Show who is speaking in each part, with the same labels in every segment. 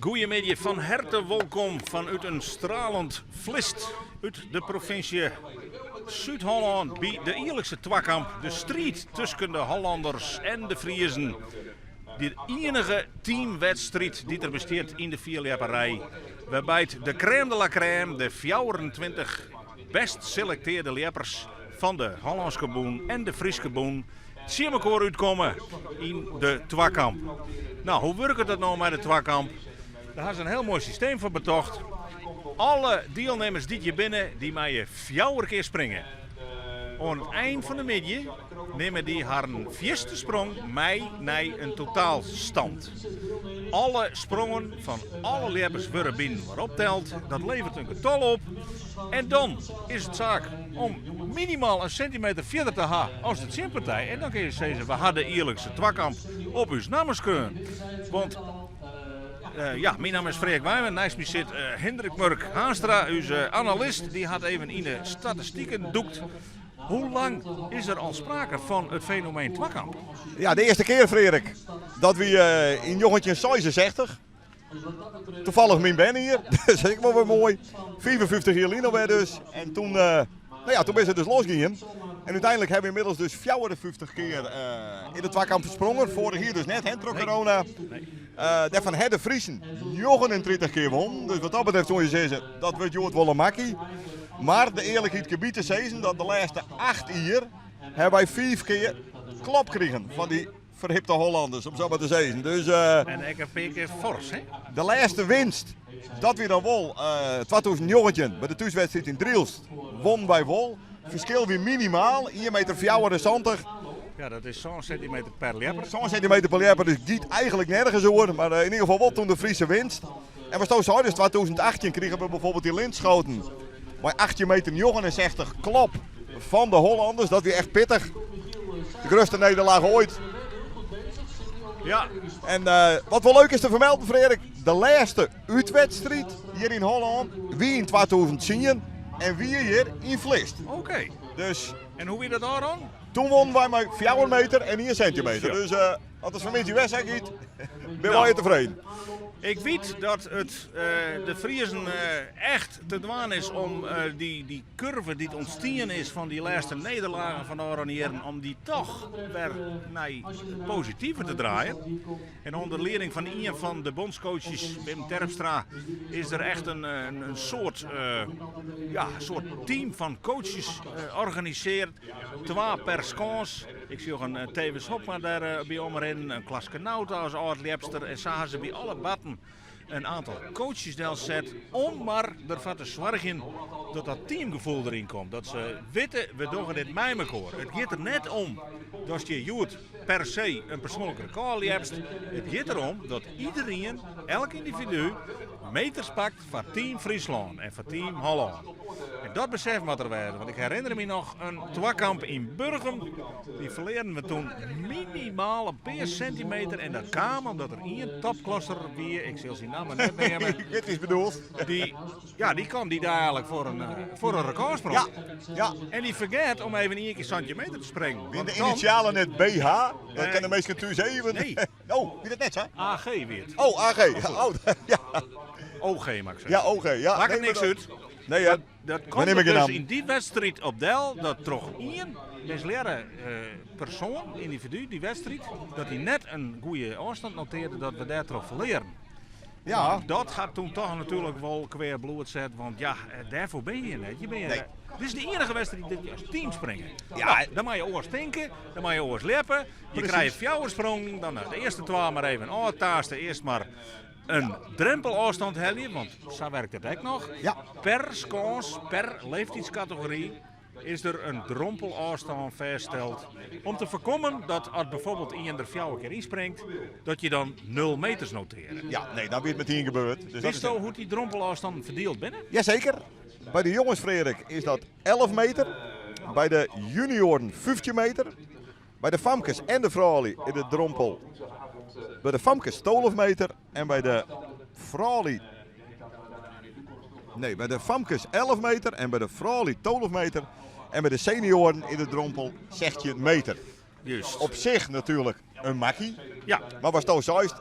Speaker 1: Goeiemiddei, fan herte wolkom fanút in stralend Vlist út de provinsje Súd-Hollân by de jierlikse twakamp, de striid tusken de Hollanders en de Friezen. De ienige teamwedstriid dy't der bestiet yn de fierljepperij, wêrby't de crème de la crème, de 24 bêst selektearde ljeppers fan de Hollânske bûn en de Fryske bûn, tsjin mekoar útkomme yn de twakamp. No, hoe wurket dat no mei de twakamp? Dêr ha se in hiel moai systeem foar betocht. Alle dielnimmers dy't hjir binne, dy meie fjouwer kear springe. Oan it ein fan de middei nimme dy harren fierste sprong mei nei in totaalstand. Alle sprongen fan alle ljeppers wurde byinoar opteld, dat leveret in getal op. En dan is it saak om minimaal in sintimeter fierder te ha as de tsjinpartij. En dan kinne je sizze, we ha de jierlikse twakamp op ús namme skreaun. Want ja, myn namme is Freark Wijma, neist my sit Hindrik Murk Haanstra, ús analist. Dy hat even yn de statistiken dûkt. Hoe lang is der al sprake fan it fenomeen twakamp?
Speaker 2: Ja, de earste kear, Freark, dat wie yn 1966. Toevallig myn bernejier, dus ek wol wer moai. 55 jier lyn alwer dus. En toen, nou ja, toen binne se dus losgien. En úteinlik hawwe we ynmiddels dus 54 kear yn de twakamp sprongen. Foarich jier dus net, hè, troch corona. Dêrfan ha de Friezen 39 kear wûn. Dus wat dat betreft soene je sizze, dat wurdt hjoed wol in makkie. Mar de earlikheid gebiedt te sizzen dat de lêste 8 jier hawwe wy 5 kear klop krigen fan dy ferhipte Hollanders, om sa mar te sizzen. Dus,
Speaker 1: En ek in pear kear fors, hè?
Speaker 2: De lêste winst, dat wie dan wol 2019 by de thúswedstriid yn Drylst, wûnen wy wol. Ferskil wie minimaal, ien meter 74.
Speaker 1: Ja, dat is sân sintimeter per ljepper.
Speaker 2: Sân sintimeter per ljepper, dus giet eigentlik nergens oer. Mar yn ieder gefal wol toen de Friese winst. En watsto seidest, 2018 krigen we bijvoorbeeld yn Linschoten mei 18 meter 69 klop fan de Hollanders. Dat wie echt pittich. De grutste nederlaach oait.
Speaker 1: Ja.
Speaker 2: En wat wol leuk is te fermelden, Freark, de lêste útwedstriid hjir yn Hollân wie yn 2010 en wie hjir yn Vlist.
Speaker 1: Oké.
Speaker 2: Dus,
Speaker 1: En hoe wie dat ôfrûn?
Speaker 2: Toen wûnen wy mei 4 meter en 1 sintimeter. Dus as it fanmiddei wer sa giet, binne wy tefreden.
Speaker 1: Ik wit dat it de Friezen echt te dwaan is om dy kurve dy't ûntstien is fan dy lêste nederlagen fan de ôfrûne jierren, om dy toch wer nei it positive te draaien. En ûnder lieding fan ien fan de bondscoaches, Wim Terpstra, is der echt in soart, ja, soart team fan coaches organisearre. Twa per skâns. Ik sjoch in Thewis Hobma dêr by omrinnen, in Klaske Nauta as âld-ljepster. En sa ha se by alle batten in aantal coaches delset om mar derfoar te soargjen dat dat teamgefoel deryn komt. Dat se witte, we dogge dit mei mekoar. It giet der net om datst hjir hjoed per se in persoanlik rekôr ljepst. It giet derom dat iederien, elk yndividu, meters pakt foar Team Fryslân en foar Team Hollân. En dat besef moat der wêze, want ik herinner my noch in twakamp yn Burgum. Dy ferlearen we toen minimaal in pear sintimeter en dat kaam omdat der ien topklasser wie, ik sil syn namme net neame.
Speaker 2: Ik wit wie'tst bedoelst.
Speaker 1: Dy, ja, dy kwam dy dei eigentlik foar in, foar in rekôrsprong.
Speaker 2: Ja, ja.
Speaker 1: En dy fergeat om even ien kear sintimeter te springen.
Speaker 2: Wiene de initialen net BH? Dan kinne de minsken thús even.
Speaker 1: Nee.
Speaker 2: Oh, wie dat net sa?
Speaker 1: AG wie it.
Speaker 2: Oh, AG. Oh, ja.
Speaker 1: OG, mag ik sizze.
Speaker 2: Ja, OG. Ja.
Speaker 1: Makket niks út.
Speaker 2: Nee, ja.
Speaker 1: Dat komt der dus yn dy wedstriid op del dat troch ien mislearre persoan, yndividu, dy wedstriid, dat hy net in goede ôfstand notearde, dat we dêrtroch ferlearen.
Speaker 2: Ja.
Speaker 1: Dat hat toen toch natuerlik wol kwea bloed set, want ja, dêrfoar binne je net. Je binne,
Speaker 2: Nee.
Speaker 1: Dit is de iennige wedstriid dat je as team springe.
Speaker 2: Ja.
Speaker 1: Nou, dan moatte je oars tinke, dan moatte je oars ljeppe. Je krije fjouwer sprongen, dan de earste twa mar even ôftaaste. Earst mar in drempelôfstand helje, want sa werkt it ek noch.
Speaker 2: Ja.
Speaker 1: Per skâns, per leeftydskategory is der in drompelôfstân fêststeld om te foarkommen dat as bijvoorbeeld ien der fjouwer kear ynspringt, dat je dan nul meters noteare.
Speaker 2: Ja, nee, dan wie it metien gebeurd. Dus dat is
Speaker 1: Witsto hoe't dy drompelôfstannen ferdield binne?
Speaker 2: Jazeker. By de jonges, Freark, is dat 11 meter. By de junioaren 15 meter. By de famkes en de froulju is de drompel by de famkes 12 meter en by de froulju. Nee, by de famkes 11 meter en by de froulju 12 meter. En by de senioaren is de drompel 16 meter.
Speaker 1: Juist.
Speaker 2: Op sich natuerlik in makkie.
Speaker 1: Ja.
Speaker 2: Mar watsto seist,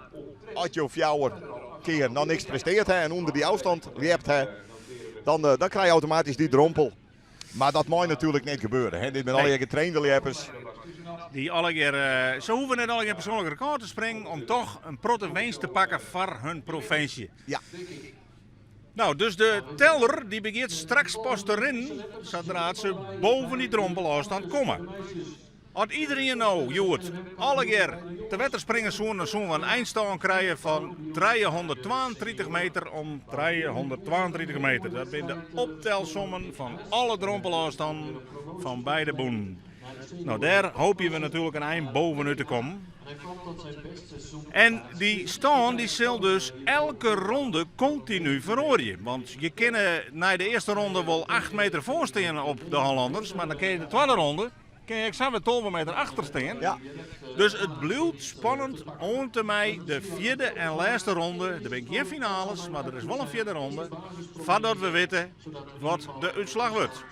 Speaker 2: as jo fjouwer kear noch niks presteard ha en ûnder dy ôfstân ljept ha, dan, dan krije je automatysk dy drompel. Mar dat mei natuerlik net gebeure. Hè? Dit binne allegear getrainde ljeppers.
Speaker 1: Dy allegear, se hoege net allegear persoanlik rekôr te springen om toch in protte winst te pakken foar hun provinsje.
Speaker 2: Ja.
Speaker 1: Nou, dus de teller dy begjint straks pas te rinnen sadra't se boven dy drompelôfstân komme. As iderien no hjoed allegear te wetter springe soene, dan soene we in einstân krije fan 332 meter om 332 meter. Dat binne de optelsommen fan alle drompelôfstannen fan beide bûnen. Nou, dêr hoopje we natuerlik in ein bovenút te kommen. En dy stân dy sil dus elke ronde kontinu feroarje. Want je kinne nei de earste ronde wol 8 meter foar stean op de Hollanders, mar dan kinne je de twadde ronde kinne je ek sa wer 12 meter achter stean.
Speaker 2: Ja.
Speaker 1: Dus it bliuwt spannend oant en mei de fjirde en lêste ronde. Der binne gjin finales, mar der is wol in fjirde ronde foardat we witte wat de útslach wurdt.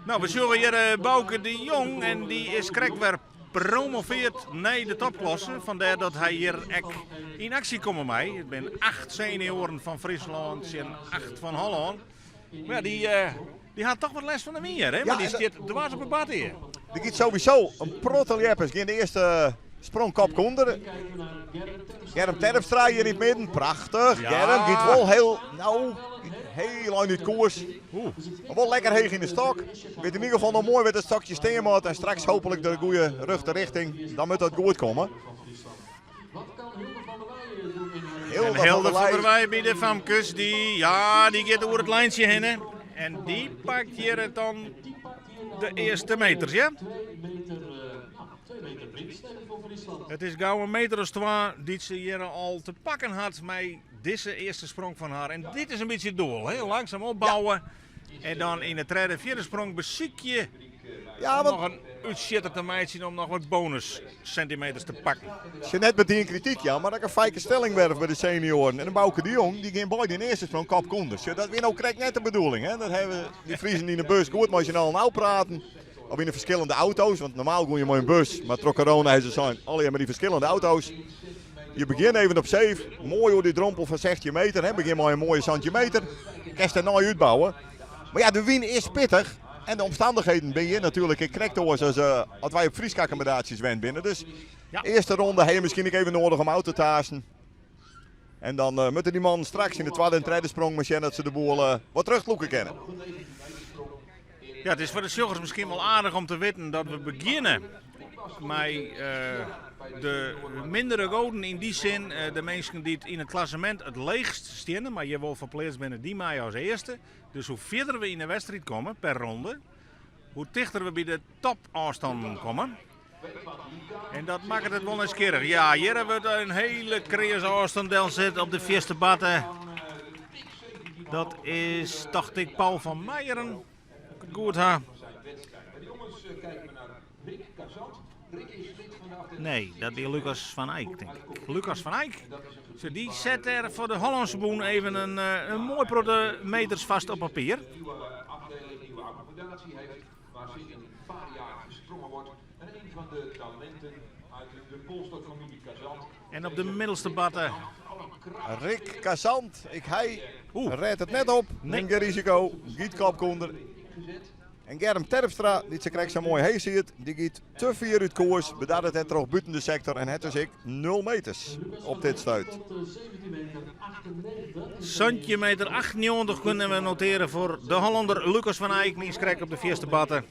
Speaker 1: Nou, we sjogge hjir eh, Bouke de Jong en dy is krekt wer promoveerd nei de topklasse. Fandêr dat hy hjir ek yn aksje komme mei. It binne 8 senioaren fan Fryslân tsjin 8 fan Hollân. Mar ja, dy, eh, dy hat toch wat lêst fan de wyn hjir, hè?
Speaker 2: Ja,
Speaker 1: Want dy
Speaker 2: en
Speaker 1: stiet dwars op 'e bad hier.
Speaker 2: Der giet sowieso in protte ljeppers. Gean de earste sprong kopke ûnder. Germ Terpstra hjir yn it midden. Prachtich.
Speaker 1: Ja.
Speaker 2: Germ giet wol hiel, nou, hiel ein út koers.
Speaker 1: Oeh.
Speaker 2: Mar wol lekker heech yn de stok. Wit yn ieder gefal noch moai wêr't it stokje stean moat. En straks hooplik de goede rjochte richting. Dan moat dat goed komme.
Speaker 1: En Hilde van der Weij by de famkes, dy, ja, dy giet oer it lijntsje hinne. En dy pakt hjir it dan de earste meters, ja? It is gau in meter as twa dy't se hjir al te pakken hat mei dizze earste sprong fan har. En dit is in bytsje it doel, hè? Langsaam opbouwe en dan yn de tredde, fjirde sprong besykje
Speaker 2: Ja,
Speaker 1: om
Speaker 2: want
Speaker 1: noch in útsjitter te meitsjen om noch wat bonus centimeters te pakken.
Speaker 2: Sjoch, net metien krityk jaan, mar dat ik in fijke stelling werf by de senioaren. En de Bouke de Jong, dy gean beide yn earste sprong kopke ûnder. Sjoch, dat wie no krekt net de bedoeling. Hè? Dat hawwe dy Friezen yn de bus goed mei syn allen ôfpraten. Of yn de ferskillende auto's, want normaal gean je mei in bus, mar troch corona hawwe se sein, allegear mei dy ferskillende auto's. Je begjinne even op safe, moai oer dy drompel fan 16 meter. Hè? Begjin mei in moaie 17 meter. Kinst dêrnei útbouwe. Mar ja, de wyn is pittich. En de omstannichheden binne hjir natuerlik ek krekt oars as eh, as wy op Fryske akkommodaasjes wend binne. Dus
Speaker 1: Ja.
Speaker 2: earste ronde ha je miskien ek even noadich om ôf te taasten. En dan eh, moatte dy mannen straks yn de twadde en tredde sprong mar sjen dat se de boel eh, wat terugloeken kinne.
Speaker 1: Ja, it is foar de sjoggers miskien wol aardich om te witten dat we begjinne mei eh, de mindere goden. Yn dy sin, eh, de minsken dy't yn it klassemint it leechst steane, mar hjir wol ferpleatst binne, dy meie as earste. Dus hoe fierder we yn de wedstriid komme per ronde, hoe tichter we by de topôfstannen komme. En dat makket it wol nijsgjirrich. Ja, hjir wurdt in hiele kreaze ôfstân delset op de fierste batte. Dat is, tocht ik, Paul van Meijeren. As ik it goed ha. Nee, dat wie Lucas van Eyck, tink ik. Lucas van Eyck. Zo, dy set dêr foar de Hollânske bûn even in, eh, in moai protte meters fêst op papier. En op de middelste batte.
Speaker 2: Rick Kazant, ik hy
Speaker 1: Oeh.
Speaker 2: rêdt it net op.
Speaker 1: Nee.
Speaker 2: Nimt gjin risiko, giet kopke ûnder. En Germ Terpstra, dy't sa krekt sa moai heech siet, dy giet te fier út koers, bedarret dêrtroch bûten de sektor en hat dus ek 0 meters op dit stuit.
Speaker 1: 17 meter 98 kinne we notearje foar de Hollander Lucas van Eyck, niis krekt op de fierste batte.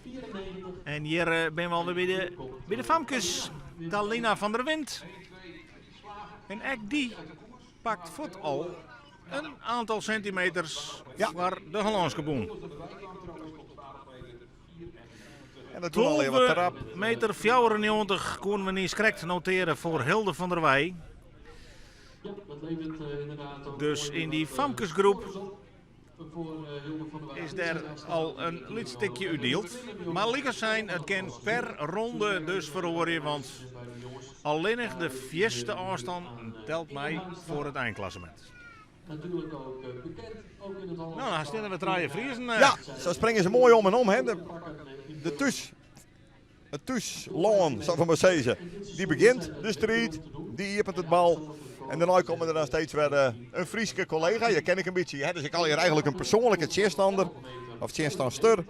Speaker 1: En hjir eh, binne we alwer by de famkes. Talina van der Wind. En ek dy pakt fuort al in oantal sentimeters
Speaker 2: Ja.
Speaker 1: foar de Hollânske bûn.
Speaker 2: En dat doen alweer wat
Speaker 1: 12
Speaker 2: trap.
Speaker 1: meter 94 koenen we niis krekt notearje foar Hilde van der Weij. Dus yn dy famkesgroep is der al in lyts stikje útdield. Mar lykas sein, it kin per ronde dus feroarje, want allinnich de fierste ôfstân telt mei foar it einklassemint. Nou, dan steane we trije Friezen.
Speaker 2: Ja, sa springe se moai om en om. Hè. De, de thús, it thúslân, sa we mar sizze, dy begjint de striid, dy iepent it bal. En dêrnei komme der dan steeds wer in Fryske kollega. Je ken ik in bytsje, hè, dus ik al hjir eigentlik in persoanlike tsjinstander of tsjinstanster.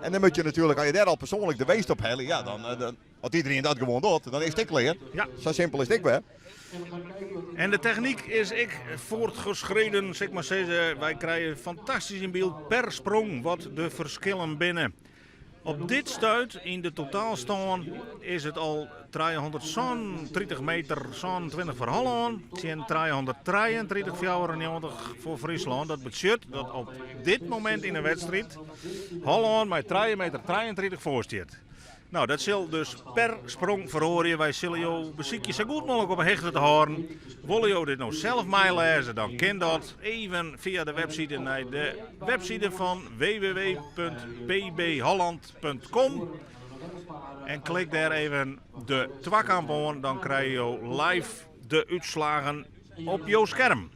Speaker 2: En dan moet je natuerlik, as je dêr al persoanlik de winst op helje, ja, dan, dan, as iedereen dat gewoan docht, dan is it ek klear.
Speaker 1: Ja.
Speaker 2: Sa simpel is it ek wer.
Speaker 1: En de technyk is ek voortgeschreden, sil ik mar sizze. Wy krije fantastysk yn byld per sprong wat de ferskillen binne. Op dit stuit yn de totaalstân is it al 337 meter 27 foar Hollân tsjin 333,94 foar Fryslân. Dat betsjut dat op dit momint yn de wedstriid Hollân mei 3 meter 33 foar stiet. Nou, dat sil dus per sprong feroarje. Wy sille jo besykje sa goed mooglik op 'e hichte te hâlden. Wolle jo dit no sels meilêze, dan kin dat even fia de webside nei de webside fan www.pbholland.com en klik dêr even de twakamp oan, dan krije jo live de útslagen op jo skerm.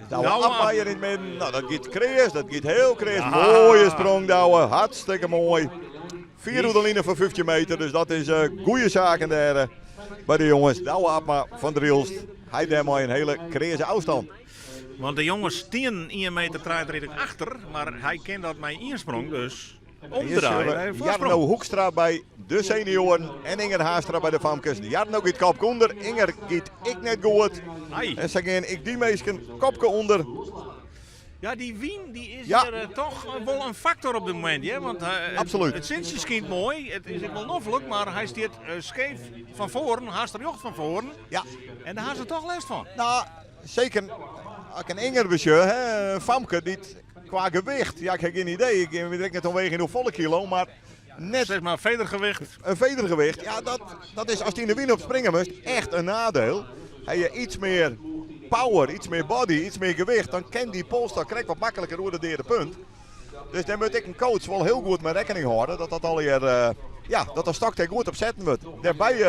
Speaker 2: Douwe Abma hjir yn it midden. Nou, dat giet kreas, dat giet hiel kreas. Moaie sprong, Douwe. Hartstikke moai. Fier oer de line fan 15 meter, dus dat is uh, goede zaken dêr uh, by de jonges. Douwe Abma fan Drylst, hy dêr mei in hiele kreaze ôfstân.
Speaker 1: Want de jonges stienen 1 meter 33 achter, mar hy kin dat mei ien sprong dus omdraaien.
Speaker 2: Jarno Hoekstra by de senioaren en Inger Haastra by de famkes. Jarno giet kopke ûnder, Inger giet ek net goed. En sa gean ek dy minsken kopke ûnder.
Speaker 1: Ja, dy wyn dy is ja. hjir toch wol in faktor op dit momint. Hè? Want
Speaker 2: Absoluut.
Speaker 1: it sintsje skynt moai, it is ek wol noflik, mar hy stiet skeef fan foaren, hast rjocht fan foaren.
Speaker 2: Ja.
Speaker 1: En dêr ha se toch lêst fan.
Speaker 2: Nou, seker as ik in Inger besjoch, hè, in famke dy't Kwa gewicht, ja ik ha gjin idee, ik gean my der ek net omwege yn hoefolle kilo, mar net...
Speaker 1: Zeg maar vedergewicht.
Speaker 2: Een vedergewicht, ja dat, dat is as dy yn de wyn op springe moatst echt in nadeel. Ha je iets mear power, iets mear body, iets mear gewicht, dan kin dy polsstok krekt wat makliker oer de deade punt. Dus dêr moat ek in coach wol hiel goed mei rekkening hâlde, dat dat allegear, ja, dat de stok dêr goed op setten wurdt. Dêrby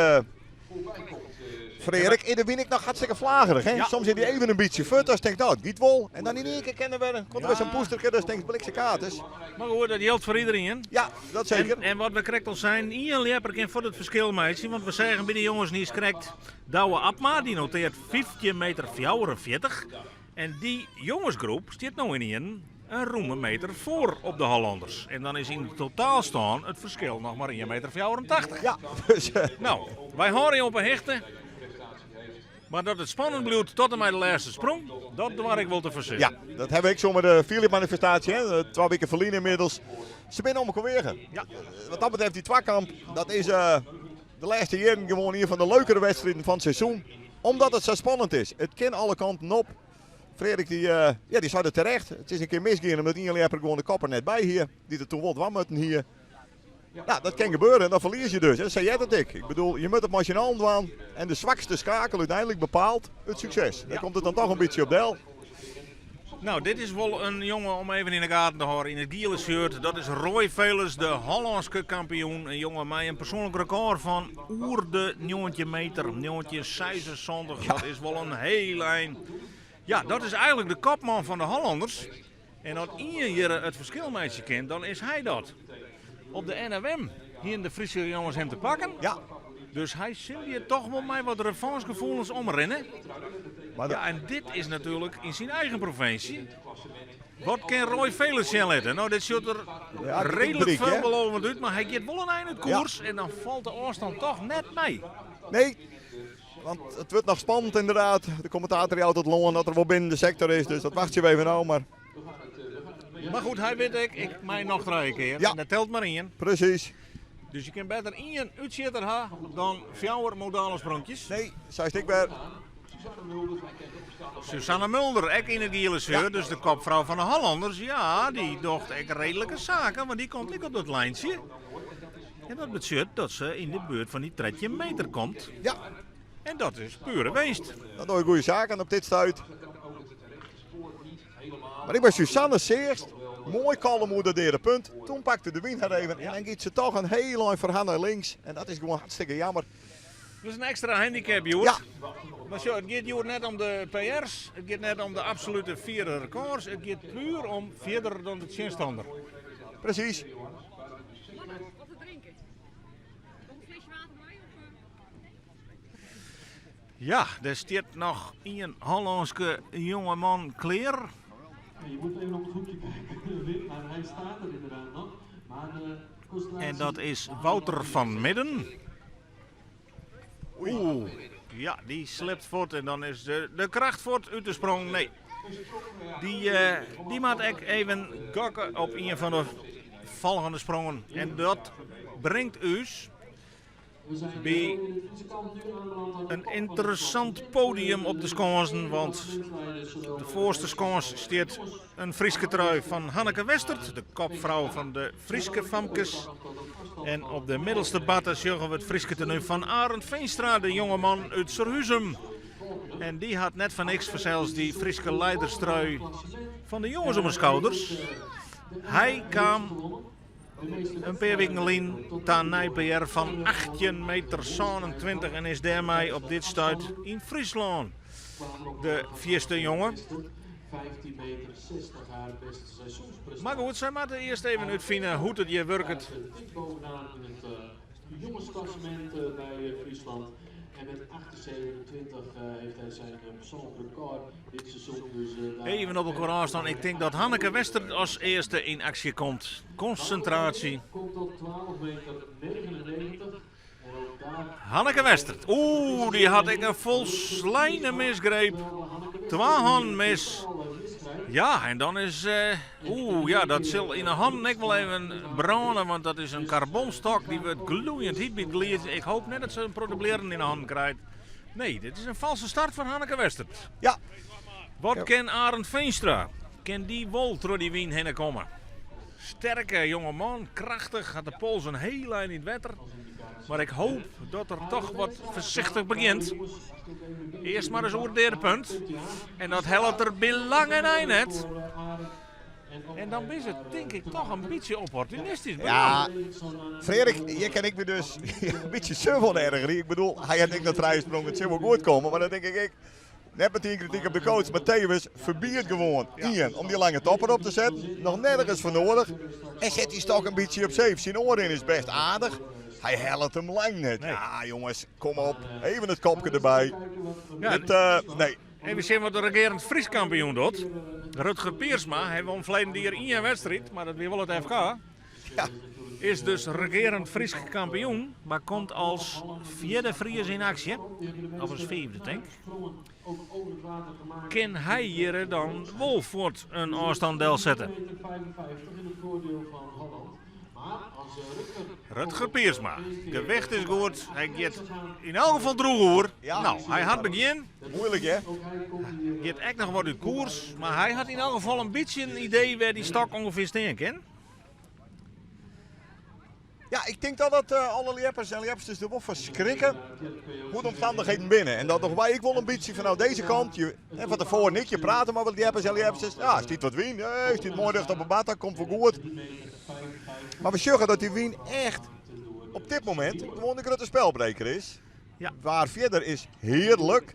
Speaker 2: Freark, is de wyn ek noch hartstikke flagerich. Hè? Soms is dy even in bytsje fuort, dan tinkst, nou, it giet wol. En dan yn ien kear kin der wer, komt der wer sa'n poesterke, dan tinkst, bliksemkaart.
Speaker 1: Mar goed, dat jildt foar iderien.
Speaker 2: Ja, dat seker.
Speaker 1: En wat we krekt al seinen, ien ljepper kin fuort it ferskil meitsje. Want we seagen by de jonges niiskrekt Douwe Abma, dy noteart 15 meter 44. En dy jongesgroep stiet no ynienen in rûme meter foar op de Hollanders. En dan is yn de totaalstân it ferskil noch mar ien meter 84.
Speaker 2: Ja, dus.
Speaker 1: No, wy hâlde jo op 'e hichte. Mar dat it spannend bliuwt tot en mei de lêste sprong, dat doar ik wol te foarsizzen.
Speaker 2: Ja, dat hawwe we ek sa mei de fierljepmanifestaasje, hè, twa wiken ferline ynmiddels. Se binne om elkoar weage.
Speaker 1: Ja.
Speaker 2: Wat dat betreft, dy twakamp, dat is de lêste jierren gewoan ien fan de leukere wedstriden fan it seizoen. Omdat it sa spannend is. It kin alle kanten op. Freark dy, ja, dy sei dat terecht. It is in kear misgien omdat ien ljepper gewoan de kop der net by hie. Dy't it toen wol dwaan mutten hie. Ja, dat kin gebeure en dan ferlies je dus. Sa heart it ek. Ik bedoel, je moatte it mei syn allen dwaan. En de swakste skakel úteinlik bepaalt it sukses. Dêr komt it dan toch in bytsje op del.
Speaker 1: Nou, dit is wol in jonge om even yn de gaten te hâlden. Yn it giele shirt, dat is Roy Velers, de Hollânske kampioen. In jonge mei in persoanlik rekôr fan oer de 19 meter, 1976. Dat is wol in heel ein. Ja, dat is eigentlik de kopman fan de Hollanders. En as ien hjir it ferskil meitsje kin, dan is hy dat. Op de NFM hienen de Fryske jonges him te pakken.
Speaker 2: Ja.
Speaker 1: Dus hy sil hjir toch wol mei wat revansgefoelens omrinne.
Speaker 2: Maar
Speaker 1: Ja, en dit is natuerlik yn syn eigen provinsje. Wat kin Roy Velers sjen litte? Nou, dit sjocht der
Speaker 2: Ja, dit
Speaker 1: redelijk
Speaker 2: bryk, hè?
Speaker 1: veelbelovend út, mar hy giet wol in ein út koers en dan falt de ôfstân toch net mei.
Speaker 2: Nee, want it wurdt noch spannend ynderdaad. De kommentator jout it oan dat er wol binnen de sektor is, dus dat wachtsje we even ôf. Mar
Speaker 1: Maar goed, hy wit ek, ik mei noch trije kear.
Speaker 2: Ja.
Speaker 1: En dat telt mar ien.
Speaker 2: Precies.
Speaker 1: Dus je kin better ien útsjitter ha dan fjouwer modale spronkjes.
Speaker 2: Nee, sa is it ek wer.
Speaker 1: Susanne Mulder, ek yn it giele shirt, dus de kopfrou fan de Hollanders. Ja, dy docht ek reedlike saken, want dy komt ek op dat lijntsje. En dat betsjut dat se yn de buert fan dy 13 meter komt.
Speaker 2: Ja.
Speaker 1: En dat is pure winst.
Speaker 2: Dat docht goede saken op dit stuit. Mar ek by Susanne seachst, moai kalm oer dat deade punt. Toen pakte de wyn har even en dan giet se toch in hiel ein foar har nei links. En dat is gewoan hartstikke jammer.
Speaker 1: Dus in ekstra handicap hjoed.
Speaker 2: Ja.
Speaker 1: Mar sjoch, it giet hjoed net om de PR's, it giet net om de absolute fiere rekords, it giet puer om fierder dan de tsjinstanner.
Speaker 2: Presys.
Speaker 3: Wat te drinken? Nog in flesje water by? Of,
Speaker 1: Ja, der stiet noch ien Hollânske jongeman klear.
Speaker 4: Je moet even om het hoekje kijken, Wim, maar hij staat er inderdaad nog. Maar de concentratie...
Speaker 1: En dat is Wouter van Midden. Oeh, ja, dy slipt fuort en dan is de, de kracht fuort út de sprong. Nee, dy, uh, dy moat ek even gokke op ien fan de folgjende sprongen. En dat bringt ús by in ynteressant podium op de skânsen, want de foarste skâns stiet in Fryske trui fan Hanneke Westert, de kopfrou fan de Fryske famkes. En op de middelste batte sjogge we it Fryske tenu fan Arend Veenstra, de jongeman út Surhuzum. En dy hat net foar niks fansels dy Fryske leiderstrui fan de jonges om 'e skouders. Hy kaam in pear wiken lyn ta in nij PR fan 18 meter 27 en is dêrmei op dit stuit yn Fryslân de fierste jonge. Mar goed, sy moatte earst even útfine hoe't it hjir wurket.
Speaker 4: Jongensklassement by Friesland. En met 8,27 heeft hij zijn persoonlijk record dit seizoen. Dus, daar
Speaker 1: Even op elkoar ôfstân. Ik tink dat Hanneke Wester as earste yn aksje komt. Konsintraasje.
Speaker 4: Komt tot 12 meter 99. En ook daar
Speaker 1: Hanneke Westert. Oeh, dy hat ek in folsleine misgreep. Twa hannen mis. Ja, en dan is. eh, Oeh, ja, dat sil yn 'e hannen ek wol even brâne, want dat is in karbonstok. Dy wurdt gloeiend hyt by it gliidzjen. Ik hoop net dat se in protte blierren yn 'e hannen krijt. Nee, dit is in falske start foar Hanneke Westert.
Speaker 2: Ja.
Speaker 1: Wat kin Arend Veenstra? Kin dy wol troch dy wyn hinne komme? Sterke jongeman, krachtich, hat de pols in hiel ein yn it wetter. Mar ik hoop dat er toch wat foarsichtich begjint. Earst mar ris oer it deade punt. En dat hellet er by lange nei net. En dan is it tink ik toch in bytsje opportunistysk.
Speaker 2: Ja, Frederik, hjir kin ik my dus in bytsje suf oan ergerje. Ik bedoel, hy hat ek noch trije sprongen, it sil wol goed komme. Mar dan tink ik ek, net metien krityk op de coach, mar tevens ferbied gewoan ien om dy lange topper op te setten. Noch nergens foar noadich. En set dy stok in bytsje op safe. Syn oanrin is best aardich. Hy hellet him lang net.
Speaker 1: Nee.
Speaker 2: Ja, jonges, kom op. Even it kopke derby.
Speaker 1: Ja,
Speaker 2: Dit, eh, nee.
Speaker 1: Even sjen wat de regearend Frysk kampioen docht. Rutger Piersma, hy won ferleden jier ien wedstriid, mar dat wie wol it FK.
Speaker 2: Ja.
Speaker 1: Is dus regearend Frysk kampioen, mar komt as fjirde Fries yn aksje. Of as fiifde, tink. Kin hy hjir dan wol fuort in ôfstân delsette? Rutger Piersma, gewicht is goed, hy giet yn elk gefal droech oer.
Speaker 2: Ja.
Speaker 1: No, hy hat begjin.
Speaker 2: Moeilik, hè?
Speaker 1: Giet ek noch wat út koers, mar hy hat yn elk gefal in bytsje in idee wêr't dy stok ûngefear stean kin.
Speaker 2: Ja, ik tink dat dat eh, alle ljeppers en ljepsters der wol fan skrikke hoe't de omstannichheden binne. En dat dogge wy ek wol in bytsje fanôf dizze kant. Je, en fan tefoaren ek, je prate mar wat ljeppers en ljepsters. Ja, stiet wat wyn, eh, stiet moai rjocht op 'e batte, komt wol goed. Mar we sjogge dat dy wyn echt op dit momint gewoan de grutte spelbreker is.
Speaker 1: Ja.
Speaker 2: Waar fierder is hearlik.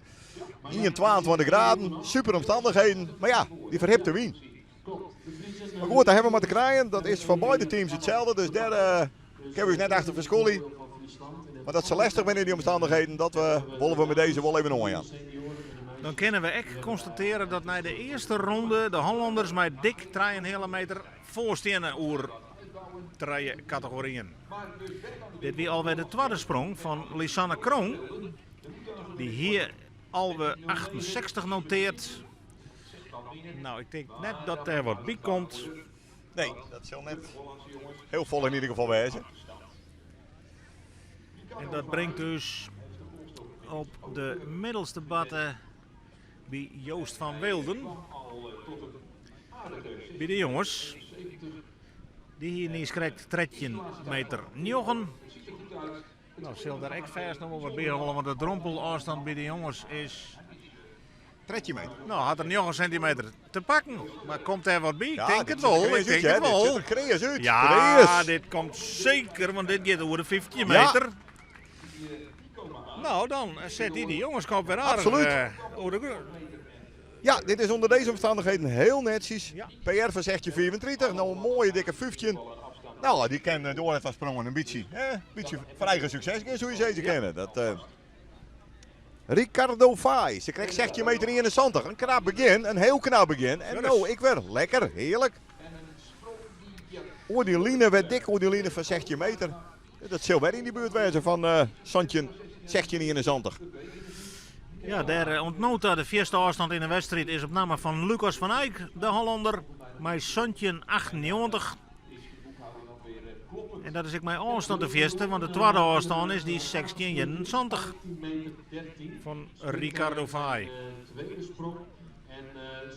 Speaker 2: 21, 22 graden, super omstannichheden. Mar ja, dy ferhipte wyn. Mar goed, dêr hawwe we mei te krijen. Dat is foar beide teams itselde, dus dêr uh, kinne we ús net achter ferskûlje. Mar dat se lestich binne yn dy omstannichheden, dat we, wolle we mei dizze wol even oanjaan.
Speaker 1: Dan kinne we ek konstatearje dat nei de earste ronde de Hollanners mei dik 3,5 meter foarsteane oer trije kategoryen. Dit wie alwer de twadde sprong fan Lisanne Kroon. Dy hie 11,68 noteard. Nou, ik tink net dat dêr wat by komt.
Speaker 2: Nee, dat sil net hiel folle yn ieder gefal wêze.
Speaker 1: En dat bringt ús op de middelste batte by Joost van Weelden. By de jonges. Dy hie niiskrekt 13 meter 9. Nou sil der ek fêst noch wol wat by hâlde, want de drompelôfstân by de jonges is
Speaker 2: 13 meter.
Speaker 1: No, hat er 9 sintimeter te pakken. Mar komt dêr wat by? Ik
Speaker 2: Ja,
Speaker 1: tink
Speaker 2: dit
Speaker 1: it
Speaker 2: sit der
Speaker 1: wol. Ik
Speaker 2: kreas
Speaker 1: tink
Speaker 2: út,
Speaker 1: it
Speaker 2: hè. Dit
Speaker 1: wol.
Speaker 2: sit der kreas út.
Speaker 1: Ja,
Speaker 2: Kreas.
Speaker 1: dit komt seker, want dit giet oer de 15
Speaker 2: Ja.
Speaker 1: meter. Nou, dan set hy de jongenskop wer aardich
Speaker 2: Absoluut.
Speaker 1: oer de grûn.
Speaker 2: Ja, dit is onder deze omstandigheden heel netjes.
Speaker 1: Ja.
Speaker 2: PR van 1634, nou een mooie dikke 15. Nou, die kan door even sprongen, een beetje. Hè? Een beetje voor eigen succes, zo je ze kennen. Dat, Ricardo Fai, ze kreeg 16 meter 71. Een knap begin, een heel knap begin. En
Speaker 1: Ja,
Speaker 2: nou,
Speaker 1: dus.
Speaker 2: ik werd lekker, heerlijk. Oor die line werd dik, oor die line van 16 meter. Dat zal weer in die buurt wezen van Santje 1671.
Speaker 1: Ja, daar ontnota de eerste afstand in de wedstrijd is op naam van Lucas van Eyck, de Hollander. Met Santje 98. En dat is ik mijn afstand de eerste, want de tweede afstand is die 1671 van Ricardo Fai.
Speaker 4: Tweede sprong. En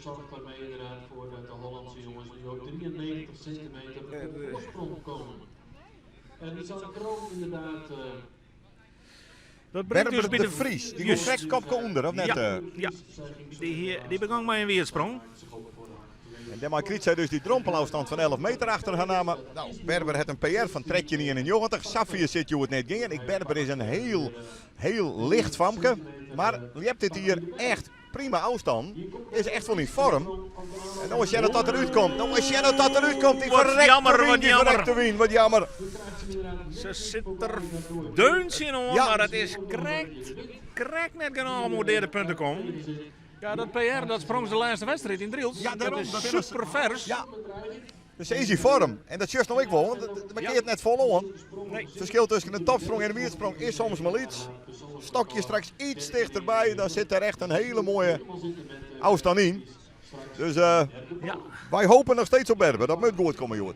Speaker 4: zorgt daarmee inderdaad voor dat de Hollandse jongens nu ook 93 centimeter op voorsprong komen. En Lisanne Kroon inderdaad.
Speaker 1: Dat brengt dus
Speaker 2: Berber
Speaker 1: bij
Speaker 2: de
Speaker 1: de
Speaker 2: Vries, die
Speaker 1: Juist.
Speaker 2: komt kopje onder, of net?
Speaker 1: Ja, ja. Die, hier, die begon met een weersprong.
Speaker 2: En daarmee kreeg zij dus die drompelafstand van 11 meter achter haar naam. Nou, Berber heeft een PR van 1391. Safir zit je het net ging. Ik Berber is een heel, heel licht famke. Maar je hebt dit hier echt prima afstand. Is echt wel in vorm. En nou als jij dat dat eruit komt. Nou als jij dat dat eruit komt. Die
Speaker 1: Wat
Speaker 2: verrekte
Speaker 1: jammer,
Speaker 2: wien,
Speaker 1: wat
Speaker 2: die
Speaker 1: jammer.
Speaker 2: verrekte wien, wat jammer.
Speaker 1: Ze zit er deuns in hoor,
Speaker 2: Ja.
Speaker 1: maar het is correct, correct net genoeg om op de punten te komen. Ja, dat PR dat sprong de laatste wedstrijd in Driels.
Speaker 2: Ja, daarom,
Speaker 1: dat is
Speaker 2: dat is-
Speaker 1: super vers.
Speaker 2: Ja. Dus is in vorm. En dat just nog ik wel, want het markeert net vol aan.
Speaker 1: Nee.
Speaker 2: Het verschil tussen een topsprong en een wiersprong is soms maar iets. Stokje straks iets dichterbij, dan zit er echt een hele mooie afstand in. Dus
Speaker 1: Ja.
Speaker 2: wij hopen nog steeds op Berber. Dat moet goed komen, joh.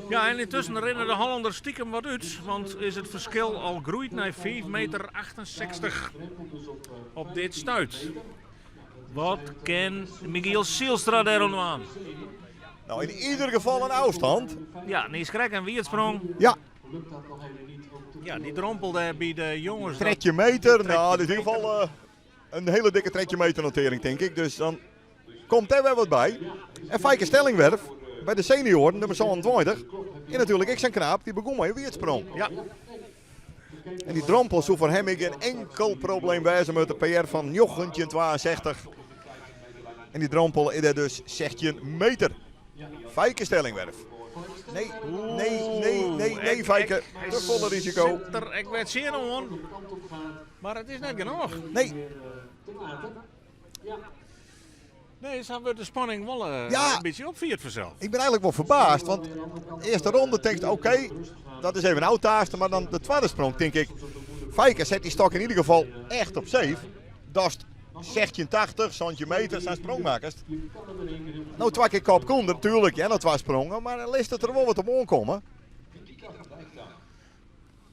Speaker 1: Ja, en intussen rennen de Hollanders stiekem wat uit, want is het verschil al groeit naar 5,68 meter op dit stuit. Wat kan Michiel Sielstra daar aan?
Speaker 2: Nou, in ieder geval een afstand.
Speaker 1: Ja, Nies Krek en Wiertsprong.
Speaker 2: Ja,
Speaker 1: Ja, die drompelde bij de jongens. dat-
Speaker 2: trekje meter. Nou, dat is in ieder geval een hele dikke trekje meter notering, denk ik. Dus dan komt er weer wat bij. En Fijke Stellingwerf bij de senioren, nummer 27. En natuurlijk ik zijn knaap, die begon met een wiertsprong.
Speaker 1: Ja,
Speaker 2: En die drompel zo voor hem ik geen enkel probleem wijzen met de PR van 1962. En die drompel is er dus 16 meter. Fijke Stellingwerf. Nee, nee, nee, nee, nee,
Speaker 1: Ik-
Speaker 2: Fijke.
Speaker 1: ik-
Speaker 2: Te volle risico.
Speaker 1: Zit er, ik werd zeer aan, maar het is net genoeg.
Speaker 2: Nee,
Speaker 1: Nee, zo wordt de spanning wel
Speaker 2: Ja.
Speaker 1: een beetje opvierd vanzelf.
Speaker 2: ik ben eigenlijk wel verbaasd. Want de eerste ronde denkt oké, dat is even een oudtaaste. Maar dan de tweede sprong denk ik, Fijke zet die stok in ieder geval echt op safe. Dat is 1680, zo'n meter zijn sprongmakers. Nou, twee keer kop kon natuurlijk, ja, dat twee sprongen, maar dan leest het er wel wat op aankomen.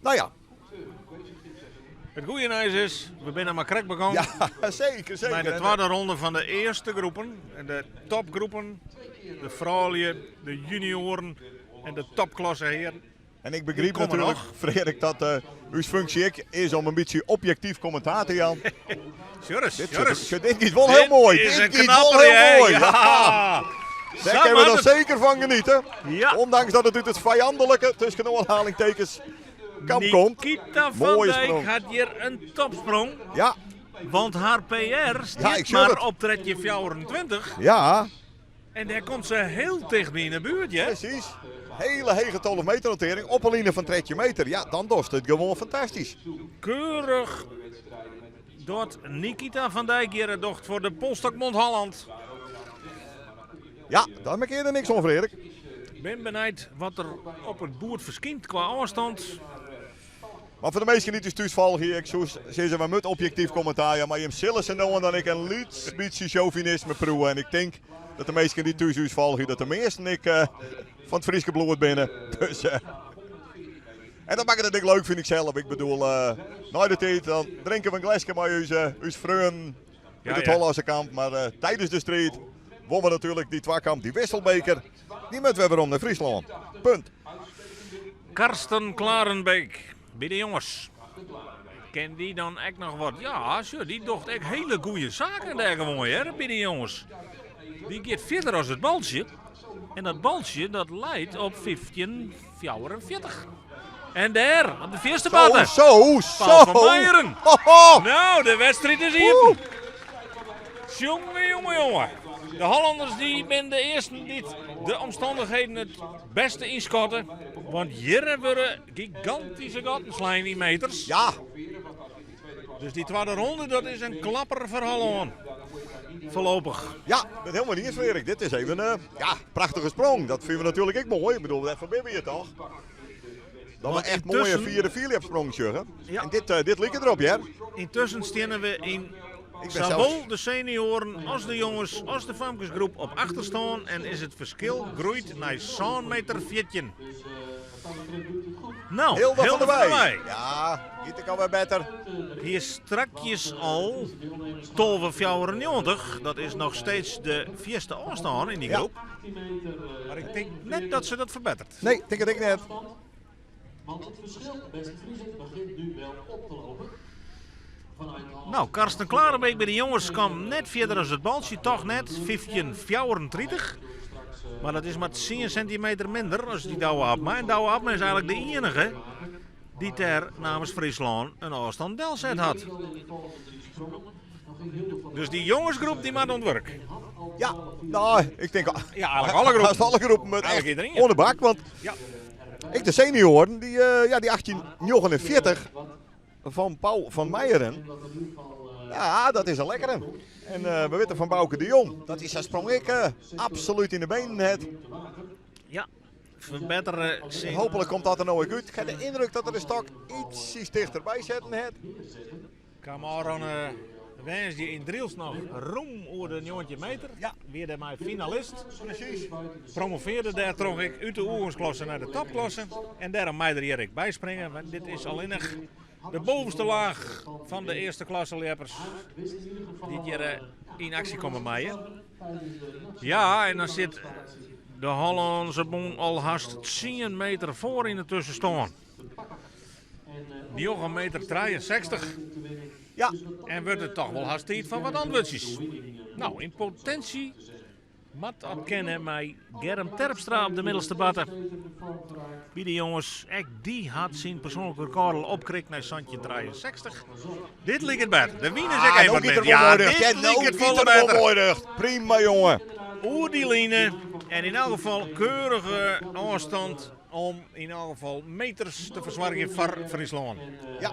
Speaker 2: Nou ja,
Speaker 1: Het goede nieuws is, we zijn maar krek begonnen.
Speaker 2: ja zeker, zeker.
Speaker 1: Bij de tweede ronde van de eerste groepen, en de topgroepen, de vrouwen, de junioren en de topklasse heren.
Speaker 2: En ik begreep
Speaker 1: Die komen
Speaker 2: natuurlijk, Frederik, dat uw functie ik is om een beetje objectief commentaar te gaan.
Speaker 1: Joris,
Speaker 2: Dit,
Speaker 1: Joris.
Speaker 2: dit, dit is wel heel mooi.
Speaker 1: Dit is
Speaker 2: Dit
Speaker 1: een
Speaker 2: is wel
Speaker 1: knapper,
Speaker 2: heel
Speaker 1: hè?
Speaker 2: mooi.
Speaker 1: Ja.
Speaker 2: Ja. Daar
Speaker 1: Zo
Speaker 2: kunnen we
Speaker 1: maar
Speaker 2: er zeker van genieten.
Speaker 1: Ja.
Speaker 2: Ondanks dat het uit het vijandelijke, tussen de aanhalingtekens, kamp komt.
Speaker 1: Nikita van
Speaker 2: Mooie
Speaker 1: Dijk
Speaker 2: sprong.
Speaker 1: had hier een topsprong.
Speaker 2: Ja,
Speaker 1: Want haar PR staat
Speaker 2: Ja, ik zie
Speaker 1: maar
Speaker 2: het.
Speaker 1: op tredje 24.
Speaker 2: ja,
Speaker 1: En daar komt ze heel dicht bij in de buurt, hè?
Speaker 2: precies. Hele hege 12 meter notering op een linie van tredje meter. Ja, dan dorst het gewoon fantastisch.
Speaker 1: Keurig dat Nikita van Dijk hier het docht voor de Polstokmond Holland.
Speaker 2: Ja, daar maak je er niks om, Frederik.
Speaker 1: Ben benieuwd wat er op het boerd verschijnt qua afstand.
Speaker 2: Maar voor de meesten die dus thuis vallen hier, ik zoes, ze ze maar met objectief commentaar. Ja, maar je zullen ze nou en dan ik een liets beetje chauvinisme proeven. En ik denk dat de meesten die thuis vallen hier, dat de meesten ik van het Frieske bloed binnen. Dus, en dat maakt het denk ik leuk, vind ik zelf. Ik bedoel, na de tijd, dan drinken we een glasje met onze vrienden
Speaker 1: Ja,
Speaker 2: uit het
Speaker 1: ja.
Speaker 2: Hollandse kamp. Maar tijdens de strijd wonnen we natuurlijk die twakamp, die wisselbeker. Die moeten we weer om naar Friesland. Punt.
Speaker 1: Karsten Klarenbeek, bij de jongens. Ken die dan echt nog wat? Ja, sure, die docht echt hele goede zaken daar gewoon, hè, bij de jongens. Die gaat verder als het baltje. En dat baltje dat leidt op 15,44. En dêr, op de fierste batte.
Speaker 2: Zo, zo,
Speaker 1: Paul van Meijeren.
Speaker 2: Ho, ho.
Speaker 1: Nou, de wedstrijd is iepen. Jonge, jonge, jonge. De Hollanders die binne de earsten dy't de omstandigheden it bêste ynskatte. Want hjir wurde gigantyske gatten slein yn meters.
Speaker 2: Ja.
Speaker 1: Dus dy twadde ronde, dat is in klapper foar Hollân. Voorlopig.
Speaker 2: Ja, dat helemaal niet eens, Erik. Dit is even een ja, prachtige sprong. Dat vinden we natuurlijk ook mooi. Ik bedoel, dat verbinden we je toch? Dat we
Speaker 1: Want
Speaker 2: echt mooie
Speaker 1: intussen-
Speaker 2: vierde vierlipsprong zeggen.
Speaker 1: Ja.
Speaker 2: En dit, dit liep erop, ja.
Speaker 1: Intussen stienen we in
Speaker 2: Ik ben
Speaker 1: zowel
Speaker 2: zelfs-
Speaker 1: de senioren als de jongens als de famkesgroep op achterstand en is het verschil groeit naar zo'n meter 14. Nou,
Speaker 2: Hilda van der
Speaker 1: der
Speaker 2: Wij. Ja, dit kan weer beter.
Speaker 1: Hier strakjes al 12,94. Dat is nog steeds de vierste afstand in die
Speaker 2: Ja.
Speaker 1: groep. Maar ik denk net dat ze dat verbetert.
Speaker 2: Nee, denk het ik net.
Speaker 4: Want het verschil, beste Friezen, begint nu wel op te lopen. Vanuit de
Speaker 1: Nou, Karsten Klarenbeek bij de jongens kwam net verder als het baltje, toch net 15,34. Maar dat is maar 10 centimeter minder als die Douwe Abma. En Douwe Abma is eigenlijk de enige die ter namens Friesland een afstand delzet had. Dus die jongensgroep die maakt ontwerk.
Speaker 2: Ja, nou, ik denk...
Speaker 1: Ja, eigenlijk alle groepen.
Speaker 2: Haast alle groepen met
Speaker 1: Eigenlijk
Speaker 2: echt
Speaker 1: iedereen, ja.
Speaker 2: onder bak, want
Speaker 1: Ja.
Speaker 2: ik de senioren, die, ja, die 1849 van Paul van Meijeren. Ja, dat is een lekkere. En we weten van Bouke de Jong, dat is zijn sprong ik absoluut in de benen het.
Speaker 1: Ja, verbeteren zijn.
Speaker 2: Hopelijk komt dat er nou ook uit. Ik heb de indruk dat er de stok iets dichterbij zetten het.
Speaker 1: Cameron wens die in Driels nog roem over de 90 meter.
Speaker 2: Ja.
Speaker 1: Weer daarmee finalist.
Speaker 2: Precies.
Speaker 1: Promoveerde daar trok ik uit de oergangsklasse naar de topklasse. En daarom mij er hier ik bijspringen. Want dit is alleen nog de bovenste laag van de eerste klasse leppers. Die hier in actie komen maaien. Ja, en dan zit de Hollandse boen al haast 10 meter voor in de tussenstand. 9 meter 63.
Speaker 2: Ja.
Speaker 1: En wordt het toch wel haast tijd van wat antwoordjes. Nou, in potentie mat dat kennen mij Germ Terpstra op de middelste batten. Bij de jongens, echt die had zijn persoonlijke record al opkrikt naar Santje 63. Dit liep het beter. De wien is ook
Speaker 2: Ah,
Speaker 1: even
Speaker 2: nou
Speaker 1: wat
Speaker 2: giet er
Speaker 1: minder.
Speaker 2: wel
Speaker 1: Ja,
Speaker 2: mooi recht.
Speaker 1: dit
Speaker 2: Ja, nou
Speaker 1: liep het
Speaker 2: giet
Speaker 1: volle
Speaker 2: er wel
Speaker 1: beter.
Speaker 2: mooi recht. Prima, jongen.
Speaker 1: Oer die line. En in elk geval keurige afstand om in elk geval meters te verzorgen voor Friesland.
Speaker 2: Ja.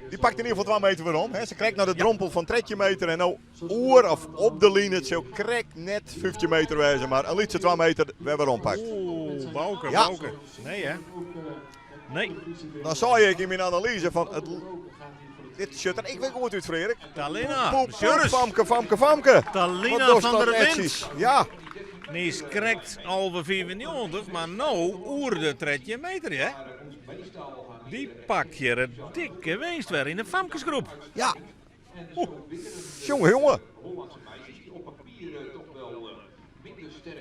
Speaker 2: Die pakt in ieder geval 2 meter weer om. Hè. Ze krijgt naar de drompel van 13 meter en nou oer of op de lijn. Het zou krek net 15 meter wijzen, maar een lietse 2 meter weer weer ompakt.
Speaker 1: Oeh, Bouke,
Speaker 2: Ja.
Speaker 1: Bouke. Nee hè? Nee.
Speaker 2: Dan zei ik in mijn analyse van het, dit shut er ik weet goed uit, Frederik.
Speaker 1: Talina,
Speaker 2: Poep, poep,
Speaker 1: Sjurris.
Speaker 2: Famke, Famke, Famke.
Speaker 1: Talina
Speaker 2: Wat doet
Speaker 1: van
Speaker 2: dat
Speaker 1: der Wind.
Speaker 2: netjes? Ja,
Speaker 1: Die is krekt al 94, maar nou oer de 13 meter hè? Die pak je het dikke winst weer in de famkesgroep.
Speaker 2: ja. Oeh. Jongen, jongen.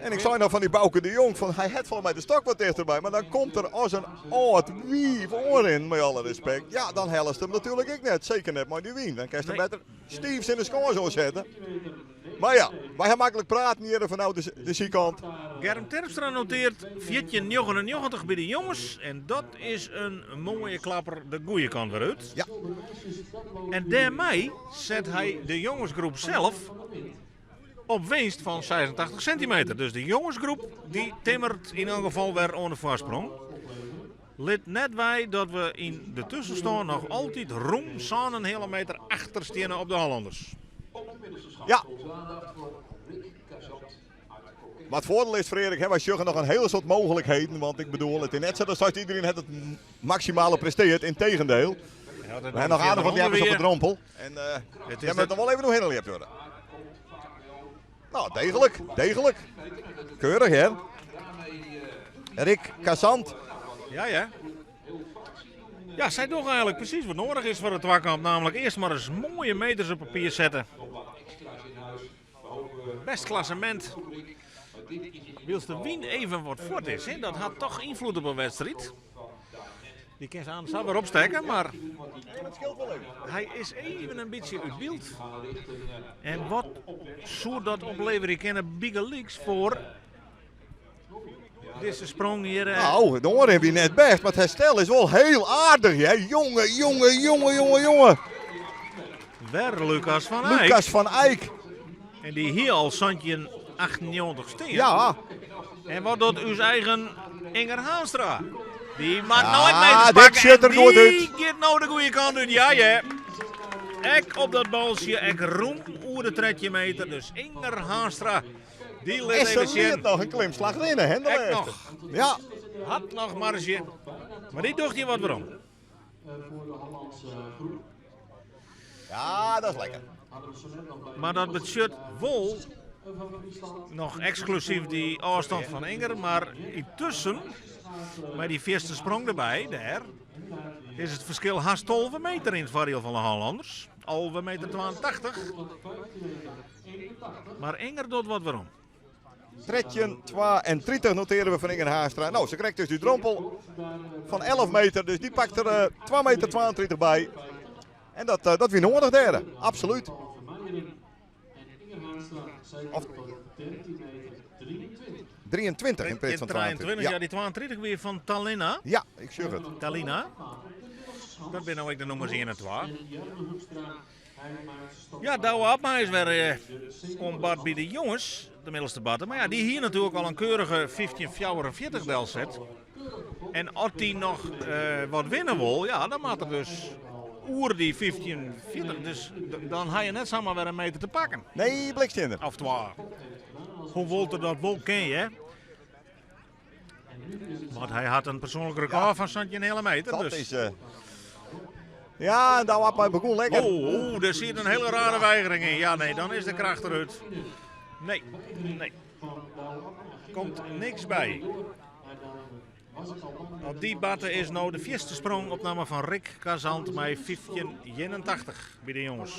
Speaker 2: En ik zei nou van die Bouke de Jong, van hij had volgens mij de stok wat dichterbij. Maar dan komt er als een oud wie voorin, met alle respect. Ja, dan helst hem natuurlijk ik net. Zeker net maar die wien. Dan kan je hem
Speaker 1: Nee.
Speaker 2: beter Steves in de schoon zo zetten. Maar ja, wij gaan makkelijk praten hier vanuit de zijkant.
Speaker 1: Germ Terpstra noteert 14,99 bij de jongens. En dat is een mooie klapper de goede kant weer uit.
Speaker 2: Ja.
Speaker 1: En daarmee zet hij de jongensgroep zelf op winst van 86 centimeter. Dus de jongensgroep die timmert in elk geval weer onder de voorsprong. Lid net wij dat we in de tussenstand nog altijd roem zo'n hele meter achter stenen op de Hollanders.
Speaker 2: Ja. Maar het voordeel is, Frederik, hè, wij zeggen nog een hele soort mogelijkheden. Want ik bedoel, het is net zo dat straks iedereen het, het maximale presteert. Integendeel.
Speaker 1: Ja, dat
Speaker 2: We hebben nog aardig wat die op de drompel. En
Speaker 1: Het
Speaker 2: jij
Speaker 1: is
Speaker 2: moet
Speaker 1: dat-
Speaker 2: nog wel even nog heen worden. Nou, degelijk, degelijk. Keurig, hè? Rick Cassant.
Speaker 1: Ja, ja. Ja, zij doen eigenlijk precies wat nodig is voor het twakkamp. Namelijk eerst maar eens mooie meters op papier zetten. Best klassement. Wils de wien even wat voort is, hè? Dat had toch invloed op een wedstrijd. Die kan ze aan de weer opsteken, maar
Speaker 2: Dat scheelt wel even.
Speaker 1: hij is even een beetje uit beeld. En wat zou dat opleveren? Ik ken Bigge Leaks voor Dizze sprong hjir.
Speaker 2: Nou, de oanrin wie net bêst, mar it herstel is wol hiel aardich, hè. Jonge, jonge, jonge, jonge, jonge.
Speaker 1: Wer Lucas van Eyck.
Speaker 2: Lucas van Eyck.
Speaker 1: En dy hie al 1798 stean.
Speaker 2: Ja.
Speaker 1: En wat docht ús eigen Inger Haanstra? Dy moat
Speaker 2: Ja,
Speaker 1: no ek meters
Speaker 2: dit
Speaker 1: pakke
Speaker 2: sjocht
Speaker 1: en
Speaker 2: der goed
Speaker 1: dy
Speaker 2: út.
Speaker 1: giet no de goede kant út. Ja, ja. Ek op dat baltsje, ek rûm oer de 13 meter. Dus Inger Haanstra, dy lit
Speaker 2: En se
Speaker 1: even sjen.
Speaker 2: liet noch in klimslach rinne, hè, de
Speaker 1: Ek
Speaker 2: lêste.
Speaker 1: noch.
Speaker 2: Ja.
Speaker 1: Hat noch marge. Mar dy docht hjir wat werom.
Speaker 2: Ja, dat is lekker.
Speaker 1: Mar dat betsjut wol noch eksklusyf dy ôfstân fan Inger, mar yntusken, mei dy fierste sprong derby, dêr, is it ferskil hast 12 meter yn it foardiel fan de Hollanners. 11 meter 82. Mar Inger docht wat werom.
Speaker 2: 13, 32 noteren we fan Inger Haanstra. No, se krijt dus dy drompel fan 11 meter. Dus dy pakt der 2 meter 32 by. En dat, dat wie noadich dêr. Absolút. Of 23 yn pleats fan 22.
Speaker 1: Ja. ja, dy 32 wie fan Talina.
Speaker 2: Ja, ik sjoch it.
Speaker 1: Talina. Dat binne no ek de nûmers 1 en 2. Ja, Douwe Abma is wer eh, oan bar by de jonges, de middelste batte. Mar ja, dy hie natuerlik al in keurige 1544 delset. En as dy noch eh, wat winne wol, ja, dan moat er dus oer dy 1540. Dus dan ha je net samar wer in meter te pakken.
Speaker 2: Nee, blikstinder.
Speaker 1: Of twa. Hoewol't er dat wol kin, hè. Want hy hat in persoanlik rekôr fan 17,5 meter.
Speaker 2: Dat
Speaker 1: dus.
Speaker 2: is... eh, Ja, en Douwe Abma begûn lekker.
Speaker 1: Oh, oh, dêr sit in hiele rare weigering yn. Ja, nee, dan is de kracht derút. Nee, nee. Komt niks by. Op dy batte is no de fierste sprong op namme fan Rick Kazant mei 1581 by de jonges.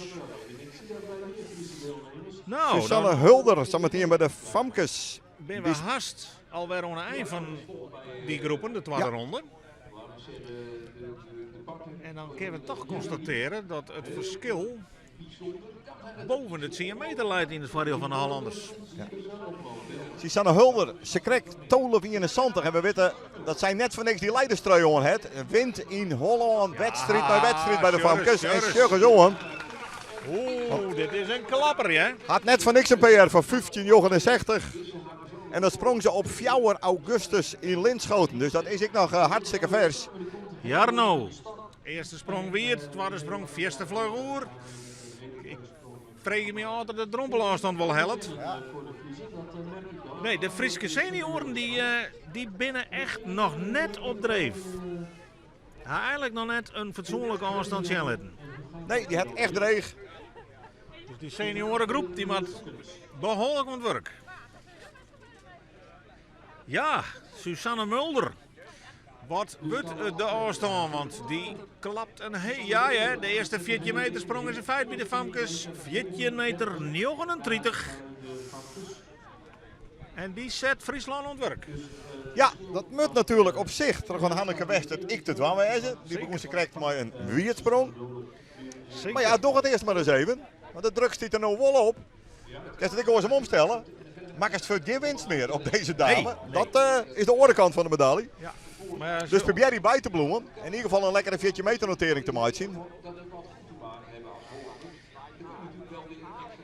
Speaker 1: No,
Speaker 2: Susanne
Speaker 1: dan
Speaker 2: Hulder, sametien by de famkes.
Speaker 1: binne we hast alwer oan de ein fan dy groepen, de twadde ronde. En dan kinne we toch konstatearje dat it ferskil boven de 10 meter leit yn it foardiel fan de Hollanders.
Speaker 2: Susanne Hulder, se krekt 12,71 en we witte dat sy net foar niks dy leiderstrui oan hat. Wint yn Hollân wedstriid nei wedstriid by de famkes. En sjoch ris oan.
Speaker 1: Oeh, dit is in klapper, hè?
Speaker 2: Hat net foar niks in PR fan 15,69. En dat sprong se op 4 augustus yn Linschoten. Dus dat is ek noch hartstikke fers.
Speaker 1: Jarno, earste sprong wie it, twadde sprong fierste fluch oer. Ik freegje my ôf oft er de drompelôfstân wol hellet. Nee, de Fryske senioaren dy, dy binne echt noch net op dreef. Ha eigenlik noch net in fatsoenlike ôfstân sjen litten.
Speaker 2: Nee, dy hat echt dreech.
Speaker 1: Dus dy senioaregroep dy moat behoarlik oan it wurk. Ja, Susanne Mulder. Wat wurdt it de ôfstân? Want dy klapt in he ja, ja, de earste 14 meter sprong is in feit by de famkes. 14 meter 39. En dy set Fryslân oan it wurk.
Speaker 2: Ja, dat moat natuerlik op sich troch in Hanneke Westert ek te dwaan wêze. Dy begûn se krekt mei in wierdsprong. Mar ja, doch it earst mar ris even. Want de druk stiet der no wol op. Kinst it ek oars om omstelle. Makkest fuort gjin winst mear op dizze dame.
Speaker 1: Nee, nee.
Speaker 2: Dat eh, is de oare kant fan de medalje.
Speaker 1: Ja. Maar
Speaker 2: Dus probearje dy by te bliuwen. In ieder gefal in lekkere 14 meter notering te meitsjen.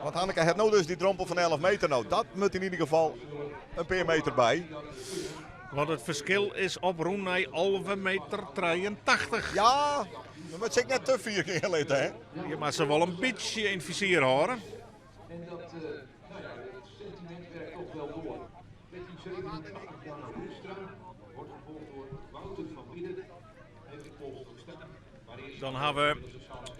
Speaker 2: Want Hanneke hat no dus dy drompel fan 11 meter. No, dat moat yn ieder gefal in pear meter by.
Speaker 1: Want it ferskil is oprûn nei 11 meter 83.
Speaker 2: Ja, dan moat se ek net te fier gean litte, hè?
Speaker 1: Je moat se wol in bytsje yn it fizier hâlde. Dan ha we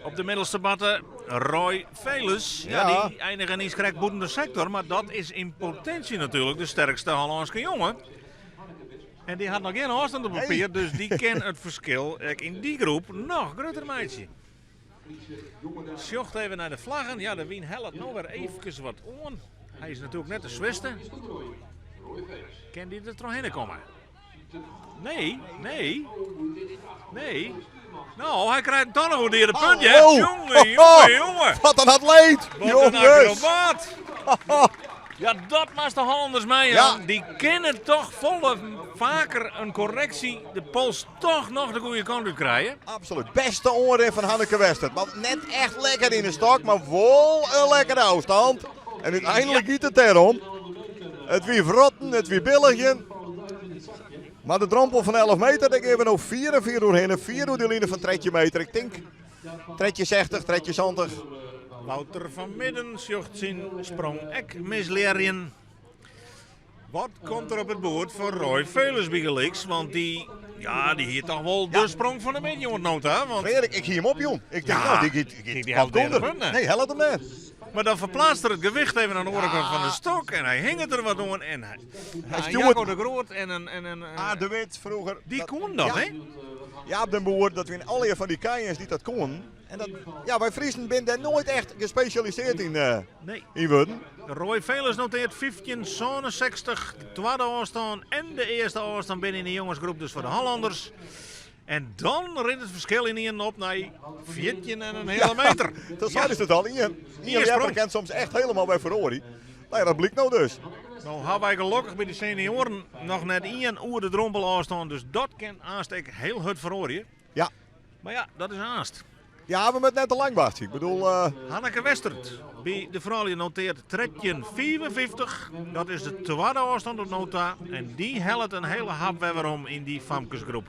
Speaker 1: op de middelste batte Roy Velus. Ja,
Speaker 2: Ja.
Speaker 1: dy einige niiskrekt bûten de sektor, mar dat is yn potinsje natuerlik de sterkste Hollânske jonge. En dy hat noch gjin ôfstân op papier, dus dy kin it ferskil ek yn dy groep noch grutter meitsje. Sjocht even nei de flaggen. Ja, de wyn hellet no wer eefkes wat oan. Hy is natuerlik net de swierste. Kin dy der trochhinne komme? Nee, nee, nee. No, hy krijt toch noch oer de punt, hè?
Speaker 2: Hallo.
Speaker 1: Jonge, jonge, jonge.
Speaker 2: Wat in atleet!
Speaker 1: Wat in
Speaker 2: Jongens!
Speaker 1: acrobaat! Ja, dat moatst de Hollanders meijaan. Ja. Dy kinne toch folle faker in korreksje, de pols toch noch de goede kant út krije.
Speaker 2: Absoluut. Beste oanrin fan Hanneke Westert. Want net echt lekker yn de stok, mar wol in lekkere ôfstân. En úteinlik giet it dêrom. It wie wrotten, it wie billigjen. Mar de drompel fan 11 meter, dêr gean we no fier en fier oerhinne. Fier oer dy line fan 13 meter. Ik tink 1360, 1370.
Speaker 1: Wouter van Midden sjocht syn sprong ek mislearjen. Wat komt der op it boerd foar Roy Veulens bygelyks? Want dy, ja, dy hie toch wol de sprong fan de middei oant no ta. Want...
Speaker 2: Freark, ik hie him opjûn. Ik tink, ja, nou, dy giet,
Speaker 1: dy hellet
Speaker 2: ûnder. Nee, hellet him net.
Speaker 1: Mar dan ferplaatst er it gewicht even oan de oare kant fan de stok en hy hinget der wat oan en hy, hy stjoert Jacco de Groot en in en in
Speaker 2: Aad de Wit froeger.
Speaker 1: Dy koenen dat, hè?
Speaker 2: Jaap den Boer, dat wiene allegear fan dy keiens dy't dat koenen. En dat, ja, wy Friezen binne dêr noait echt gespesjalisearre yn,
Speaker 1: nee.
Speaker 2: yn wurden.
Speaker 1: Roy Veulens noteart 15,67, de twadde ôfstân en de earste ôfstân binne yn de jongesgroep dus foar de Hollanders. En dan rint it ferskil ynienen op nei 14 en in heale meter.
Speaker 2: Dat seidest it al, ien ljepper kin soms echt helemaal wer feroarje. Nou ja, dat blykt no dus.
Speaker 1: No ha wy gelokkich by de senioaren noch net ien oer de drompelôfstân, dus dat kin aanst ek hiel hurd feroarje.
Speaker 2: Ja.
Speaker 1: Mar ja, dat is aanst.
Speaker 2: Ja, we moatte net te lang wachtsje. Ik bedoel.
Speaker 1: Hanneke Westert by de froulju noteart 13,55. Dat is de twadde ôfstân oant no ta. En dy hellet in hiele hap wer werom yn dy famkesgroep.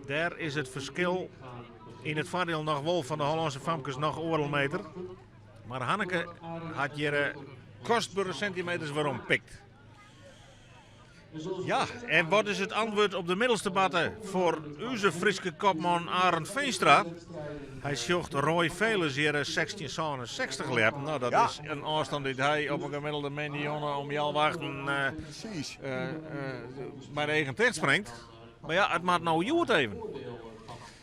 Speaker 1: Dêr is it ferskil yn it foardiel noch wol fan de Hollânske famkes noch oardel meter. Mar Hanneke hat hjir kostbere sintimeters werom pikt. Ja, en wat is it antwurd op de middelste batte foar ús Fryske kopman Arend Veenstra? Hy sjocht Roy Veulens hjir 1667 ljeppen. Nou, dat
Speaker 2: Ja.
Speaker 1: is in ôfstân dy't hy op in gemiddelde moandeijûn om healwei achten
Speaker 2: Precies.
Speaker 1: mei de eagen ticht springt. Mar ja, it moat no hjoed even.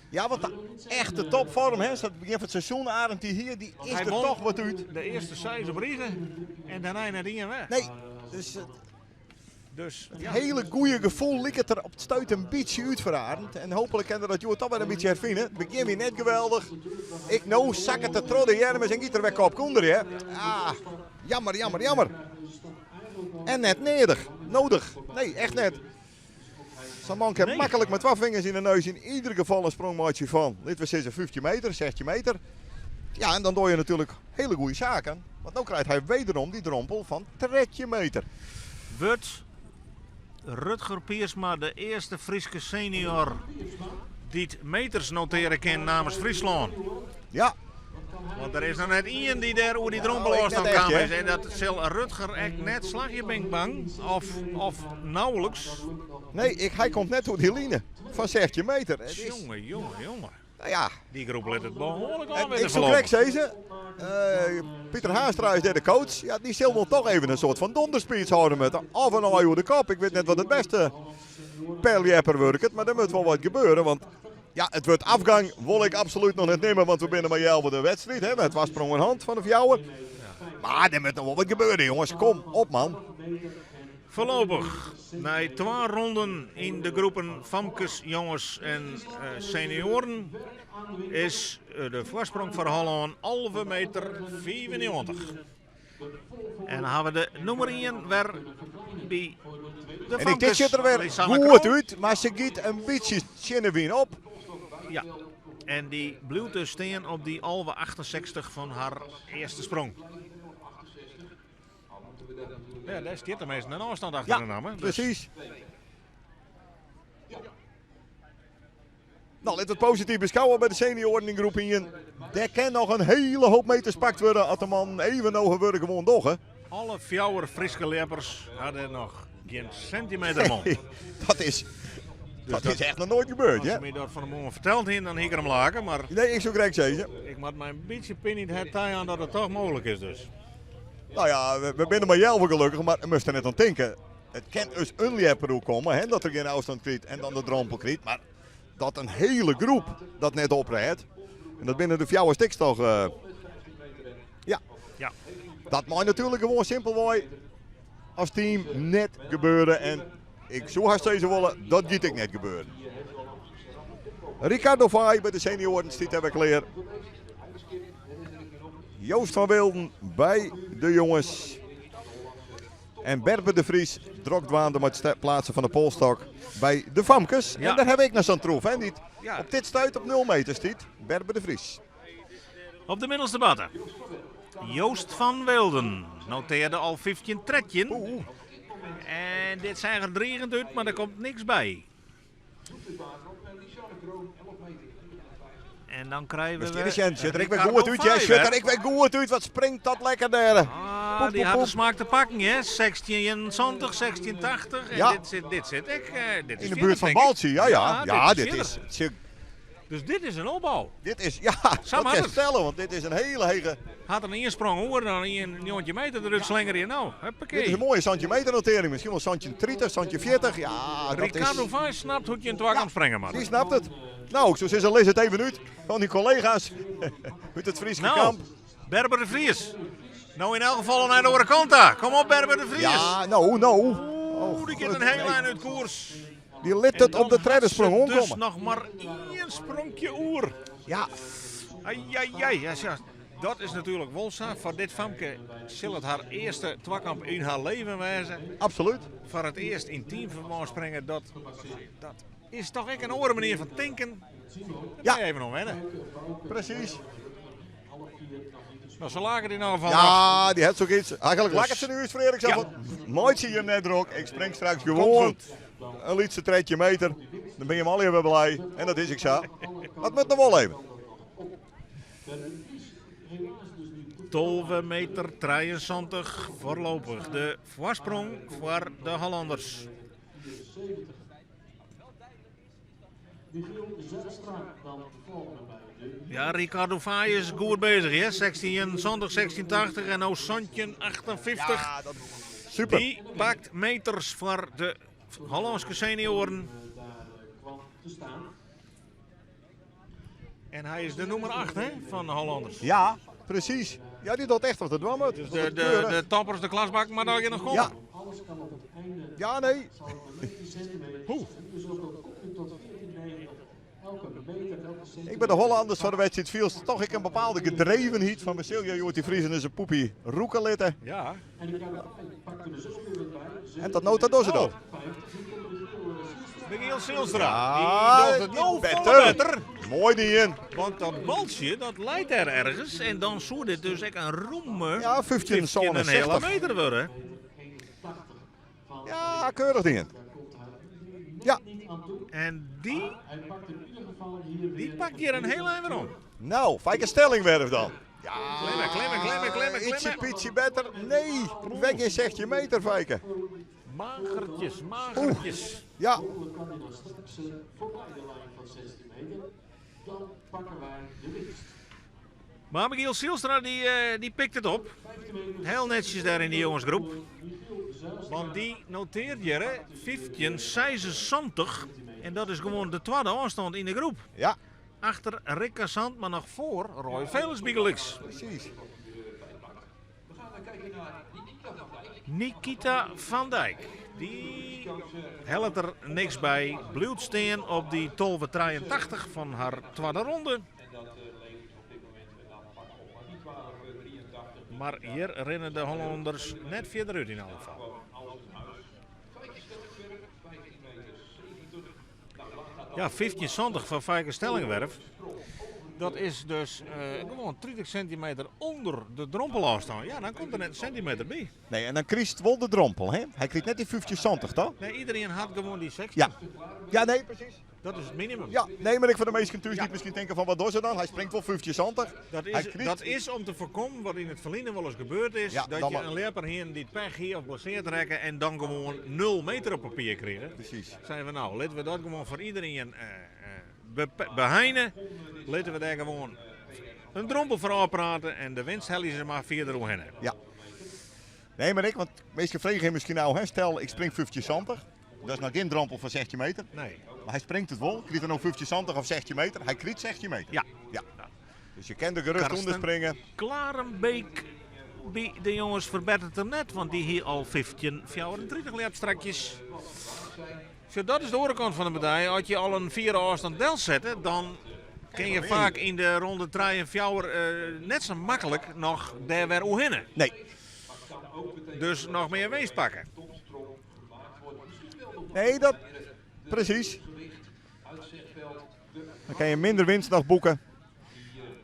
Speaker 2: Ja, want de echte topfoarm, hè, sa't it begjin fan it seizoen Arend dy hie, dy is
Speaker 1: Hy
Speaker 2: der
Speaker 1: won
Speaker 2: toch wat út.
Speaker 1: De earste seis op rige en dêrnei net ien wer.
Speaker 2: Nee, dus it
Speaker 1: Dus, ja.
Speaker 2: hiele goede gefoel liket der op it stuit in bytsje út foar Arend. En hooplik kin er dat hjoed toch wer in bytsje herfine. It begjin wie net geweldich. Ek no sakket er troch de earms en giet er wer kopke ûnder. Hè. Ah, jammer, jammer, jammer. En net nedich. Nodig. Nee, echt net. Sa'n man kin
Speaker 1: Nee.
Speaker 2: maklik mei twa fingers yn de neus yn ieder gefal in sprong meitsje fan, litte we sizze, 15 meter, 16 meter. Ja, en dan doar je natuerlik hiele goede saken. Want no krijt hy wederom dy drompel fan 13 meter.
Speaker 1: Wurdt Rutger Piersma de earste Fryske senior dy't meters noteare kin namens Fryslân?
Speaker 2: Ja.
Speaker 1: Want der is noch net ien dy't dêr oer dy
Speaker 2: Nou,
Speaker 1: drompelôfstân
Speaker 2: ek net echt,
Speaker 1: kaam
Speaker 2: hè?
Speaker 1: is. En dat sil Rutger ek net slagje, bin ik bang. Of, of nauwelijks.
Speaker 2: Nee, ik, hy komt net oer dy line fan 16 meter. It is,
Speaker 1: Jonge, jonge, jonge.
Speaker 2: nou ja,
Speaker 1: Dy groep lit it behoarlik
Speaker 2: en
Speaker 1: oan
Speaker 2: ik
Speaker 1: witte
Speaker 2: soe krekt
Speaker 1: voorlopich.
Speaker 2: sizze, Pieter Haanstra is dêr de coach. Ja, dy sil wol toch even in soart fan donderspeech hâlde moatte. Of in aai oer de kop. Ik wit net wat it bêste per ljepper wurket, mar der moat wol wat gebeure. Want ja, it wurd afgang wol ik absolút noch net nimme, want we binne mar healwei de wedstriid. Hè, twa sprongen hân fan de fjouwer. Mar der moat noch wol wat gebeure, jonges. Kom op, man.
Speaker 1: Foarlopich, nei twa ronden yn de groepen famkes, jonges en senioaren is de foarsprong foar Hollân 11 meter 95. En dan ha we de nûmer ien wer by de
Speaker 2: En ek dit
Speaker 1: famkes.
Speaker 2: sjocht der wer
Speaker 1: Lisanne
Speaker 2: goed
Speaker 1: Kroon.
Speaker 2: út, mar se giet in bytsje tsjin de wyn op.
Speaker 1: Ja, en dy bliuwt dus stean op dy 11,68 fan har earste sprong. Ja, dêr stiet teminsten in ôfstân achter
Speaker 2: Ja,
Speaker 1: de namme. Dus
Speaker 2: precies. Nou, litte we it posityf beskôgje by de senioaren yn groep 1. Dêr kin noch in hiele hoop meters pakt wurde as de mannen even no har wurk gewoan dogge.
Speaker 1: Alle fjouwer Fryske ljeppers ha dêr noch gjin sintimeter mei.
Speaker 2: Nee, dat is, dat is echt noch noait gebeurd,
Speaker 1: As
Speaker 2: hè?
Speaker 1: se my dat fan 'e moarn ferteld hiene, dan hie ik der om lake. Mar
Speaker 2: Nee, ik soe krekt sizze.
Speaker 1: ik moat my in bytsje pine yn it hert tajaan dat it toch mooglik is dus.
Speaker 2: Nou ja, we binne mar healwei gelokkich, mar moatst der net oan tinke. It kin dus in ljepper oerkomme, hè, dat er gjin ôfstân krijt en dan de drompel krijt. Mar dat in hiele groep dat net oprêdt, en dat binne de fjouwer stiks toch. Ja.
Speaker 1: Ja.
Speaker 2: Dat mei natuerlik gewoan simpelwei as team net gebeure. En ik soe hast sizze wolle, dat giet ek net gebeuren. Ricardo Fay by de senioaren stiet dêr wer klear. Joost van Weelden by de jonges. En Berber de Vries drok dwaande mei it pleatsen fan de polstok by de famkes. En dêr ha ik noch sa'n troef, hè, dy't op dit stuit op 0 meter stiet. Berber de Vries.
Speaker 1: Op de middelste batte. Joost van Weelden notearde al 15-13. En dit seach der drigend út, mar der komt niks by. En dan krije we
Speaker 2: wer Sjocht der ek wer goed út, ja. Sjocht der ek wer goed út. Wat springt dat lekker dêr.
Speaker 1: Ah, dy hat de smaak te pakken, hè. 1671, 1680. En dit sit, dit sit ek, dit is
Speaker 2: Yn de buert fan Baltsje, ja, ja. Ja, dit is.
Speaker 1: Dus dit is in opbou.
Speaker 2: Dit is, ja, dat kinst stelle, want dit is in hiele hege.
Speaker 1: Hat in ien sprong oer dan ien 19 meter derút slingerje. No, huppakee.
Speaker 2: Dit is in moaie 17 meter notering, miskien wol 1730, 1740. Ja, dat is.
Speaker 1: Ricardo Vijs snapt hoe't je in twakamp springe moatte.
Speaker 2: Dy snapt it. No, ik soe sizze, lis it even út oan dyn kollega's út it Fryske kamp.
Speaker 1: Berber de Vries. No yn elk gefal nei de oare kant ta. Kom op Berber de Vries.
Speaker 2: Ja, no, no.
Speaker 1: Oeh, dy giet in hiel ein út koers.
Speaker 2: Dy lit it op de tredde sprong oankomme.
Speaker 1: Dus noch mar ien spronkje oer.
Speaker 2: Ja.
Speaker 1: Ai, ai, ai. Ja, sja, dat is natuerlik wol sa. Foar dit famke sil it har earste twakamp yn har leven wêze.
Speaker 2: Absolút.
Speaker 1: Foar it earst yn teamferbân springe, dat, dat is toch ek in oare manier fan tinken. Dêr moatte je even oan wenne.
Speaker 2: Presys.
Speaker 1: No, se laket yn alle gefal
Speaker 2: Ja, dy hat sokyts. Eigenlik laket se nu ús, Frederik. Ja. Meitsje jim net drok. Ik spring straks gewoan in lytse 13 meter. Dan binne jim allegear wer blij. En dat is ek sa. Mar it moat noch wol even.
Speaker 1: 12 meter 73 foarlopich de foarsprong foar de Hollanders. Ja, Ricardo Faaij is goed bezig, hè? 1671, 1680 en no 1758.
Speaker 2: Ja, dat super.
Speaker 1: Dy pakt meters foar de Hollânske senioaren. En hy is de nûmer 8 hè, fan de Hollanders.
Speaker 2: Ja, presys. Ja, dy docht echt wat er dwaan moat.
Speaker 1: Dus de, de, de toppers, de klasbak, mar dan noch komme.
Speaker 2: Ja. Ja, nee.
Speaker 1: Oeh.
Speaker 2: Ik by de Hollanders foar de wedstriid fielst toch ek in bepaalde gedrevenheid fan Basilia hjoed dy Friezen ris in poepie rûke litte.
Speaker 1: Ja.
Speaker 2: En tot no ta dogge se dat.
Speaker 1: Michiel Zijlstra,
Speaker 2: Ja,
Speaker 1: dy docht it no
Speaker 2: better.
Speaker 1: folle better.
Speaker 2: Moai dien.
Speaker 1: Want dat baltsje, dat leit dêr ergens. En dan soe dit dus ek in romme
Speaker 2: Ja,
Speaker 1: 15,5
Speaker 2: 15,67.
Speaker 1: meter wurde.
Speaker 2: Ja, keurich dien. Ja.
Speaker 1: En dy, dy pakt hjir in hiel ein werom.
Speaker 2: No, Feike Stellingwerf dan. Ja,
Speaker 1: Klimme, klimme, klimme, klimme,
Speaker 2: Ietsje
Speaker 1: klimme.
Speaker 2: pietsje better. Nee, wer gjin 16 meter, Feike.
Speaker 1: Magertjes, magertjes.
Speaker 2: Ja.
Speaker 1: Mar Michiel Zijlstra dy, dy pikt it op. Hiel netsjes dêr yn de jongesgroep. Want dy noteart hjir 15,76. En dat is gewoan de twadde ôfstân yn de groep.
Speaker 2: Ja.
Speaker 1: Achter Rick Sant, mar noch foar Roy Veles bygelyks.
Speaker 2: Presys.
Speaker 1: Nikita van Dijk, dy hellet der niks by. Bliuwt stean op dy 12,83 fan har twadde ronde. Mar hjir rinne de Hollanders net fierder út yn alle gefal. Ja, 15,70 foar Feike Stellingwerf. Dat is dus gewoan 30 sintimeter ûnder de drompelôfstân. Ja, dan komt der net in sintimeter by.
Speaker 2: Nee, en dan krijst wol de drompel, hè? Hy krijt net dy 15,70, toch?
Speaker 1: Nee, iedereen hat gewoan dy 16.
Speaker 2: Ja. Ja, nee, presys.
Speaker 1: Dat is it minimum.
Speaker 2: Ja, nee, mar ek foar de minsken thús dy't miskien tinke fan wat dogge se dan? Hy springt wol 15,70.
Speaker 1: Dat
Speaker 2: Hy
Speaker 1: is,
Speaker 2: krijt
Speaker 1: dat is om te foarkommen wat yn it ferline wolris gebeurd is,
Speaker 2: Ja,
Speaker 1: dat
Speaker 2: dan
Speaker 1: je
Speaker 2: mar
Speaker 1: in ljepper hienen dy't pech hie of blesseard rekke en dan gewoan 0 meter op papier krige.
Speaker 2: Presys.
Speaker 1: Seinen we no, litte we dat gewoan foar iedereen beheine. Litte we dêr gewoan in drompel foar ôfprate en de winst helje se mar fierder oerhinne.
Speaker 2: Ja. Nee, mar ek, want minsken freegje him miskien no, hè, stel ik spring 15,70. Dat is noch gjin drompel fan 16 meter.
Speaker 1: Nee.
Speaker 2: Mar hy springt it wol. Krijt er no 15,70 of 16 meter? Hy krijt 16 meter.
Speaker 1: Ja.
Speaker 2: Ja. Dus je kin der gerêst
Speaker 1: Karsten
Speaker 2: ûnder springe.
Speaker 1: Klarenbeek by de jonges ferbetteret him net, want dy hie al 15,34 ljepstrekjes. Sjoch, dat is de oare kant fan de medaille. As je al in fiere ôfstân delsette, dan. Kin je faak yn de ronde trije en fjouwer net sa maklik noch dêr wer oerhinne.
Speaker 2: Nee.
Speaker 1: Dus noch mear winst pakke.
Speaker 2: Nee, dat presys. Dan kin je minder winst noch boeken.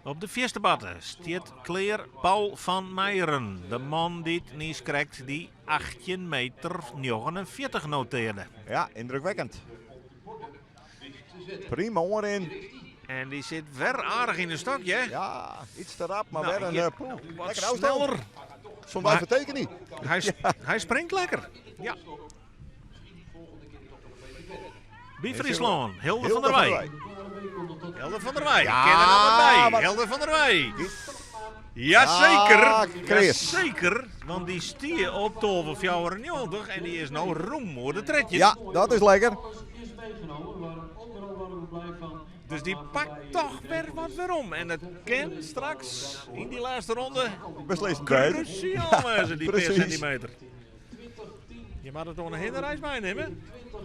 Speaker 1: Op de fierste barte stiet klear Paul van Meijeren, de man dy't niiskrekt dy 18 meter 49 notearde.
Speaker 2: Ja, yndrukwekkend. Prima oanrin.
Speaker 1: En dy sit wer aardich yn de stok, hè?
Speaker 2: Ja, iets te rap, mar
Speaker 1: Nou,
Speaker 2: wer in
Speaker 1: hier,
Speaker 2: poeh,
Speaker 1: wat
Speaker 2: lekker ôfstân.
Speaker 1: sneller.
Speaker 2: Sûnder
Speaker 1: Maar-
Speaker 2: fertekening.
Speaker 1: Hy springt lekker. Ja. By Fryslân, Hilde van der Weij. Hilde van der Weij,
Speaker 2: Ja,
Speaker 1: kin der noch wat by.
Speaker 2: maar-
Speaker 1: Hilde van der Weij. Jazeker,
Speaker 2: Ja, Chris.
Speaker 1: jazeker, want dy stie op 12,94 en dy is no rûm oer de 13.
Speaker 2: Ja, dat is lekker.
Speaker 1: Dus dy pakt toch wer wat werom. En it kin straks yn dy lêste ronde
Speaker 2: Beslissend wêze.
Speaker 1: krusiaal wêze, dy pear
Speaker 2: precies.
Speaker 1: sintimeter. Je moatte it oan de hinnereis meinimme.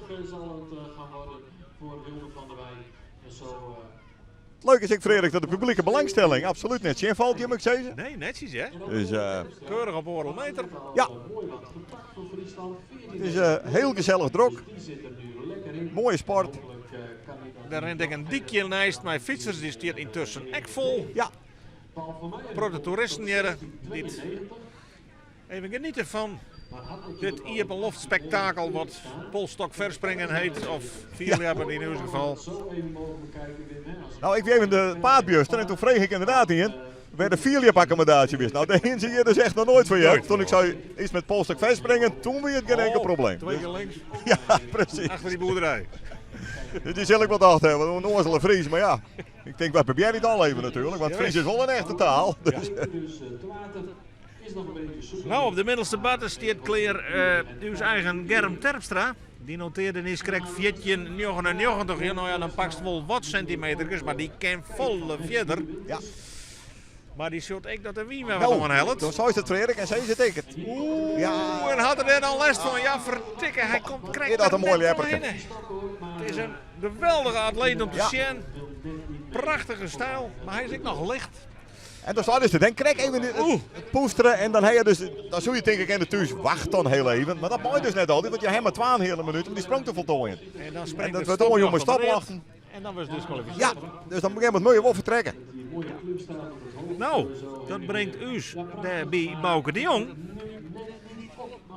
Speaker 4: 20 zal het gaan worden voor Hilde van der Weij. En zo
Speaker 2: Leuk is ek, Frederik, dat de publieke belangstelling absoluut net tsjinfalt, jim ik sizze.
Speaker 1: Nee, netsjes hè.
Speaker 2: Dus
Speaker 1: Keurich op oardel meter.
Speaker 2: ja,
Speaker 4: mooi wat gepakt voor Friesland. 14
Speaker 2: het is hiel gesellich drok.
Speaker 4: die zit er nu lekker in.
Speaker 2: Moaie sport.
Speaker 4: Hopelijk kan hij dat.
Speaker 1: Dêr rint ek in dykje neist mei fytsers, dy stiet yntusken ek fol.
Speaker 2: Ja,
Speaker 4: Paul van Meijer
Speaker 1: Protte toeristen hjir dy't
Speaker 4: 92.
Speaker 1: even geniete fan dit iepenloftspektakel wat polstok verspringen heet, of fierljeppen yn ús gefal.
Speaker 4: Zo even mogen bekijken, Wim. Hè, als
Speaker 2: nou ik wie even de paadbjuster en toen freeg ik ynderdaad ien wêr't de fierljepakkommodaasje wie. Nou, dêr hiene se hjir dus echt noch noait fan heard. Toen ik sei iets met polstok verspringen, toen wie it gjin inkel
Speaker 1: Oh,
Speaker 2: probleem.
Speaker 1: Twee keer links,
Speaker 2: Ja, presys.
Speaker 1: achter dy boerderij.
Speaker 2: Dus dy sil ek wol tocht hawwe, wat in ûnnoazele Fries. Mar ja, ik tink wy probearje it al even natuerlik, want Fries is wol in echte taal. Dus,
Speaker 4: dus te water is nog een beetje zoeken.
Speaker 1: Nou, op de middelste barte stiet klear ús eigen Germ Terpstra. Dy notearde niiskrekt 14,99. Ja, no ja, dan pakst wol wat sintimeterkes, mar dy kin folle fierder.
Speaker 2: ja.
Speaker 1: Mar dy sjocht ek dat de wyn wer wat
Speaker 2: Nou,
Speaker 1: oanhellet.
Speaker 2: dan seist it Frederik en sa is it ek.
Speaker 1: Oeh,
Speaker 2: Ja.
Speaker 1: en hat er dêr dan lêst fan? Ja, fertikke, hy komt krekt
Speaker 2: Is dat
Speaker 1: der
Speaker 2: in moai
Speaker 1: net
Speaker 2: ljepperke.
Speaker 1: oerhinne. It is in geweldige atleet om te
Speaker 2: Ja.
Speaker 1: sjen. Prachtige styl, mar hy is ek noch licht.
Speaker 2: En dan staat dus dan krekt even het
Speaker 1: Oeh.
Speaker 2: het poesteren en dan heb je dus, dan zul je denk ik in de thuis, wacht dan heel even. Maar dat mag dus net altijd, want je hebt maar 12 minuten om die sprong te voltooien.
Speaker 1: En dan springt
Speaker 2: En dat
Speaker 1: de
Speaker 2: wordt allemaal jongen
Speaker 1: stopjacht op de
Speaker 2: stap
Speaker 1: rit. En dan wordt diskwalifisearre.
Speaker 2: Ja, dus dan moet je het wel vertrekken.
Speaker 1: Nou, dat bringt ús dêr by Bauke de Jong.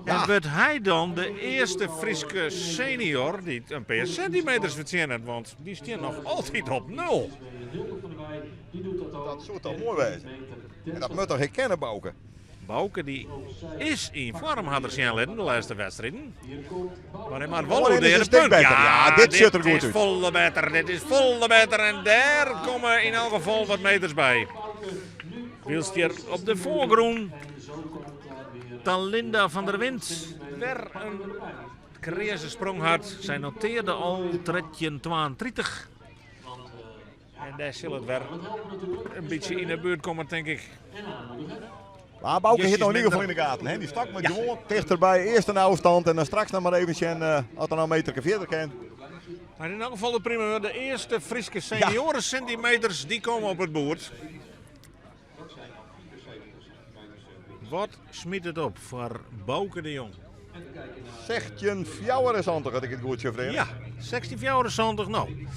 Speaker 2: Ja.
Speaker 1: En wurdt hy dan de earste Fryske senior dy't in pear sintimeters fertsjinnet? Want dy stiet noch altyd op nul.
Speaker 4: Hilde van der Weij, die doet dat ook.
Speaker 2: Dat soe toch moai wêze. En dat moat toch herkennen, Bauke?
Speaker 1: Bauke dy is yn foarm, hat er sjen litten de lêste wedstriden.
Speaker 4: Hier komt Bauke.
Speaker 1: Mar hy moat
Speaker 2: Oh,
Speaker 1: wol
Speaker 2: dit is
Speaker 1: oer
Speaker 2: een
Speaker 1: de
Speaker 2: stuk
Speaker 1: punt.
Speaker 2: better. Ja, dit sjocht der goed
Speaker 1: is
Speaker 2: út.
Speaker 1: folle better, dit is folle better. En dêr komme yn elk gefal wat meters by. Wylst hjir op de foargrûn Talinda van der Wind wer in kreaze sprong hat. Sy notearde al 13,32. En dêr sil it wer in bytsje yn 'e buert komme, tink ik.
Speaker 2: Maar Bauke
Speaker 1: Justjes
Speaker 2: zit nog in ieder geval
Speaker 1: minder.
Speaker 2: in de gaten. Hè? Die stak met gewoon dichterbij, eerst een afstand en dan straks nog maar even zien of er nou een meter verder kan.
Speaker 1: Maar in elk geval de primeur, de earste Fryske senioren centimeters, dy komme op it boerd. Wat smyt it op foar Bauke de Jong?
Speaker 2: 16,74 had ik it goed, Frederik.
Speaker 1: Ja, 16,74. Nou,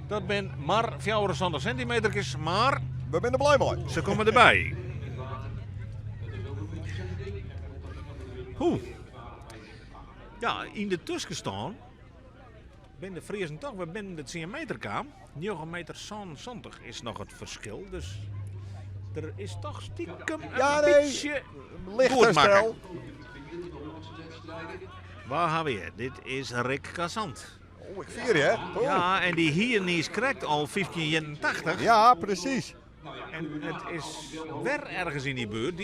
Speaker 1: dat binne mar 74 sintimeterkes, mar
Speaker 2: We binne der blij mei.
Speaker 1: se komme derby. Hoe? Ja, yn de tuskenstân binne de Friezen toch wer binnen de 10 meter kaam. 9 meter 77 is noch it ferskil, dus der is toch stikem in
Speaker 2: Ja, nee.
Speaker 1: bytsje
Speaker 2: Licht
Speaker 1: goed makke.
Speaker 2: herstel.
Speaker 1: Waar ha we it? Dit is Rick Cassant.
Speaker 2: Oh, ik vier je, hè? Oh.
Speaker 1: Ja, en dy hie niiskrekt al 1581.
Speaker 2: Ja, presys.
Speaker 1: En it is wer ergens yn dy buert. Dy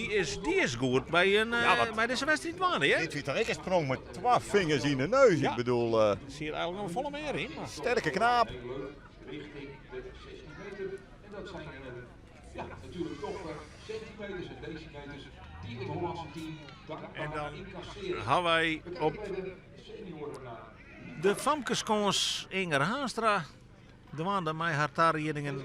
Speaker 1: is goed by, in,
Speaker 2: Ja, wat-
Speaker 1: by dizze wedstriid dwaande, hè?
Speaker 2: Dit wie toch ek in sprong mei twa fingers yn de neus.
Speaker 1: Ja.
Speaker 2: Ik bedoel,
Speaker 1: Sil hjir eigenlik noch folle mear yn. Mar...
Speaker 2: sterke knaap.
Speaker 5: Richting de 16 meter. En dat zijn ja, natuurlijk toch centimeters en decimeters die het Hollandse team dankbaar
Speaker 1: En dan
Speaker 5: incasseren.
Speaker 1: ha wy
Speaker 5: We
Speaker 1: op
Speaker 5: kijken bij de senioren naar.
Speaker 1: de famkeskâns Inger Haanstra. dwaande mei har tariedingen.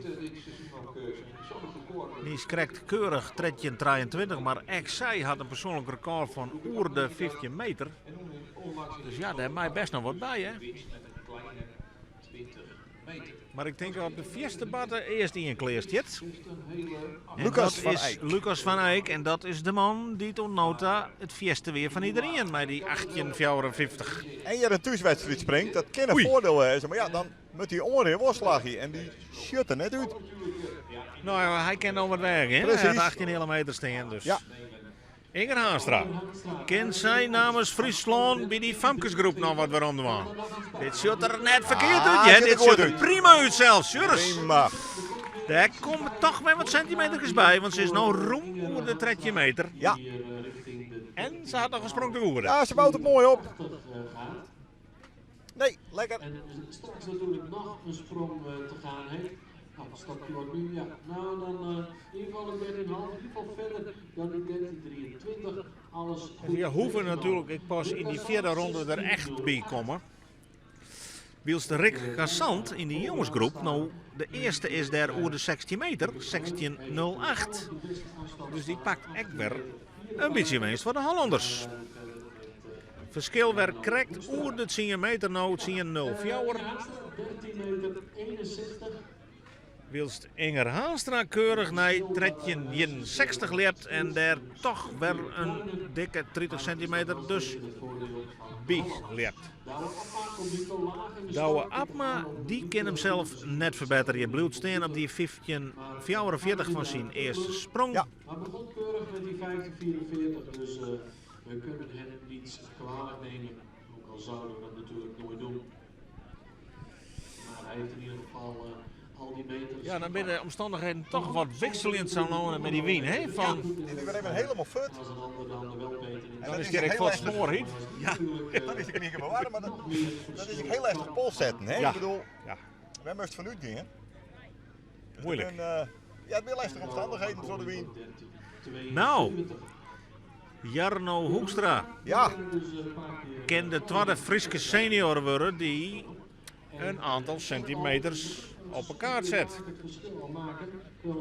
Speaker 1: Niis krekt keurich 13:23, mar ek sy hat in persoanlik rekôr fan oer de 15 meter. Dus ja, dêr mei best noch wat by, hè? Mar ik tink op de fierste barte earst ien klear stiet. En
Speaker 2: Lucas
Speaker 1: dat
Speaker 2: van
Speaker 1: is
Speaker 2: Eyck.
Speaker 1: Lucas van Eyck en dat is de man dy't oant no ta it fierste wie fan iderien mei dy 18,54.
Speaker 2: En je in thúswedstriid springt, dat kin in
Speaker 1: Oei.
Speaker 2: voordeel wêze. Mar ja, dan moat dy oanrin wol slagje en dy sjocht der net út.
Speaker 1: Nou ja, hy kin no wat weagje, hè? Hy hat
Speaker 2: Precies.
Speaker 1: 18 heale meter stean, dus.
Speaker 2: Ja.
Speaker 1: Inger Haanstra, kin sy namens Fryslân by dy famkesgroep noch wat werom dwaan? Dit sjocht der net ferkeard
Speaker 2: Ah,
Speaker 1: út, hear.
Speaker 2: sjocht der
Speaker 1: Dit
Speaker 2: goed
Speaker 1: sjocht der
Speaker 2: út.
Speaker 1: prima út sels, Sjurris.
Speaker 2: Prima.
Speaker 1: Dêr komt toch wer wat sentimeterkes by, want se is no rûm oer de 13 meter.
Speaker 2: Ja.
Speaker 1: En se hat noch in sprong te goede.
Speaker 2: Ja, se bout it moai op. Nee, lekker.
Speaker 4: En straks natuurlijk nog een sprong te gaan heeft. Nou, een stapje wat nu, ja. Nou, dan in ieder geval een 13,5, in ieder geval verder dan die 13,23. Alles goed.
Speaker 1: Je hoeven natuurlijk ik pas in die vierde ronde er echt bij komen. Wylst Rick Gassant in die jongensgroep nou de eerste is daar oer de 16 meter, 16.08. Dus die pakt ek wer in bytsje winst foar de Hollanders. Ferskil wer krekt oer de 10 meter no, 10.04.
Speaker 4: 13 meter 61.
Speaker 1: Wylst Inger Haanstra keurich nei 13,61 ljept en dêr toch wer in dikke 30 sentimeter dus by ljept. Douwe Abma, dy kin himsels net ferbetterje, bliuwt stean op dy 15,44 fan syn earste sprong.
Speaker 2: Ja.
Speaker 4: Maar begon keurig met die 15,44, dus we kunnen hem niets kwalijk nemen. Ook al zouden we dat natuurlijk nooit doen. Maar hij heeft in ieder geval al die meters.
Speaker 1: Ja, dan binne de omstannichheden toch wat wikseljend sa no met dy wyn, hè? Fan,
Speaker 2: Die is weer even helemaal fut.
Speaker 4: Als een ander dan wel beter in.
Speaker 2: En
Speaker 1: dan
Speaker 2: dat
Speaker 1: is
Speaker 2: is
Speaker 1: direct
Speaker 2: heel
Speaker 1: wat
Speaker 2: lastig.
Speaker 1: smoorheet.
Speaker 2: Ja, dan is ik niet meer warm, maar dat, dat is ook heel lastig pols zetten, hè?
Speaker 1: Ja.
Speaker 2: Ik bedoel,
Speaker 1: Ja.
Speaker 2: wij moesten vanuit gaan. Dus
Speaker 1: Moeilijk.
Speaker 2: dat ben, ja, het zijn lastige omstandigheden voor de wyn.
Speaker 1: Nou. Jarno Hoekstra
Speaker 2: Ja,
Speaker 1: kin de twadde Fryske senior wurde dy't in oantal sentimeters op 'e kaart set.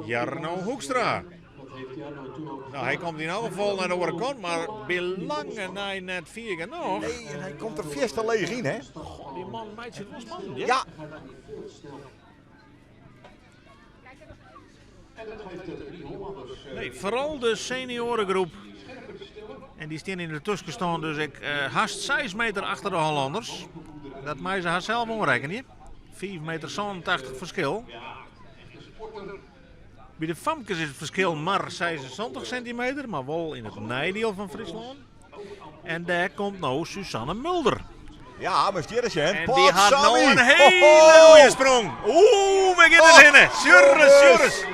Speaker 1: Jarno Hoekstra. Nou, hy komt yn elk gefal nei de oare kant, mar by lange nei net fier genôch.
Speaker 2: nee, en hy komt der fierste leech yn, hè?
Speaker 1: Goh, dy man meitsje it wol spannend, ja.
Speaker 2: Ja,
Speaker 5: En dat geeft de drie Hollanders
Speaker 1: Nee, foaral de senioaregroep.
Speaker 5: scherper te stellen.
Speaker 1: En dy steane yn de tuskenstân dus ek hast 6 meter achter de Hollanders. Dat meie se harsels oanrekkenje. 5 meter 87 ferskil. By de famkes is it ferskil mar 76 sentimeter, mar wol yn it neidiel fan Fryslân. En dêr komt no Suzanne Mulder.
Speaker 2: ja, maar hjir is hè.
Speaker 1: En dy hat no in hiele goede sprong. Oeh, we gean der hinne. Sjurris, sjurris.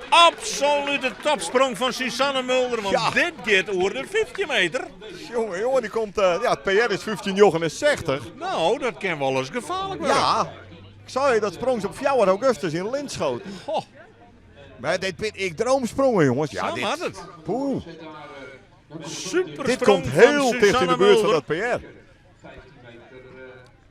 Speaker 1: Absolute topsprong fan Suzanne Mulder, want
Speaker 2: Ja.
Speaker 1: dit giet oer de 15 meter.
Speaker 2: Jongen, jongen, die komt, ja, het PR is 15,69.
Speaker 1: Nou, dat kin wolris gefaarlik wurde.
Speaker 2: Ja, ik sei je, dat sprong ze op 4 augustus in Linschoten.
Speaker 1: Goh,
Speaker 2: Maar dit bin ek droomsprongen, jongens. Ja,
Speaker 1: Zo
Speaker 2: dit,
Speaker 1: had het.
Speaker 2: Poeh,
Speaker 1: Super
Speaker 2: dit komt heel dicht in de buurt van dat PR.
Speaker 5: 15 meter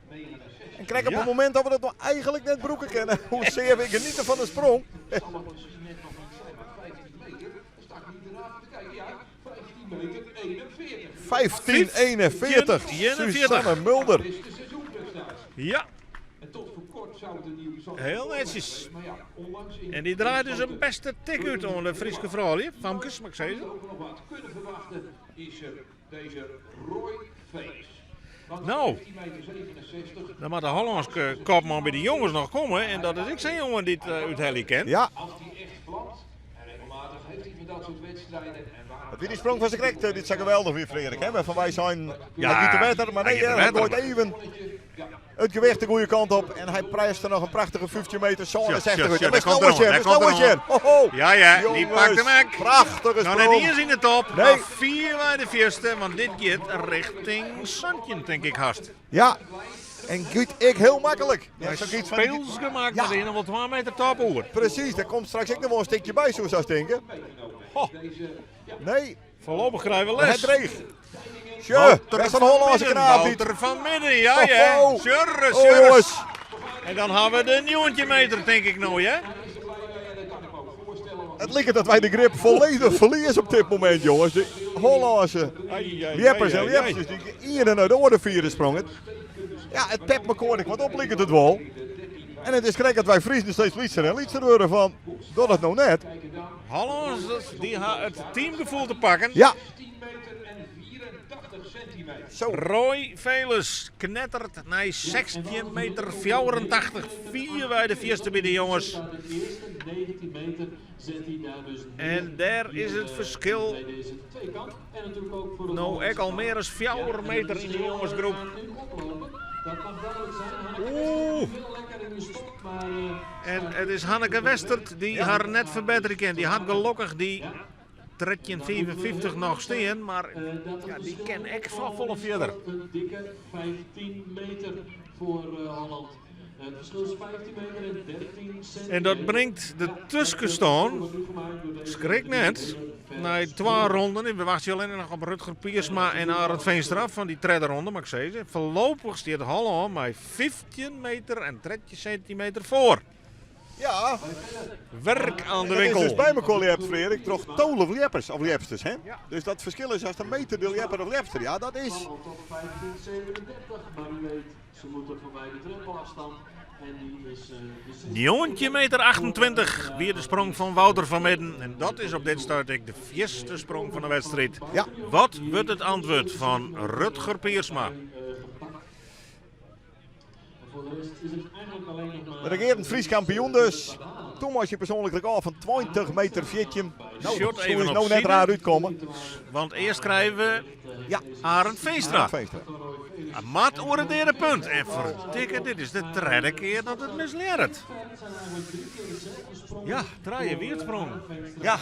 Speaker 5: 69.
Speaker 2: En krijg op
Speaker 1: Ja.
Speaker 2: het moment dat we dat nog eigenlijk net broeken kennen. Hoe zeer we genieten van de sprong.
Speaker 5: Zal het misschien net nog niet zijn, maar 15 meter, daar sta ik niet ernaar te kijken. Ja, 15 meter 41.
Speaker 2: 15,41.
Speaker 1: 41.
Speaker 2: Suzanne Mulder.
Speaker 5: Dat is de seizoenprestatie.
Speaker 1: Ja,
Speaker 5: En tot voor kort zou het een nieuw persoonlijk
Speaker 1: Heel
Speaker 5: record
Speaker 1: netjes.
Speaker 5: zijn geweest, Maar ja, onlangs in
Speaker 1: en die draait dus een beste tik uit oan de Fryske froulju. Famkes, mag ik sizze.
Speaker 5: ook nog wat kunnen verwachten is deze Roy Fees. Want
Speaker 1: Nou.
Speaker 5: 15 meter 67,
Speaker 1: Dan moet de Hollânske kopman by de jonges noch komme. En dat is ek sa'n jonge dy't uit Helly ken.
Speaker 2: Ja,
Speaker 5: als die echt vlamt, en regelmatig heeft hij van dat soort wedstrijden. En waarom
Speaker 2: dat wie die sprong van zijn krekt, dit is geweldig weer, Frederik. Hè? Maar Van wij zijn
Speaker 1: Ja,
Speaker 2: hij niet te beter, maar
Speaker 1: hij
Speaker 2: nee,
Speaker 1: gaat te
Speaker 2: hij
Speaker 1: beter.
Speaker 2: gooit even het gewicht de goede kant op. En hij prijst er nog een prachtige 15 meter. Zo,
Speaker 1: Tja,
Speaker 2: dat zegt
Speaker 1: tja,
Speaker 2: hij goed.
Speaker 1: tja,
Speaker 2: En
Speaker 1: daar
Speaker 2: snel
Speaker 1: komt er
Speaker 2: was je,
Speaker 1: nog, daar
Speaker 2: snel
Speaker 1: komt
Speaker 2: was
Speaker 1: er
Speaker 2: je.
Speaker 1: nog.
Speaker 2: Ho, ho.
Speaker 1: Ja, ja, die
Speaker 2: Jongens,
Speaker 1: pakt hem ek.
Speaker 2: Prachtige
Speaker 1: Nou, net
Speaker 2: sprong.
Speaker 1: eens in de top,
Speaker 2: Nee.
Speaker 1: maar vier bij de vierste, want dit gaat richting Santjin, denk ik haast.
Speaker 2: Ja, en giet ik heel makkelijk. Ja,
Speaker 1: Hij
Speaker 2: zo giet van die-
Speaker 1: speels gemaakt
Speaker 2: Ja.
Speaker 1: met een wel 2 meter top oer.
Speaker 2: Precies, daar komt straks ook nog wel een stukje bij, zo zou ik denken.
Speaker 1: Ho,
Speaker 2: Nee,
Speaker 1: voorlopig krijgen we
Speaker 2: het
Speaker 1: les.
Speaker 2: dreig. Tje,
Speaker 1: Wouter
Speaker 2: best een
Speaker 1: van
Speaker 2: Hollandse
Speaker 1: Midden,
Speaker 2: knaap. die-
Speaker 1: Wouter van Midden, ja, ja.
Speaker 2: Ho, ho.
Speaker 1: Sjurre,
Speaker 2: Oh,
Speaker 1: sjurre.
Speaker 2: jongens.
Speaker 1: En dan ha we de 19 meter, tink ik no, hè?
Speaker 2: It liket dat wy de grip folledich ferlieze op dit momint, jonges. De Hollânske ljeppers en ljepsters dy iene nei de oare fiere sprongen. Ja, it pept mekoar ek wat op, liket it wol. En it is krekt dat wy Friezen steeds lytser en lytser wurde fan, docht it no net.
Speaker 1: Hollânsers dy ha it teamgefoel te pakken.
Speaker 2: Ja. Zo.
Speaker 1: Roy Veles knettert nei 16 meter 84 fierwei de fierste by de jonges. En dêr is it ferskil no ek al mear as 4 meter yn de jongesgroep. Oeh. En it is Hanneke Westert dy't har net ferbetterje kin. Dy hat gelokkich dy 13,55 noch stean, mar ja, dy kin ek folle fierder.
Speaker 4: Een dikke 15 meter voor Holland. Het verschil is 15 meter en 13 centimeter.
Speaker 1: En dat bringt de tuskenstân, skrik net, nei twa ronden. We wachtsje allinne noch op Rutger Piersma en Arend Veenstra fan dy tredde ronde, mar ik sizze, foarlopich stiet Hollân mei 15 meter en 13 centimeter foar.
Speaker 2: Ja.
Speaker 1: Werk aan de
Speaker 2: Het is
Speaker 1: winkel.
Speaker 2: dus by mekoar ljept, Frederik, troch tolve ljeppers of ljepsters. Hè? Dus dat ferskil is hast in meter de ljepper of ljepster. Ja, dat is...
Speaker 4: Tot 15,37, maar u weet, ze moeten voorbij de drempelafstand. En die is, de
Speaker 1: 19 meter 28 wie de sprong fan Wouter van Midden. En dat is op dit stuit ek de fierste sprong fan de wedstriid.
Speaker 2: Ja.
Speaker 1: Wat wurdt it antwurd fan Rutger Piersma?
Speaker 4: Voor de rest is het eigenlijk alleen nog maar...
Speaker 2: De regerend Fries kampioen dus. Toen was je persoonlijk record van 20 meter 14. Nou,
Speaker 1: Sjot
Speaker 2: dat
Speaker 1: even
Speaker 2: soe
Speaker 1: op
Speaker 2: no net
Speaker 1: side.
Speaker 2: raar útkomme.
Speaker 1: Want earst krije we
Speaker 2: Ja.
Speaker 1: Arend Veenstra.
Speaker 2: Veenstra.
Speaker 1: Mat oer it earste punt. En ferdikke, dit is de tredde kear dat it mislearret. Ja, trije wierdsprong.
Speaker 2: Ja.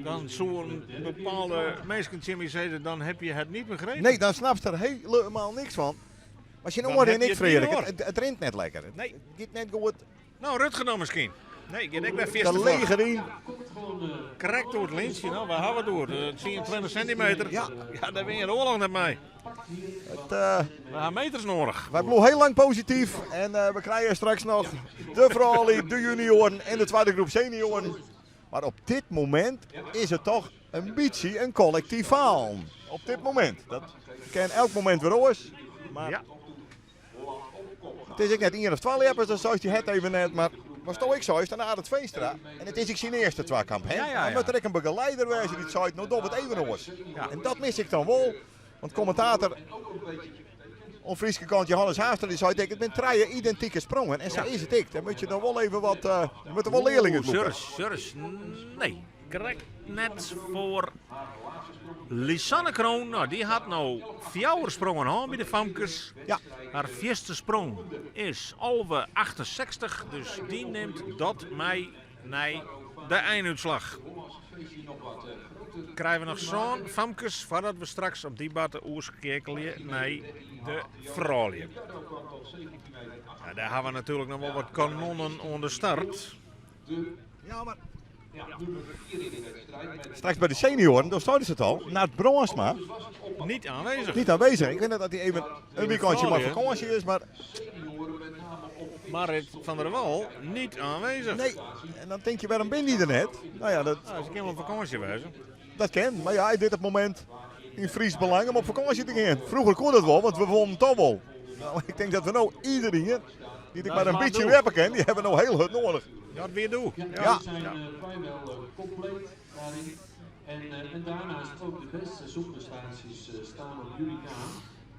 Speaker 1: Dan soene bepaalde minsken tsjin my sizze, dan heb je het niet begrepen.
Speaker 2: Nee, dan snapst der hielendal niks fan. Mar syn
Speaker 1: Dan
Speaker 2: oaren
Speaker 1: heb
Speaker 2: en
Speaker 1: je
Speaker 2: ik,
Speaker 1: het niet
Speaker 2: Frederik,
Speaker 1: door.
Speaker 2: it rint net lekker. It
Speaker 1: Nee.
Speaker 2: giet net goed.
Speaker 1: No, Rutger dan miskien. Nee, ik gean ek wer
Speaker 2: De
Speaker 1: fierste
Speaker 2: leger yn.
Speaker 1: Krekt oer it lintsje, no, wêr ha we it oer? 22 sintimeter.
Speaker 2: Ja.
Speaker 1: Ja, dêr winne je de oarloch net mei.
Speaker 2: It,
Speaker 1: We ha meters nedich.
Speaker 2: wy bliuwe hiel lang posityf en we krije straks noch de froulju, de junioaren en de twadde groep senioaren. Mar op dit momint is it dochs in bytsje in kollektyf falen. Op dit momint. Dat kin elk momint wer oars. Mar
Speaker 1: Ja.
Speaker 2: it is ek net ien of twa ljeppers, dan seist dy het even net. Mar watsto ek seist, dan Arend Veenstra. En it is ek syn earste twakamp. Hè?
Speaker 1: Ja, ja,
Speaker 2: Dan
Speaker 1: ja.
Speaker 2: moat der ek in begeleider wêze dy't seit, no doch it even oars.
Speaker 1: Ja.
Speaker 2: En dat mis ik dan wol. Want kommentator oan Fryske kant Johannes Haaster dy sei, it binne trije identike sprongen. En sa is it ek. Dan moatte je dan wol even wat, uh, moatte wol learlingen
Speaker 1: Oeh,
Speaker 2: lûke.
Speaker 1: Surus, Surus, nee. Krekt net foar Lisanne Kroon. No, dy hat no fjouwer sprongen hân by de famkes.
Speaker 2: Ja.
Speaker 1: Har fierste sprong is 11,68. Dus dy nimt dat mei nei de einútslach. Krije we noch sân famkes foardat we straks op dy batte oerskeakelje nei de froulju. Ja, dêr ha we natuerlik noch wol wat kanonnen oan de start.
Speaker 2: Ja, mar straks by de senioaren, dan seinen se it al, Nard Brânsma
Speaker 1: Niet aanwezig.
Speaker 2: niet aanwezig. Ik wit net dat hy even in weekendje mei
Speaker 1: froulju.
Speaker 2: fakânsje is, mar
Speaker 1: Marit van der Wal niet aanwezig.
Speaker 2: nee. En dan tink je, wêrom bin dy der net? No ja, dat,
Speaker 1: No, se kin wol op fakânsje wêze.
Speaker 2: dat kin. Mar ja, dit it momint yn Fries belang om op fakânsje te gean. Froeger koe dat wol, want we wûnen dochs wol. No, ik tink dat we no iderien dy't ik mar in
Speaker 1: mar
Speaker 2: bytsje
Speaker 1: doe.
Speaker 2: ljeppe kin, dy ha we no hiel hurd nedich.
Speaker 1: Dat wie doe.
Speaker 4: Ja,
Speaker 2: Ja.
Speaker 4: die zijn vrijwel compleet daarin. En daarnaast ook de beste seizoenprestaties staan op jullie naam.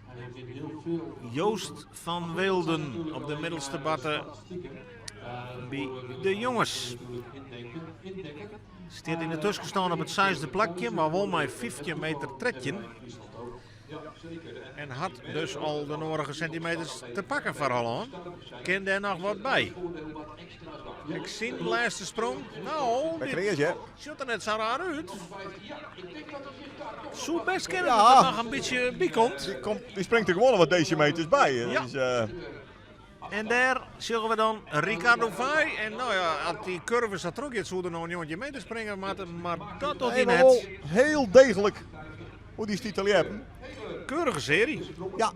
Speaker 4: Hij heeft in heel veel
Speaker 1: Joost van Weelden op de middelste batte by de jonges. Stiet yn de tuskenstân op it seisde plakje, mar wol mei 15 meter 13. En hat dus al de nedige sintimeters te pakken foar Hollân. Kin dêr noch wat by? Ik syn de lêste sprong. No,
Speaker 2: By
Speaker 1: dit
Speaker 2: Kreas, hè?
Speaker 1: sjocht der net sa raar út. Soe bêst kinne
Speaker 2: Ja.
Speaker 1: dat der noch in bytsje by komt.
Speaker 2: Dy, komt, dy springt der gewoan wat desimeters by.
Speaker 1: Ja.
Speaker 2: Dus,
Speaker 1: En dêr sjogge we dan Ricardo Fay. En no ja, as dy kurve sa trochgiet, soe er no 19 meter springe moatte, mar dat docht hy
Speaker 2: nee, mar
Speaker 1: net.
Speaker 2: wol hiel deeglik hoe dy stiet te ljeppen.
Speaker 1: keurige searje.
Speaker 2: Ja.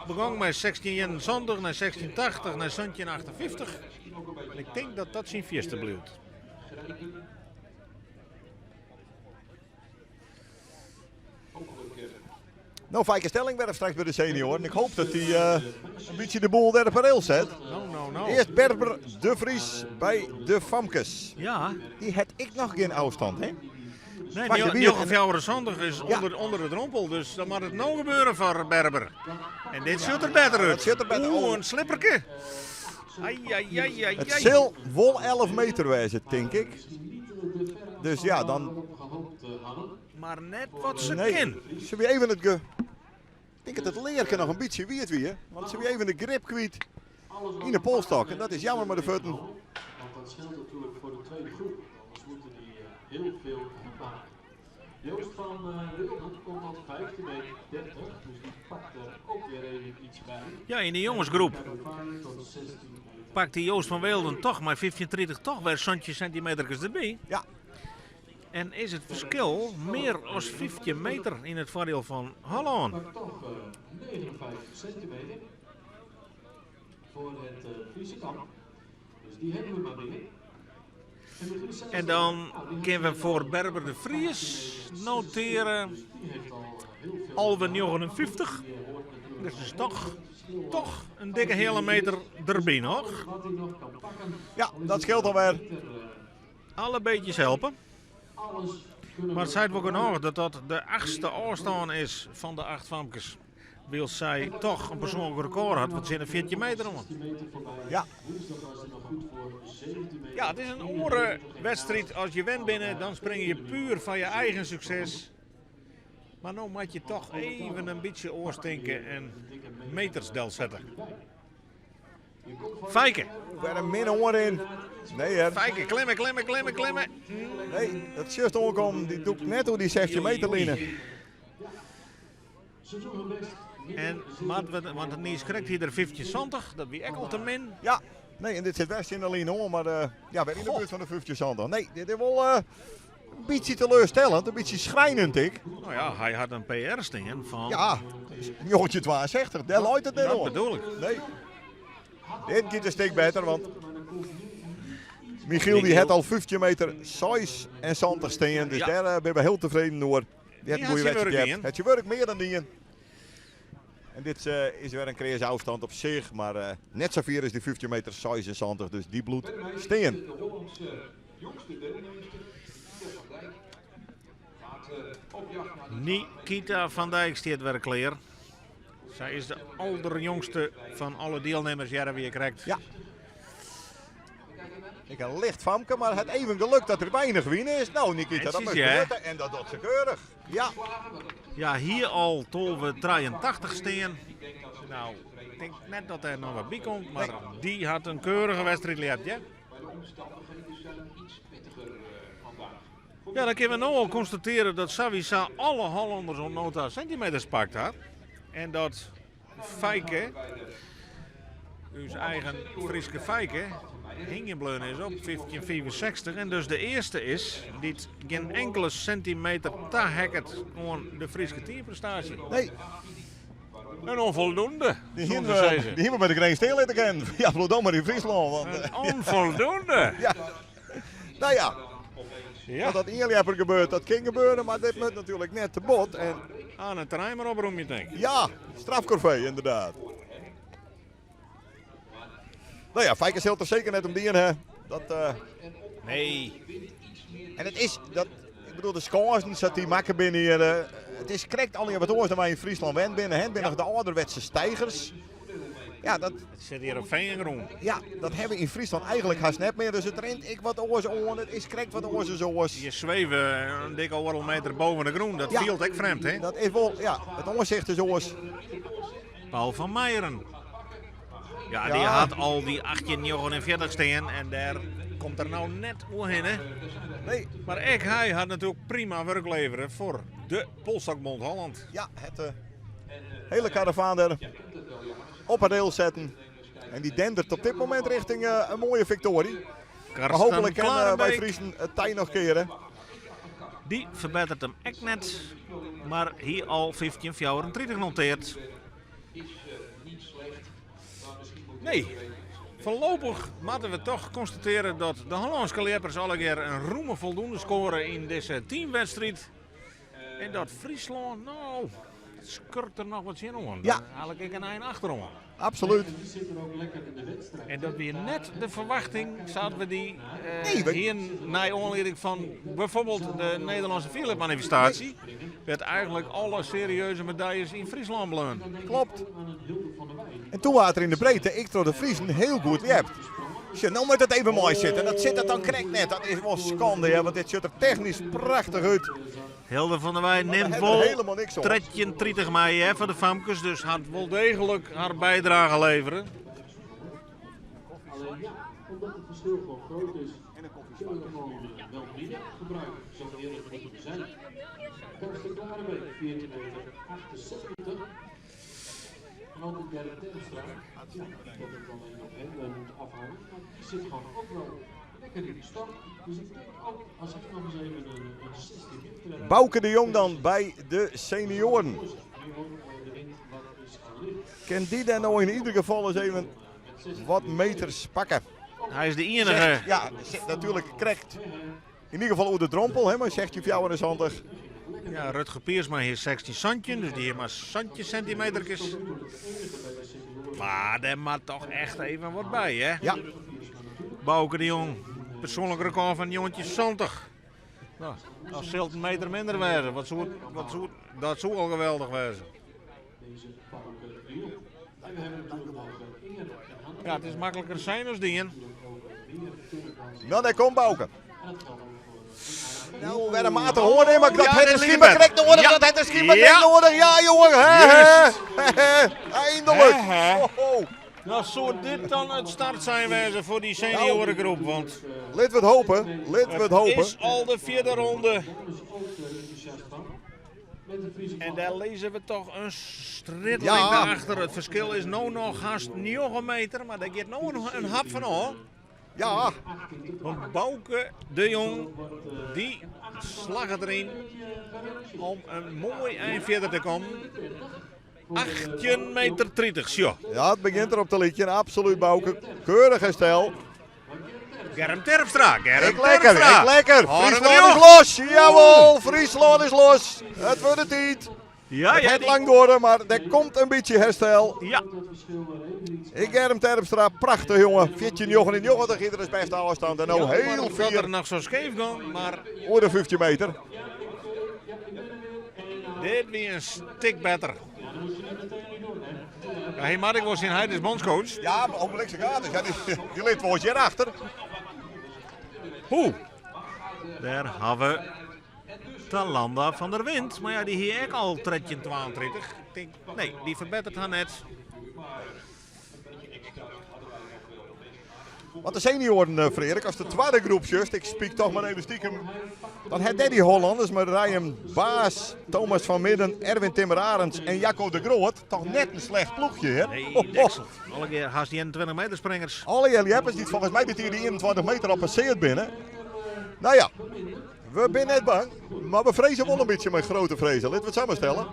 Speaker 1: Begong mei 1671 nei 1680 nei 1758. En ik tink dat dat syn fierste bliuwt.
Speaker 2: No, Feike Stellingwerf straks by de senioaren. Ik hoop dat dy in bytsje de boel wer op 'e rails set.
Speaker 1: No, no, no.
Speaker 2: Earst Berber de Vries by de famkes.
Speaker 1: Ja.
Speaker 2: Dy hat ek noch gjin ôfstân, hè?
Speaker 1: Nee,
Speaker 2: Pak de bier.
Speaker 1: 9,74 is
Speaker 2: Ja.
Speaker 1: ûnder de drompel, dus dan moat it no gebeure foar Berber. En dit sjocht der better út.
Speaker 2: Dat sjocht der better
Speaker 1: Oeh,
Speaker 2: út.
Speaker 1: in slipperke. Ai, ai, ai, ai,
Speaker 2: It
Speaker 1: ai.
Speaker 2: sil wol 11 meter wêze, tink ik. Dus ja, dan...
Speaker 1: Mar net wat se
Speaker 2: Nee,
Speaker 1: kin.
Speaker 2: se wie even it ge... Ik tink dat it learke noch in bytsje wiet wie, want se wie even de grip kwyt yn de polstok. En dat is jammer mei de fuotten.
Speaker 4: Want dat scheelt natuurlijk voor de tweede groep. Anders moeten die heel veel goed maken. Joost van Wilden komt tot 15 meter 30, dus die pakt er ook weer even iets bij.
Speaker 1: Ja, yn de jongensgroep
Speaker 4: Tot 16 meter.
Speaker 1: pakt die Joost van Weelden toch mei 15,30 toch wer 17 sentimeterkes derby.
Speaker 2: Ja.
Speaker 1: En is it ferskil mear as 15 meter yn it foardiel fan Hollân.
Speaker 4: Pakt toch 59 centimeter voor het Friese kamp. Dus die hebben we maar weer.
Speaker 1: En dan kinne we foar Berber de Vries notearje 11,59. Dus is toch, toch in dikke heale meter derby noch.
Speaker 2: Ja, dat skeelt alwer.
Speaker 1: Alle beetjes helpe. Mar it seit wol genôch dat dat de achtste ôfstân is fan de acht famkes. Wylst sy toch in persoanlik rekôr hat, want tsjin de 14 meter oan.
Speaker 2: Ja.
Speaker 1: Ja, it is in oare wedstriid as je wend binne. Dan springe je puer foar je eigen sukses. Mar no moat je toch even in bytsje oars tinke en meters delsette. Feike.
Speaker 2: Wer in minne oanrin. Nee hear.
Speaker 1: Feike, klimme, klimme, klimme, klimme.
Speaker 2: Nee, dat sjochst oankommen. Dy dûkt net oer dy 16 meter line.
Speaker 1: En moat we, want Nies krekt hie der 1570, dat wie ek al te min.
Speaker 2: Ja, nee, en dit sit best yn de line oan, mar uh, ja, wer yn de buert fan de 1570. Nee, dit is wol uh, in bytsje teleurstellend, in bytsje schrijnend ik.
Speaker 1: No ja, hy hat in PR stean fan...
Speaker 2: Ja, 1962, dêr leit it net
Speaker 1: Dat
Speaker 2: oan.
Speaker 1: bedoel ik.
Speaker 2: Nee. Dit giet in stik better, want Michiel dy hat al 15 meter 76 stean, dus
Speaker 1: Ja.
Speaker 2: dêr uh, binne we hiel tefreden oer. Dy hat
Speaker 1: Dy
Speaker 2: in goede
Speaker 1: hat syn
Speaker 2: wedstriid
Speaker 1: wurk
Speaker 2: gehad.
Speaker 1: dien.
Speaker 2: Hat syn wurk mear dan dien. En dit uh, is wer in kreaze ôfstân op sich, mar uh, net sa fier as dy 15 meter 76, dus dy bliuwt stean.
Speaker 5: De Hollandse jongste deelnemster, Nikita van Dijk, gaat op jacht naar die
Speaker 1: Nikita van Dijk stiet wer klear. Sy is de alderjongste fan alle dielnimmers, hearre we krekt.
Speaker 2: Ja. Ik in licht famke, mar it hat even geluk dat der weinich wyn is. No, Nikita, dat
Speaker 1: Netsjes,
Speaker 2: moat
Speaker 1: hè?
Speaker 2: gebeure. En dat docht se keurich. Ja,
Speaker 1: Ja, hier al 12,83 stean. No, ik tink net dat der noch wat by komt, mar dy hat in keurige wedstriid ljept, ja.
Speaker 5: Maar de omstandigheden zijn iets pittiger vandaag.
Speaker 1: Ja, dan kinne we no al konstatearje dat sawiesa alle Hollanders oant no ta sintimeters pakt hat. En dat Feike, ús eigen Fryske Feike, hingjen bleaun is op 1565. En dus de earste is dy't gjin inkele sintimeter taheakket oan de Fryske teamprestaasje.
Speaker 2: nee,
Speaker 1: In onvoldoende,
Speaker 2: die
Speaker 1: soene
Speaker 2: hienen
Speaker 1: se
Speaker 2: we,
Speaker 1: sizze.
Speaker 2: die hienen we by de grins stean litte kinnen. Ja, bliuw dan mar yn Fryslân. Want,
Speaker 1: In onvoldoende.
Speaker 2: ja. No ja,
Speaker 1: Ja,
Speaker 2: dat dat ien gebeurt, dat kin gebeure, mar dit moat natuerlik net te bot. En
Speaker 1: oan it terrein mar opromje, tink ik.
Speaker 2: ja, strafcorvée inderdaad. No ja, Feike sil der seker net om dien ha. Dat,
Speaker 1: Nee.
Speaker 2: en it is, dat, ik bedoel, de skânsen sa't dy makke binne hjir, it is krekt allegear wat oars dan wy yn Fryslân wend binne. Hè. It binne noch de âlderwetse steigers. Ja, dat,
Speaker 1: It sit hjir op feangrûn.
Speaker 2: ja, dat ha we yn Fryslân eigentlik hast net mear. Dus it rint ek wat oars oan. It is krekt wat oars as oars.
Speaker 1: Je sweve in dikke oardel meter boppe de grûn. Dat
Speaker 2: Ja.
Speaker 1: fielt ek frjemd, hè?
Speaker 2: Dat is wol, ja, it oansicht is oars.
Speaker 1: Paul van Meijeren. Ja, dy
Speaker 2: Ja.
Speaker 1: hat al dy 1849 stean en dêr komt er no net oerhinne.
Speaker 2: Nee,
Speaker 1: Mar ek hy hat natuerlik prima wurk levere foar de Polstokbond Holland.
Speaker 2: ja, it hiele karavaan der op 'e rail setten. En dy dendert op dit momint rjochting in moaie fiktoarje. Mar
Speaker 1: Karsten
Speaker 2: hooplik kin by
Speaker 1: Klarenbeek.
Speaker 2: Friezen it tij noch keare.
Speaker 1: Dy ferbetteret him ek net. Mar hie al 15,34 noteard. Nee, foarlopich moatte we toch konstatearje dat de Hollânske ljeppers allegear in rûme foldoende skoare yn dizze teamwedstriid. En dat Fryslân, no, skurkt der noch wat tsjinoan.
Speaker 2: Ja.
Speaker 1: Eigentlik ek in ein achteroan.
Speaker 2: Absoluut.
Speaker 1: En dat wie net de ferwachting sa't we dy
Speaker 2: Nee, we-
Speaker 1: hienen nei oanlieding fan bijvoorbeeld de Nederlandse fierljepmanifestatie. Wêr't eigentlik alle serieuze medaljes yn Fryslân bleaun.
Speaker 2: Klopt. En toen waard der yn de breedte ek troch de Friezen hiel goed ljept. Sjoch, no moat it even meisitte. Dat sit it dan krekt net. Dat is wol skande, hè, want dit sjocht der technysk prachtich út.
Speaker 1: Hilde van der Weij
Speaker 2: Maar
Speaker 1: nimt
Speaker 2: daar
Speaker 1: wol
Speaker 2: hebben we helemaal niks oan.
Speaker 1: 13,30 mei hè, foar de famkes, dus hat wol degelik har bydrage levere.
Speaker 4: Alleen ja, omdat het verschil gewoon groot is, kunnen we gewoon wel minder gebruiken. Zo eerlijk moeten we zijn. Karsten Klarenbeek, 14 meter 78. En ook op Gerrit Terpstra, ja, dat het alleen op hem moet afhangen. Maar die zit gewoon ook wel lekker in die stap. Dus ik denk ook, als ik nog eens even een 16 meter heb.
Speaker 2: Bauke de Jong dan bij de senioren.
Speaker 4: Nu ook de wind wat is gaan liggen.
Speaker 2: Ken die daar nou in ieder geval eens even wat meters pakken?
Speaker 1: Hy is de iennige.
Speaker 2: Zegt, ja, zegt natuurlijk correct. In ieder geval oer de drompel, hè, maar zegt je 74.
Speaker 1: Ja, Rutger Piersma hier 16 santje, dus die hier maar santje centimetertjes. Maar daar moet toch echt even wat bij, hè?
Speaker 2: Ja.
Speaker 1: Bauke de Jong, persoonlijk record van jongetje 70. Nou, als zult een meter minder werden, wat zou, dat zou al geweldig wezen.
Speaker 4: Deze Bauke de Jong. En we hebben natuurlijk nog Inge en Hanneke.
Speaker 1: Ja, het is makkelijker zijn als dingen.
Speaker 2: Nou, daar komt Bauke.
Speaker 4: En dat geldt ook voor
Speaker 2: Nou, weer een matig hoor, maar dat
Speaker 1: Ja,
Speaker 2: heeft
Speaker 1: de
Speaker 2: de schiemer
Speaker 1: Lieber.
Speaker 2: correct nodig.
Speaker 1: Ja.
Speaker 2: Dat heeft de schiemer
Speaker 1: Ja.
Speaker 2: correct nodig. Ja, jongen. Hè, hè.
Speaker 1: Juist.
Speaker 2: Hè, hè. Eindelijk.
Speaker 1: Hè, hè.
Speaker 2: Ho, ho.
Speaker 1: Nou, zou dit dan het start zijn wezen voor die seniorengroep? Want
Speaker 2: Laten we het hopen. Laten we het hopen.
Speaker 1: is al de vierde ronde.
Speaker 4: dames ook enthousiast van. Met de Friese
Speaker 1: En daar lezen we toch een stritlengte
Speaker 2: Ja.
Speaker 1: achter. Het verschil is nu nog haast 9 meter, maar daar gaat nou een hap van af.
Speaker 2: Ja,
Speaker 1: Want Bauke de Jong, die slaagt erin om een mooi eind verder te komen. 18 meter 30, joh.
Speaker 2: ja, het begint erop te liedje. Absoluut, Bauke. Keurig herstel.
Speaker 1: Germ Terpstra, Germ
Speaker 2: Ik lekker,
Speaker 1: Terpstra.
Speaker 2: ik lekker.
Speaker 1: Horen we
Speaker 2: Friesland is
Speaker 1: die
Speaker 2: los. Jawel, Friesland is los. Het wordt het niet.
Speaker 1: Ja,
Speaker 2: Het
Speaker 1: ja,
Speaker 2: gaat
Speaker 1: die-
Speaker 2: lang door, maar er komt een beetje herstel.
Speaker 1: ja.
Speaker 4: dat verschil weer even iets.
Speaker 2: Ik Germ Terpstra, prachtig jongen. 14,99, ieder is beste afstand. En nou
Speaker 1: Ja,
Speaker 2: heel
Speaker 1: maar dat
Speaker 2: fier
Speaker 1: er nog zo scheef gaat, maar
Speaker 2: over de 15 meter.
Speaker 1: dit weer een stik beter. Ja, hey, Mark was in hij is bondscoach.
Speaker 2: Ja, maar ogenblik ze gaat. Ja, die ligt wel eens hier achter.
Speaker 1: Hoe? Daar hebben we Talanda van der Wind. Maar ja, die hier ook al tredje 32. Ik denk, nee, die verbetert haar net.
Speaker 2: Want de senioren, Frederik, als de tweede groep just, ik spiek toch maar even stiekem. Dan het Daddy Hollanders met Ryan Baas, Thomas van Midden, Erwin Timmer-Arends en Jacco de Groot. Toch net een slecht ploegje, hè?
Speaker 1: Nee,
Speaker 2: Ho, ho.
Speaker 1: deksel. Alle keer haast die 21 meter springers.
Speaker 2: Alle jullie hebben niet volgens mij dit hier die 21 meter al passeerd binnen. Nou ja, we zijn net bang, maar we vrezen wel een beetje met grote vrezen. Laten we het samenstellen.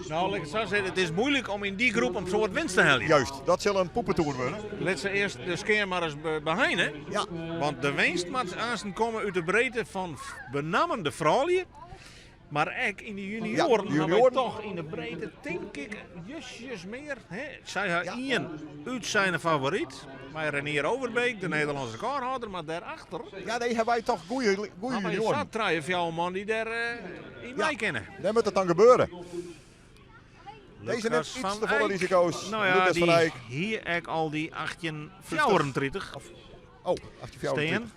Speaker 1: Nou, laat ik het zo zeggen, het is moeilijk om in die groep een soort winst te halen.
Speaker 2: Juist, dat zal een poepentoer worden.
Speaker 1: Laat ze eerst de skeer maar eens behinden.
Speaker 2: Ja.
Speaker 1: Want de winst moet aanstaan komen uit de breedte van benammen de vrouwen. Maar ook in de junioren,
Speaker 2: Ja, de
Speaker 1: hebben wij
Speaker 2: junioren.
Speaker 1: toch in de breedte, denk ik, justjes meer. Hè? Zij haar Ian uit zijn favoriet. Maar Renier Overbeek, de Nederlandse recordhouder, maar daarachter.
Speaker 2: Ja, nee, hebben wij toch goede goeie
Speaker 1: Hebben wij
Speaker 2: junioren.
Speaker 1: zat drie of jouw man die daar in
Speaker 2: Ja.
Speaker 1: mee kennen.
Speaker 2: Daar moet het dan gebeuren. Deze neemt
Speaker 1: Lucas
Speaker 2: iets
Speaker 1: van
Speaker 2: te volle
Speaker 1: Eyck.
Speaker 2: risico's.
Speaker 1: Nou ja,
Speaker 2: Lucas
Speaker 1: die
Speaker 2: van Eyck.
Speaker 1: hier ook al die 1834.
Speaker 2: Oh, 1834.
Speaker 1: Steen.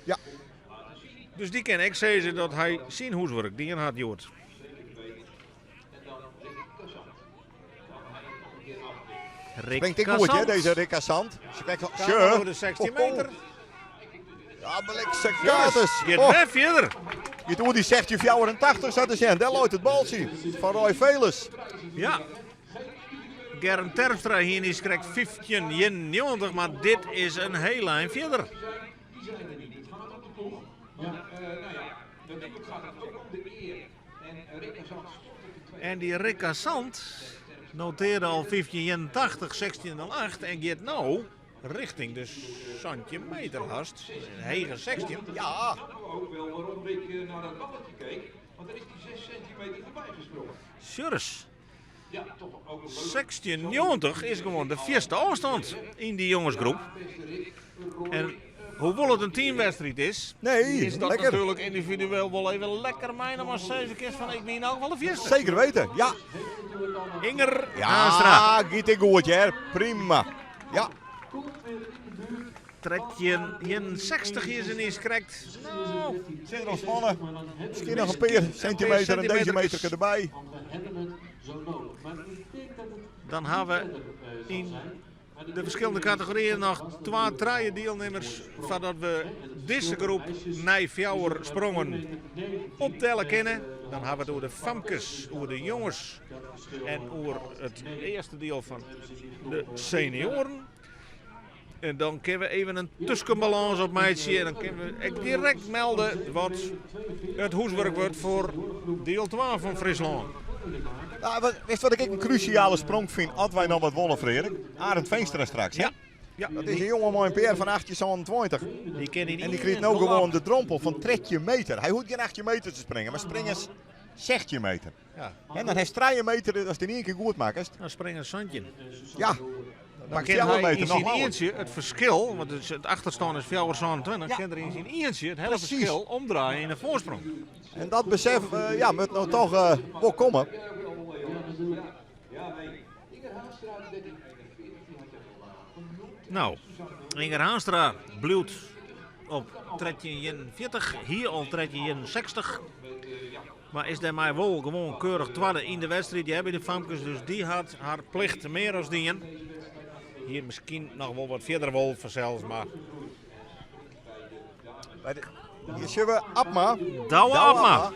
Speaker 2: Ja.
Speaker 1: Dus die ken ik zeggen dat hij zijn huiswerk die had joord. Rick
Speaker 2: Brengt ik goed, hè,
Speaker 1: Cassant.
Speaker 2: deze Rick Cassant. Ze kijkt
Speaker 1: Gaat over de 16
Speaker 2: Oh, oh.
Speaker 1: meter.
Speaker 2: Ja, blikse kaarters.
Speaker 1: Gaat
Speaker 2: Oh,
Speaker 1: weer verder.
Speaker 2: je doet die 1684 zat te zijn. Daar loopt het baltje van Roy Veles.
Speaker 1: Ja. Germ Terpstra hier is krijgt 15,90, maar dit is een heel eind verder.
Speaker 5: Die zijn er niet. Het gaat om de ploeg. Want, nou ja, natuurlijk gaat het ook om de eer.
Speaker 1: En dy Rikka Zandt notearde al 1581, 1608 en giet no richting de 17 meter hast. Een hege 16.
Speaker 2: Ja.
Speaker 1: Sjurris. 1690 is gewoan de fierste ôfstân yn dy jongesgroep. En hoewol it in teamwedstriid is,
Speaker 2: Nee,
Speaker 1: is dat
Speaker 2: lekker.
Speaker 1: natuerlik yndividueel wol even lekker meinaam as sizze kinst fan ik wie yn elk gefal de fierste.
Speaker 2: Zeker weten, ja.
Speaker 1: Inger Haanstra.
Speaker 2: Ja, giet ik goed hear. Prima. Ja.
Speaker 1: 1361 is in is krekt. Nou,
Speaker 2: Zit er ontspannen. Misschien nog een paar centimeter en decimeter erbij.
Speaker 1: Dan hawwe we yn de ferskillende kategoryen noch twa, trije dielnimmers foardat we dizze groep nei fjouwer sprongen optelle kinne. Dan hawwe we it oer de famkes, oer de jonges en oer it earste diel fan de senioaren. En dan kinne we even in tuskenbalâns opmeitsje en dan kinne we ek direkt melde wat it hûswurk wurdt foar diel 2 fan Fryslân.
Speaker 2: Nou, witst wat ik ek in krúsjale sprong fyn, as wy noch wat wolle, Freark? Arend Veenstra straks, hè?
Speaker 1: Ja. Ja,
Speaker 2: Dat is in jonge mei in PR fan 1827.
Speaker 1: Die kin yn
Speaker 2: En dy
Speaker 1: ien
Speaker 2: krijt no
Speaker 1: klap.
Speaker 2: gewoan de drompel fan 13 meter. Hy hoecht gjin 18 meter te springen, mar spring ris 16 meter.
Speaker 1: Ja.
Speaker 2: En dan hast 3 meter, ast yn ien kear goed makkest.
Speaker 1: Dan spring in 17.
Speaker 2: Ja,
Speaker 1: Dan
Speaker 2: dan
Speaker 1: kin
Speaker 2: 4
Speaker 1: hy
Speaker 2: meter
Speaker 1: yn
Speaker 2: noch
Speaker 1: syn
Speaker 2: langer.
Speaker 1: ientsje it ferskil, want it achterstân is 4,27,
Speaker 2: Ja.
Speaker 1: kin er yn syn ientsje it hiele
Speaker 2: Precies.
Speaker 1: ferskil omdraaie yn in foarsprong.
Speaker 2: En dat besef ja, moat no toch wol komme.
Speaker 1: Nou, Inger Haanstra bliuwt op 1341, hie al 1361. Mar is dêrmei wol gewoan keurich twadde yn de wedstriid. Dy by de famkes, dus dy hat har plicht mear as dien. Hie miskien noch wol wat fierder wol fansels, mar...
Speaker 2: Hjir sjogge we Abma.
Speaker 1: Douwe Abma.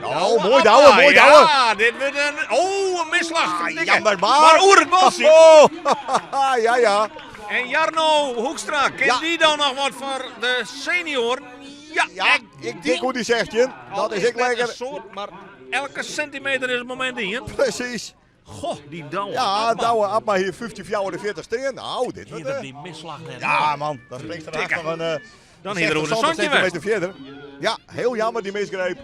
Speaker 2: Oh, moai Douwe, moai Douwe.
Speaker 1: Ja, dit wurdt in... Oh, in misslach.
Speaker 2: Ah,
Speaker 1: Dikke.
Speaker 2: jammer maar.
Speaker 1: Mar oer it baltsje.
Speaker 2: Oh, ja, ja.
Speaker 1: En Jarno Hoekstra, kin
Speaker 2: Ja.
Speaker 1: dy dan noch wat foar de senioaren? Ja,
Speaker 2: Ja,
Speaker 1: ek
Speaker 2: ik
Speaker 1: dy.
Speaker 2: dik hoe dy 16.
Speaker 1: Al
Speaker 2: Dat is ek
Speaker 1: net
Speaker 2: lekker.
Speaker 1: in soad, mar elke sintimeter is it momint ien.
Speaker 2: Precies.
Speaker 1: Goh, dy Douwe
Speaker 2: Ja,
Speaker 1: Abma.
Speaker 2: Douwe Abma hier 1544 steen. Nou, dit
Speaker 1: Hie
Speaker 2: wordt...
Speaker 1: er
Speaker 2: eh,
Speaker 1: dy misslach net.
Speaker 2: Ja, man, dan springt er
Speaker 1: Dikke.
Speaker 2: nog een
Speaker 1: Dan hie er oer de
Speaker 2: 60
Speaker 1: santjin west.
Speaker 2: centimeter verder. Ja, heel jammer die misgreep.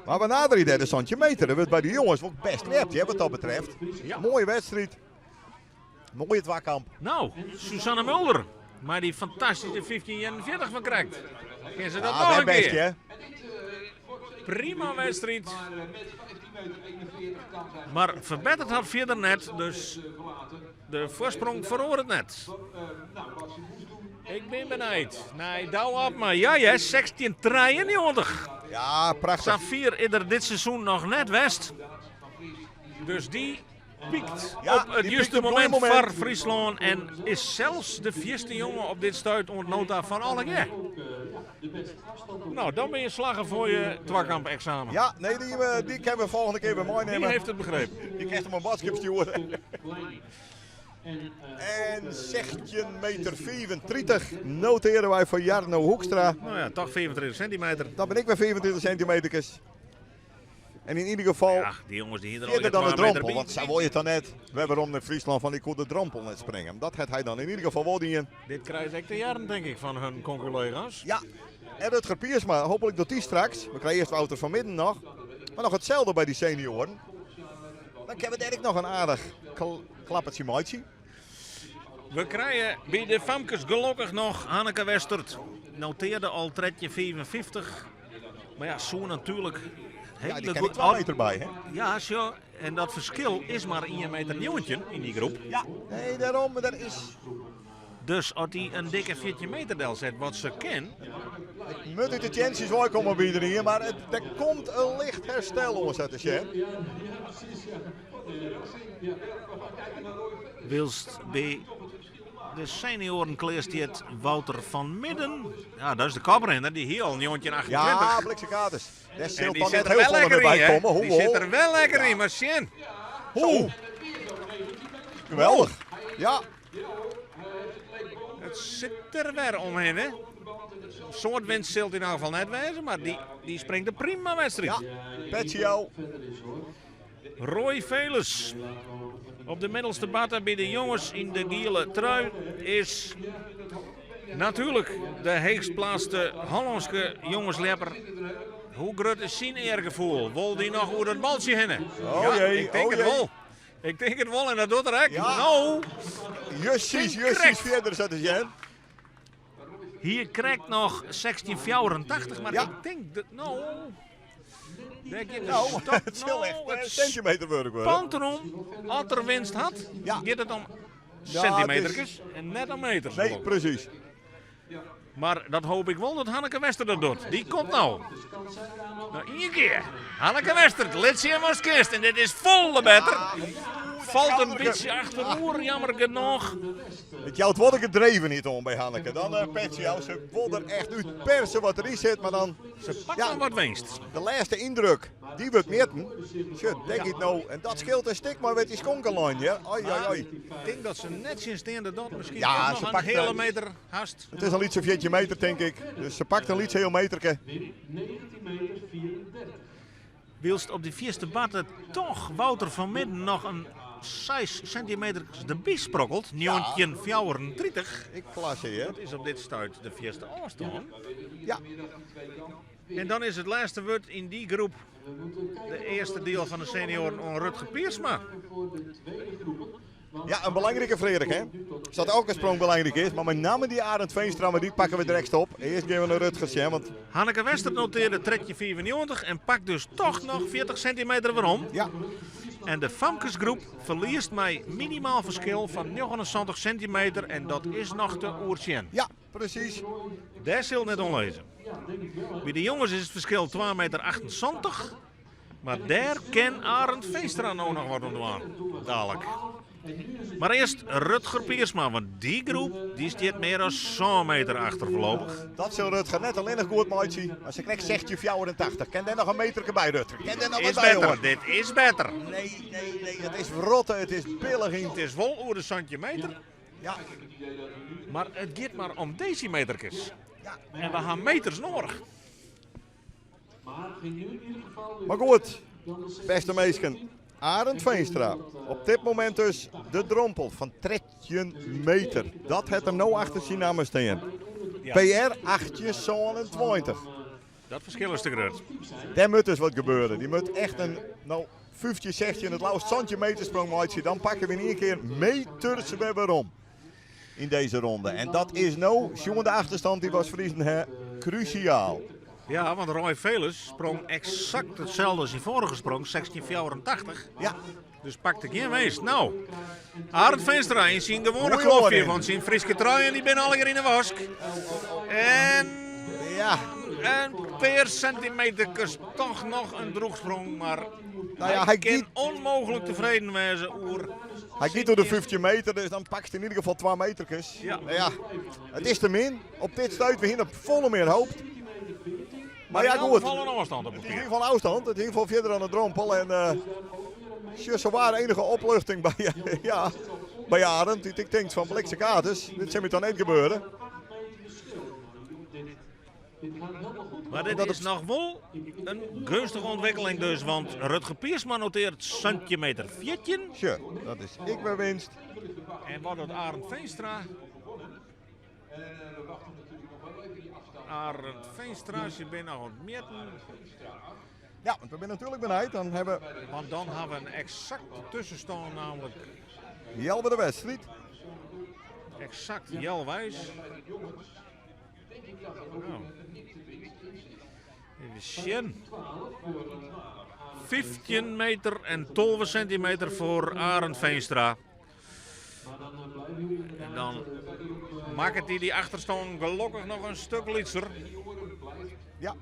Speaker 2: Maar we naderen daar de centimeter. Dat wordt bij de jongens ook best lept, hè, wat dat betreft.
Speaker 1: Ja.
Speaker 2: Mooie wedstrijd. Mooie twakamp.
Speaker 1: Nou, Suzanne Mulder. Maar die fantastische 1541 van krijgt. Ken ze dat
Speaker 2: Ja,
Speaker 1: nog
Speaker 2: dat
Speaker 1: een
Speaker 2: best,
Speaker 1: keer?
Speaker 2: hè.
Speaker 1: Prima wedstrijd. Maar verbeterd had verder net, dus de voorsprong verloor het net. Ik ben benijd. Nee, Douwe Abma. Ja, ja, 1693.
Speaker 2: Ja, prachtig.
Speaker 1: Safir is er dit seizoen nog net west. Dus die piekt
Speaker 2: Ja,
Speaker 1: op het
Speaker 2: die
Speaker 1: juiste
Speaker 2: piekt op het goede
Speaker 1: moment
Speaker 2: moment.
Speaker 1: voor Friesland. En is zelfs de vierste jongen op dit stuit ontnota van alle keer. Nou, dan ben je slagen voor je twakamp-examen.
Speaker 2: Ja, nee, die kunnen we volgende keer weer meenemen.
Speaker 1: Die heeft het begrepen.
Speaker 2: Die krijgt hem een boodschap sturen. En 16 meter 34 noteren wij voor Jarno Hoekstra.
Speaker 1: Nou ja, toch 25 centimeter.
Speaker 2: Dan ben ik weer 25 centimeter. En in ieder geval
Speaker 1: Ja, die jongens die hier er al
Speaker 2: eerder dan de
Speaker 1: 2 meter
Speaker 2: drompel.
Speaker 1: bij.
Speaker 2: Want zo wil je het dan net. We hebben om in Friesland van ik kon de drompel net springen. Dat had hij dan in ieder geval wel die in.
Speaker 1: Dit krijgt ik de jaren, denk ik, van hun conculega's.
Speaker 2: Ja, en Rutger Piersma, hopelijk doet die straks. We krijgen eerst Wouter van Midden nog. Maar nog hetzelfde bij die senioren. Dan hebben we denk ik nog een aardig klappertje maatje.
Speaker 1: We krijgen bij de famkes gelukkig nog Hanneke Westert. Noteerde al tredje 54. Maar ja, zo natuurlijk.
Speaker 2: Ja, die
Speaker 1: Hele
Speaker 2: ken ik
Speaker 1: goed.
Speaker 2: 2 meter bij, hè?
Speaker 1: Ja, zo. En dat verschil is maar 1 meter nieuwtje in die groep.
Speaker 2: Ja, nee, daarom, maar dat is...
Speaker 1: Dus als hij een dikke 14 meter del zet, wat ze ken.
Speaker 2: Ik moet uit de chances wel komen bij iedereen, maar er komt een licht herstel, hoor, zet de chef.
Speaker 1: Wilst bij de senioren kleersteert Wouter van Midden. Ja, dat is de koprenner, die hier al een jongetje 28.
Speaker 2: Ja, bliksemkaters. Daar
Speaker 1: En
Speaker 2: zult
Speaker 1: die
Speaker 2: dan
Speaker 1: zit
Speaker 2: net
Speaker 1: er
Speaker 2: heel
Speaker 1: wel
Speaker 2: veel
Speaker 1: lekker
Speaker 2: meer
Speaker 1: in,
Speaker 2: bij
Speaker 1: hè?
Speaker 2: komen.
Speaker 1: Die
Speaker 2: Hoe,
Speaker 1: zit er wel lekker in, maar Sjen.
Speaker 2: Hoe? Geweldig. Ja.
Speaker 1: Het zit er weer omheen, hè? soad winst sil it yn elk gefal net wêze, mar dy, dy springt in prima wedstriid.
Speaker 2: Ja, petsje jou.
Speaker 1: Roy Veles op de middelste batte by de jonges yn de giele trui is natuerlik de heechst plaatste Hollânske jongesljepper. Hoe grut is syn eargefoel? Wol dy noch oer dat baltsje hinne?
Speaker 2: Oh
Speaker 1: ja,
Speaker 2: jee,
Speaker 1: ik tink
Speaker 2: oh
Speaker 1: it
Speaker 2: jee.
Speaker 1: wol. Ik tink it wol en dat docht er ek.
Speaker 2: Ja.
Speaker 1: No,
Speaker 2: Jussies, jussies
Speaker 1: Krekt.
Speaker 2: fierder sa te sjen.
Speaker 1: hier krekt noch 1684, mar
Speaker 2: Ja.
Speaker 1: ik tink dat no. Dêr giet de
Speaker 2: Nou,
Speaker 1: stop.
Speaker 2: it sil
Speaker 1: No,
Speaker 2: echt
Speaker 1: it
Speaker 2: eh, centimeterwurk wurde.
Speaker 1: spant erom. As er winst hat,
Speaker 2: Ja.
Speaker 1: giet it om
Speaker 2: Ja,
Speaker 1: centimeterkes en net om meters.
Speaker 2: Nee,
Speaker 1: geloof ik.
Speaker 2: precies.
Speaker 1: Maar dat hoop ik wol dat Hanneke Wester dat doet. Die komt nou. Nou, ien kear. Hanneke Wester, lit sjen watst kinst. En dit is folle better. Falt in bytsje achteroer, jammer genôch.
Speaker 2: Het jout wol de gedreven niet om by Hanneke. Dan uh, petsje jou, se wol der echt út perse wat deryn sit, mar dan
Speaker 1: Se pakt
Speaker 2: Ja.
Speaker 1: noch wat winst.
Speaker 2: de lêste yndruk, dy wurdt mjitten. Sjoch, denk ik no, en dat skeelt in stik mar wêr't dy skonken lein, ja. Oi, oi, oi.
Speaker 1: Ik tink dat se nettsjinsteande dat miskien
Speaker 2: Ja,
Speaker 1: toch noch
Speaker 2: se
Speaker 1: in
Speaker 2: pakt,
Speaker 1: heale
Speaker 2: eh,
Speaker 1: meter hast.
Speaker 2: It is in lytse 14 meter, tink ik. Dus se pakt in lyts heal meterke.
Speaker 4: 19 meter 34.
Speaker 1: Wylst op dy fierste batte toch Wouter van Midden noch in 6 centimeter derby sprokkelt. 1934.
Speaker 2: Ik klasse, hè.
Speaker 1: Dat is op dit stuit de fierste ôfstân.
Speaker 2: Ja.
Speaker 1: En dan is it lêste wurd yn dy groep, de earste diel fan de senioaren, oan Rutger Piersma.
Speaker 2: Ja, in belangrike Frederik, hè. Dat elke sprong belangryk is, mar mei namme dy Arend Veenstra, mar dy pakke we direkt op. Earst gean we nei Rutger sjen, want
Speaker 1: Hanneke Wester notearde 13,95 en pakt dus toch noch 40 centimeter werom.
Speaker 2: ja,
Speaker 1: En de famkesgroep ferliest mei minimaal ferskil fan 79 centimeter en dat is noch te oersjen.
Speaker 2: ja, presys.
Speaker 1: Dêr sil net oan lizze. By de jonges is it ferskil 2 meter 78, mar dêr kin Arend Veenstra no noch wat oan dwaan. Dalik. Mar earst Rutger Piersma, want dy groep dy stiet mear as sân meter achter foarlopich.
Speaker 2: Dat sil Rutger net allinnich goed meitsje, mar se krekt 16,84. Kin dêr noch in meterke by, Rutger? Kin dêr noch
Speaker 1: Is
Speaker 2: wat by,
Speaker 1: better,
Speaker 2: jongen?
Speaker 1: dit is better.
Speaker 2: Nee, nee, nee, it is wrotte, it is billich yn.
Speaker 1: It is wol oer de sintimeter,
Speaker 2: Ja,
Speaker 1: mar it giet mar om desimeterkes.
Speaker 2: ja.
Speaker 1: En we ha meters nedich.
Speaker 4: Maar ging nu in ieder geval weer
Speaker 2: Mar goed,
Speaker 4: dan de
Speaker 2: bêste minsken. Arend Veenstra, op dit momint dus de drompel fan 13 meter. Dat hat er no achter syn namme stean.
Speaker 1: Ja.
Speaker 2: PR 1827.
Speaker 1: Dat ferskil is te grut.
Speaker 2: Dêr moat dus wat gebeuren. Dy moat echt in no, 15, 16, it leafst 17 meter sprong meitsje. Dan pakke we yn ien kear meters wer werom yn dizze ronde. En dat is no, sjoen de achterstân dy't we as Friezen ha, krusiaal.
Speaker 1: Ja, want Roy Veles sprong eksakt itselde as syn foarige sprong, 1684.
Speaker 2: Ja,
Speaker 1: Dus pakte gjin winst. No, Arend Veenstra yn syn gewoane
Speaker 2: Goeie
Speaker 1: klofje,
Speaker 2: oardering.
Speaker 1: want syn Fryske truien dy binne allegear yn de wask. En
Speaker 2: ja.
Speaker 1: in pear sintimeterkes toch noch in drûchsprong, mar
Speaker 2: Nou ja,
Speaker 1: hy
Speaker 2: hy
Speaker 1: kin
Speaker 2: giet,
Speaker 1: ûnmooglik tefreden wêze oer.
Speaker 2: hy giet oer de 15 meter, dus dan pakst yn ieder gefal 2 meterkes.
Speaker 1: Ja.
Speaker 2: Nou ja, it is te min. Op dit stuit, we hiene op folle mear hope. Mar ja,
Speaker 1: In elk
Speaker 2: goed.
Speaker 1: gefal in ôfstân op
Speaker 2: It is yn
Speaker 1: papier.
Speaker 2: ieder gefal in ôfstân, it is yn ieder gefal fierder dan de drompel. En uh, zowaar enige opluchting by, ja, by Arend, dy't ek tinkt fan bliksemkaarters, dit sil my dan net gebeuren.
Speaker 1: Mar dit
Speaker 2: Dat
Speaker 1: is noch wol in geunstige ûntwikkeling dus, want Rutger Piersma notearret sintimeter 14.
Speaker 2: Sjoch, dat is ek wer winst.
Speaker 1: En wat docht Arend Veenstra? Arend Veenstra, se binne noch oan it mjitten.
Speaker 2: Ja, want we binne natuerlik benijd. Dan ha we
Speaker 1: Want dan ha we in eksakte tuskenstân, namelijk
Speaker 2: Jelber de wedstriid.
Speaker 1: eksakt healweis. Nou. Even sjen. 15 meter en 12 sintimeter foar Arend Veenstra. En dan makket hy dy achterstân gelokkich noch in stik lytser.
Speaker 2: Ja.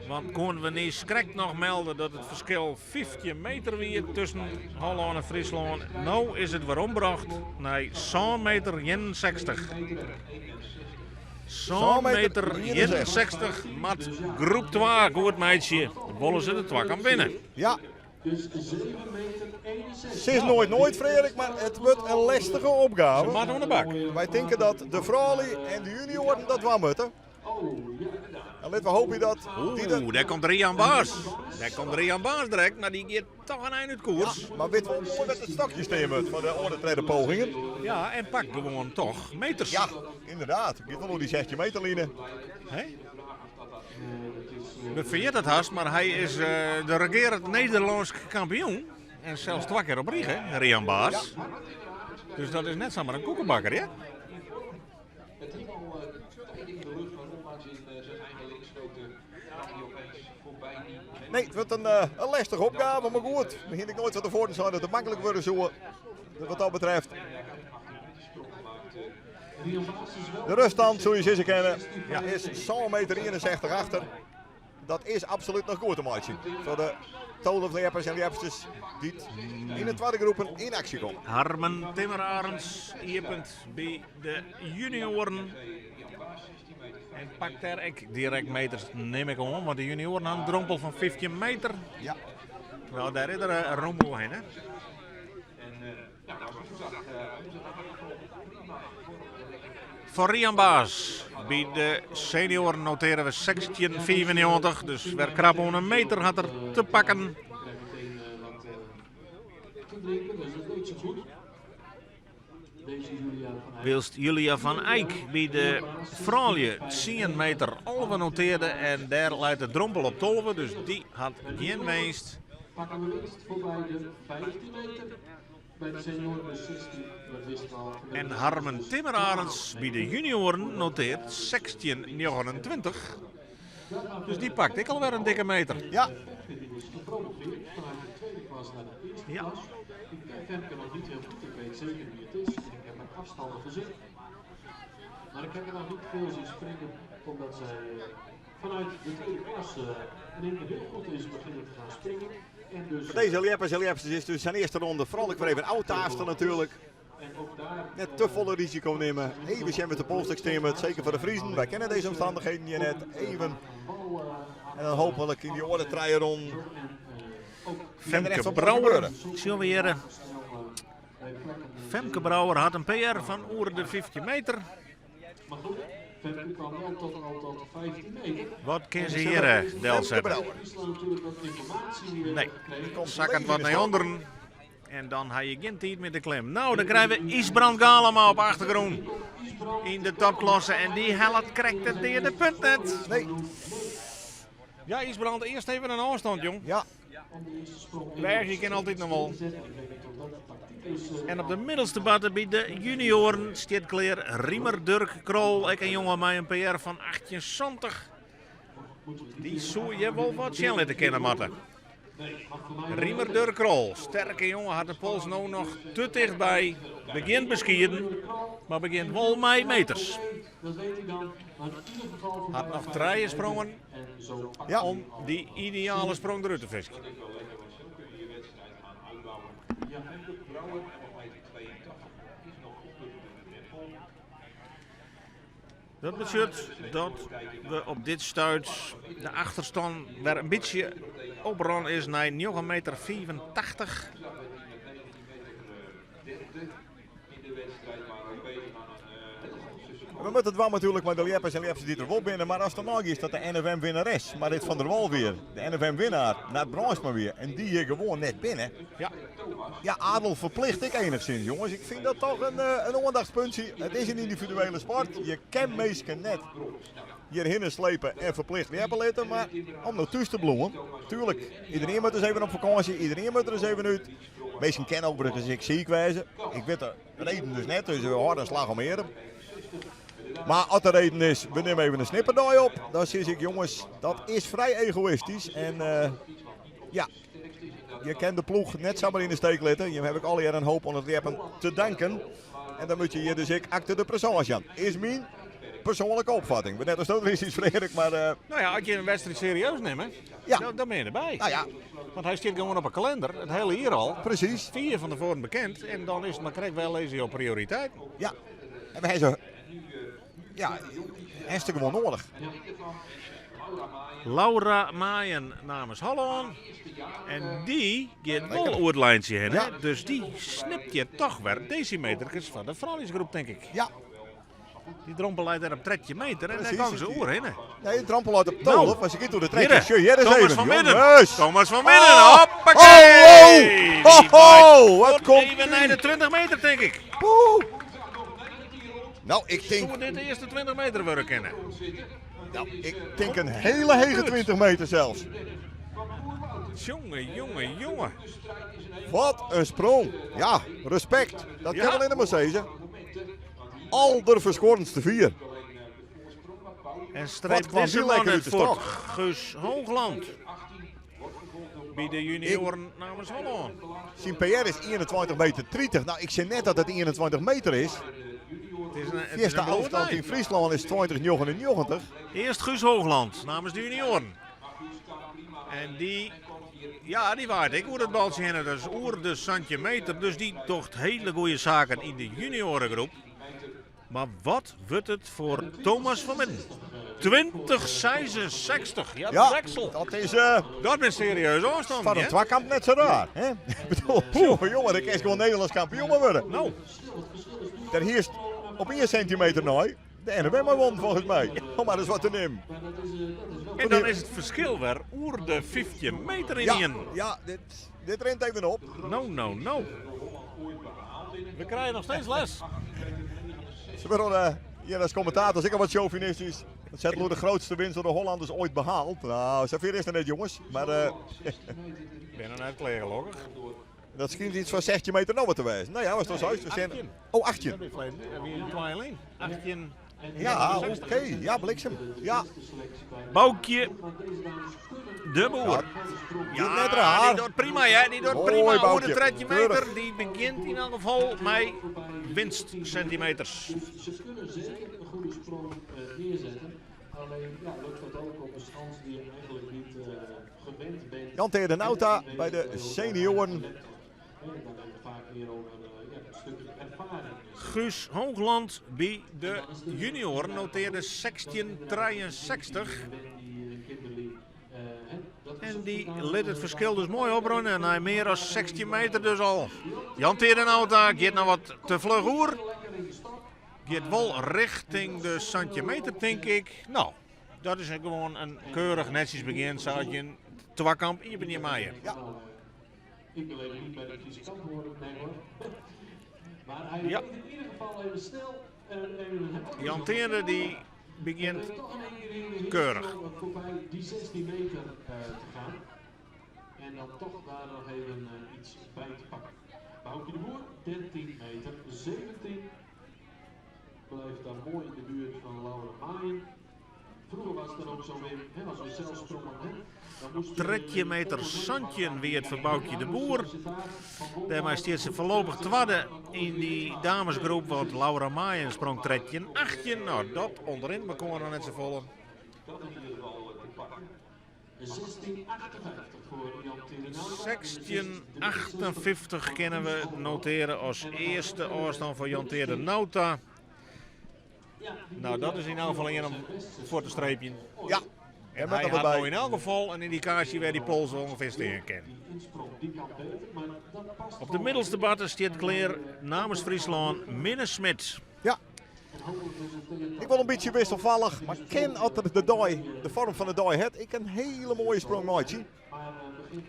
Speaker 1: Want koene we niiskrekt noch melde dat it ferskil 15 meter wie tusken Hollân en Fryslân. No is it werombrocht nei 7 meter 61. 7 meter 61 moat groep 2 goed meitsje. Wolle se de twakamp winne.
Speaker 2: Ja.
Speaker 4: Dus 7 meter 61.
Speaker 2: Sis noait noait, Freark, mar it wurdt in lestige opgave.
Speaker 1: Se moat oan de bak.
Speaker 2: Wy tinke dat de froulju en de junioaren dat dwaan moatte. En litte we hoopje dat dy
Speaker 1: Oeh, dêr komt Rian Baas. Dêr komt Rian Baas direkt, mar dy giet toch in ein út koers.
Speaker 2: Ja, mar wit wol moai wêr't it stokje stean moat foar de oare tredde pogingen.
Speaker 1: Ja, en pakt gewoan toch meters.
Speaker 2: Ja, ynderdaad. Giet wol oer dy 16 meter line.
Speaker 1: Hè? We ferjitte it hast, mar hy is de regearend Nederlânsk kampioen. En sels twa kear op rige, Rian Baas. Dus dat is net samar in koekebakker, hear.
Speaker 5: Het hing al tijden in de lucht, maar ondanks in zijn eigen linkschoten kwam hij opeens voorbij die
Speaker 2: Nee, it wurdt in, in lestige opgave, mar goed. We hiene ek noait fan tefoaren sein dat it maklik wurde soe. Wat dat betreft. De ruststand, soe je sizze kinne, is sân meter 61 achter. Dat is absolút noch goed te meitsjen foar de 12 ljeppers en ljepsters dy't yn de twadde groepen yn aksje komme.
Speaker 1: Harmen Timmerarends iepent by de junioaren. En pakt dêr ek direkt meters, nim ik oan, want de junioaren ha in drompel fan 15 meter.
Speaker 2: Ja.
Speaker 1: Nou, dêr is der rom oerhinne. Foar Rian Baas by de senioaren notearre we 16,95, dus wer krap oan in meter hat er te pakken. Wylst Julia van Eijk by de froulju 10 meter 11 notearde en dêr leit de drompel op 12, dus dy hat gjin winst.
Speaker 4: Pakken we winst foarby de 15 meter. By de senioaren dus 16, dat wisten we al.
Speaker 1: En Harmen Timmerarends by de junioaren noteart 16,29. Dus dy pakt ek alwer in dikke meter.
Speaker 2: Ja.
Speaker 4: Femke die is gepromoveerd vanuit de tweede klas naar de eerste
Speaker 1: Ja.
Speaker 4: klas. Ik ken Femke nog niet heel goed, ik weet zeker wie het is. En ik heb haar afstanden gezien. Maar ik heb haar nog niet veel zien springen, omdat zij vanuit de tweede klas in één keer heel goed is beginnen te gaan springen. En dus,
Speaker 2: Voor deze ljeppers en ljepsters is dus zijn eerste ronde vooral ook weer even uittaasten natuurlijk.
Speaker 4: En ook daar,
Speaker 2: Net te volle risico nemen. Even zijn met de polstok stemmen. Zeker voor de Friezen. Wij kennen deze omstandigheden hier net. Even. En dan hopelijk in die orde triaron.
Speaker 1: Femke Brouwer. Zien we hier. Femke Brouwer had een PR van oer de 15 meter.
Speaker 4: Maar goed, Femke kwam wel tot al tot 15 meter.
Speaker 1: Wat kan ze hier
Speaker 2: Femke
Speaker 1: delzetten?
Speaker 2: Brouwer.
Speaker 4: Friesland natuurlijk wat informatie
Speaker 1: Nee.
Speaker 4: gekregen.
Speaker 1: Zakken wat naar onderen. En dan ha je gjin tiid mear te klimmen. Nou, dan krije we Isbrand Galema op achtergrûn. Yn de topklasse. En dy hellet krekt it deade punt net.
Speaker 2: Nee.
Speaker 1: Ja, Isbrand, earst even in ôfstân, jong.
Speaker 2: Ja.
Speaker 1: Bergje kin altyd noch wol. En op de middelste barte by de junioaren stiet klear Riemer Durk Krol. Ek in jonge mei in PR fan 1870. Dy soe je wol wat sjen litte kinne moatte. Riemer Durk Krol, sterke jonge, hat de pols no noch te tichtby. Begjint beskieden, mar begjint wol mei meters. Hat noch trije sprongen
Speaker 2: Ja.
Speaker 1: om dy ideale sprong derút te fiskjen. Dat betsjut dat we op dit stuit de achterstân wer in bytsje oprûn is nei njoggen meter 85.
Speaker 2: We moatte it dwaan natuerlik mei de ljeppers en ljepsters dy't der wol binne, mar ast der nei giest dat de NFM-winnares Marit van der Wal wie, de NFM-winnaar Nard Bruinsma wie en dy hjir gewoan net binne.
Speaker 1: Ja.
Speaker 2: Ja, adel ferplicht ek enigszins, jonges. Ik fyn dat toch in oandachtspuntsje. It is in yndividuele sport. Je kin minsken net hjirhinne slepe en ferplicht ljeppe litte, mar om no thús te bliuwen, tuerlik, iderien moat ris even op fakânsje, iderien moat der ris even út. Minsken kinne overigens ek siik wêze. Ik wit de reden dus net, dus we hâlde in slach om 'e earm. Mar as de reden is, we nimme even in snipperdei op, dan sis ik, jonges, dat is frij egoïstysk. En ja, je kin de ploech net samar yn de steek litte. Jim hawwe ek allegear in hoop oan it ljeppen te danken. En dan moat je hjir dus ek acte de présence jaan. Is myn persoanlike opfatting. Net asto der is, Frederik, mar
Speaker 1: Nou ja, as je in wedstriid serieus nimme,
Speaker 2: Ja.
Speaker 1: dan binne je derby.
Speaker 2: Nou ja.
Speaker 1: Want hy stiet gewoan op 'e kalinder, it hiele jier al.
Speaker 2: Presys.
Speaker 1: Fier fan tefoaren bekend en dan is it mar krekt wêr lizze jo prioriteiten.
Speaker 2: Ja, en we hawwe se, ja, Hast gewoan noadich.
Speaker 1: Laura Maaien namens Hollân. En dy giet wol oer it lijntsje hinne.
Speaker 2: Ja.
Speaker 1: Dus dy snipt hjir toch wer desimeterkes foar de frouljusgroep, tink ik.
Speaker 2: Ja.
Speaker 1: Dy drompel leit dêr op 13 meter en dêr
Speaker 2: Precies.
Speaker 1: gong se oer hinne.
Speaker 2: Nee, de drompel leit op 12,
Speaker 1: Nou.
Speaker 2: mar se giet oer de
Speaker 1: Hjirre,
Speaker 2: 13. Sjoch, hjir is
Speaker 1: Thomas
Speaker 2: even.
Speaker 1: van Midden.
Speaker 2: Jonges.
Speaker 1: Thomas van Midden,
Speaker 2: Oh.
Speaker 1: hoppakee!
Speaker 2: Oh, oh.
Speaker 1: Die
Speaker 2: Ho, ho,
Speaker 1: waait
Speaker 2: wat komt
Speaker 1: Even naar de 20 meter, denk ik.
Speaker 2: Poeh. Nou, ik denk,
Speaker 1: Soe dit de eerste 20 meter worden kennen?
Speaker 2: nou, ik denk een hele hege 20 meter zelfs.
Speaker 1: Jongen, jongen, jongen.
Speaker 2: Wat een sprong. Ja, respect. Dat
Speaker 1: Ja.
Speaker 2: kan wel in de Mercedes. Alderverschorendste vier.
Speaker 1: En
Speaker 2: Wat
Speaker 1: streep
Speaker 2: kwam
Speaker 1: deze
Speaker 2: die
Speaker 1: man
Speaker 2: lekker
Speaker 1: het
Speaker 2: uit de
Speaker 1: voort.
Speaker 2: stok.
Speaker 1: Guus Hoogland. Bij de junioren namens Holland.
Speaker 2: Zijn PR is 21 meter 30. Nou, ik zei net dat het 21 meter is.
Speaker 1: Het is een, het is
Speaker 2: Eerste
Speaker 1: een
Speaker 2: afstand
Speaker 1: bloedlijn.
Speaker 2: in Friesland is 20,99.
Speaker 1: Eerst Guus Hoogland namens de junioren. En die, ja, die waait ik oer het baltje heen. Dat is oer de centimeter. Dus die docht hele goede zaken in de juniorengroep. Maar wat wordt het voor Thomas van Midden? 2066. Ja,
Speaker 2: Ja,
Speaker 1: deksel.
Speaker 2: dat is eh
Speaker 1: Dat is serieus afstand.
Speaker 2: van een
Speaker 1: hè?
Speaker 2: twakamp net zo raar. Hè? Ik bedoel, jongen, jongen, dat kan gewoon Nederlands kampioen maar worden.
Speaker 1: Nou,
Speaker 2: Daar heerst op 1 centimeter nou de NOW maar won volgens mij. Om maar eens wat te nemen.
Speaker 1: en dan is het verschil weer oer de 15 meter in
Speaker 2: Ja,
Speaker 1: een.
Speaker 2: ja dit, dit rent even op.
Speaker 1: No, no, no. We krijgen nog steeds les.
Speaker 2: Ze worden eh, hier als commentators, ik al wat chauvinistisch. Dat zet de grootste winst door de Hollanders ooit behaald. Nou, zover is het net jongens. Maar eh,
Speaker 1: Ik ben er net klaar gelukkig.
Speaker 2: dat schijnt iets van 16 meter nou wat te wijzen. Nou ja, was toch zo? We zijn...
Speaker 1: 18.
Speaker 2: Oh, 18.
Speaker 1: Dat is weer 18.
Speaker 2: Ja, oké. Ja, bliksem. Ja,
Speaker 1: Boukje de Boer.
Speaker 2: Doet net raar.
Speaker 1: die doet prima, hè? Die doet
Speaker 2: Mooi,
Speaker 1: prima. Hoe de
Speaker 2: Boukje.
Speaker 1: tredje
Speaker 2: Keurig.
Speaker 1: meter. Die begint in elk geval met winstcentimeters.
Speaker 4: Dus ze kunnen zeker een goede sprong eh, neerzetten. Alleen ja, lukt dat ook op een schans die je eigenlijk niet eh, gewend bent.
Speaker 2: Jan Teer de Nauta bij de senioren.
Speaker 4: En dan hebben we vaak weer over eh, ja, een stukje ervaring.
Speaker 1: Guus Hoogland bij de junioren noteerde 16,63. En die liet het verschil dus mooi opronden. En hij meer dan 16 meter dus al. Jan Terenauta gaat nou wat te vlug oer. Gaat wel richting de centimeter, denk ik. Nou, dat is gewoon een keurig netjes begin. Zou je een twakamp hier ben je maaien.
Speaker 2: Ja.
Speaker 4: Ik wil even niet bij de Friese kant horen, nee hoor. Maar hij
Speaker 1: Ja.
Speaker 4: weet in ieder geval even snel. eh, even
Speaker 1: Jan Teerde die begint
Speaker 4: toch in één keer in de
Speaker 1: Keurig.
Speaker 4: om voorbij die 16 meter eh, te gaan. En dan toch daar nog even eh, iets bij te pakken. Boukje de Boer, 13 meter 17. Blijft daar mooi in de buurt van Laura Maaien. Vroeger was het dan ook zo weer, hè, als we zelf sprongen, hè, dan moest je-
Speaker 1: Tredje meter Santjen weer het verbouwtje de Boer. Daarmee staat ze voorlopig tweede in die damesgroep. Want Laura Maaien sprong tredje 18. Nou, dat onderin, maar komen we nog net zo volle.
Speaker 5: Dat in ieder geval eh, te pakken.
Speaker 4: 16,58 voor Jan Terenauta.
Speaker 1: 16,58 kunnen we noteren als eerste afstand voor Jan Teerde Nauta. Nou, dat is in elk geval een om voor te streepje.
Speaker 2: Ja.
Speaker 1: En
Speaker 2: En
Speaker 1: hij
Speaker 2: met
Speaker 1: had nou
Speaker 2: erbij.
Speaker 1: in elk geval een indicatie waar die pols ongeveer steken kan.
Speaker 4: Die insprong, die kan beter, maar dat past
Speaker 1: Op de middelste batten staat Kleer namens Friesland Minne Smit.
Speaker 2: Ja. Ik wil een beetje wisselvallig, maar ken altijd de dooi, de vorm van de dooi het. Ik een hele mooie sprong maatje.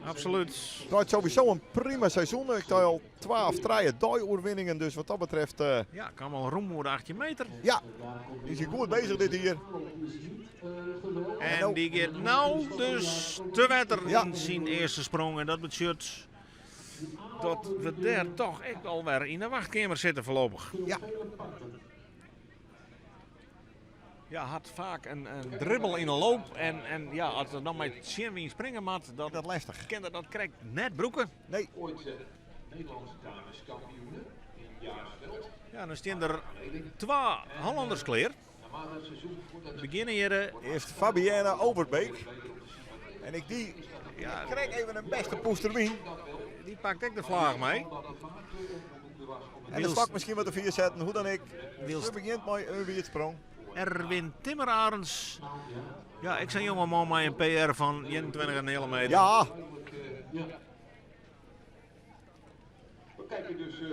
Speaker 1: Absoluut.
Speaker 2: Het draait sowieso een prima seizoen. Ik had al 12 drie dooi-oorwinningen, dus wat dat betreft, eh,
Speaker 1: Ja, kan wel roem worden 18 meter.
Speaker 2: ja, is hij goed bezig dit hier.
Speaker 1: En die gaat nou dus te wetter
Speaker 2: Ja.
Speaker 1: in zijn eerste sprong. En dat betekent dat we daar toch echt alweer in de wachtkamer zitten voorlopig.
Speaker 2: Ja.
Speaker 1: Ja, had vaak een, een dribbel in een loop. En, en ja, als er dan met Shinwin springen mat, dat,
Speaker 2: Dat lastig.
Speaker 1: kende dat krijgt net broeken.
Speaker 2: Nee,
Speaker 5: Ooit eh, Nederlandse dames kampioenen in Jaarsveld.
Speaker 1: Ja, dan staan er twee Hollanders kleer.
Speaker 5: Naarmate het seizoen voordat
Speaker 1: We beginnen hier. eh,
Speaker 2: eerst Fabienne Overbeek. En ik die
Speaker 1: Ja,
Speaker 2: krijg even een beste poesterwien.
Speaker 1: die pakt ook de vlaag mee.
Speaker 2: En de stak misschien wat de vier zetten, hoe dan ik.
Speaker 1: Wils-
Speaker 2: Ze begint met een wiertsprong.
Speaker 1: Erwin Timmerarends. Ja, ek sa'n jongeman mei in PR fan 21,5 meter.
Speaker 2: Ja.
Speaker 5: We kijken dus eh,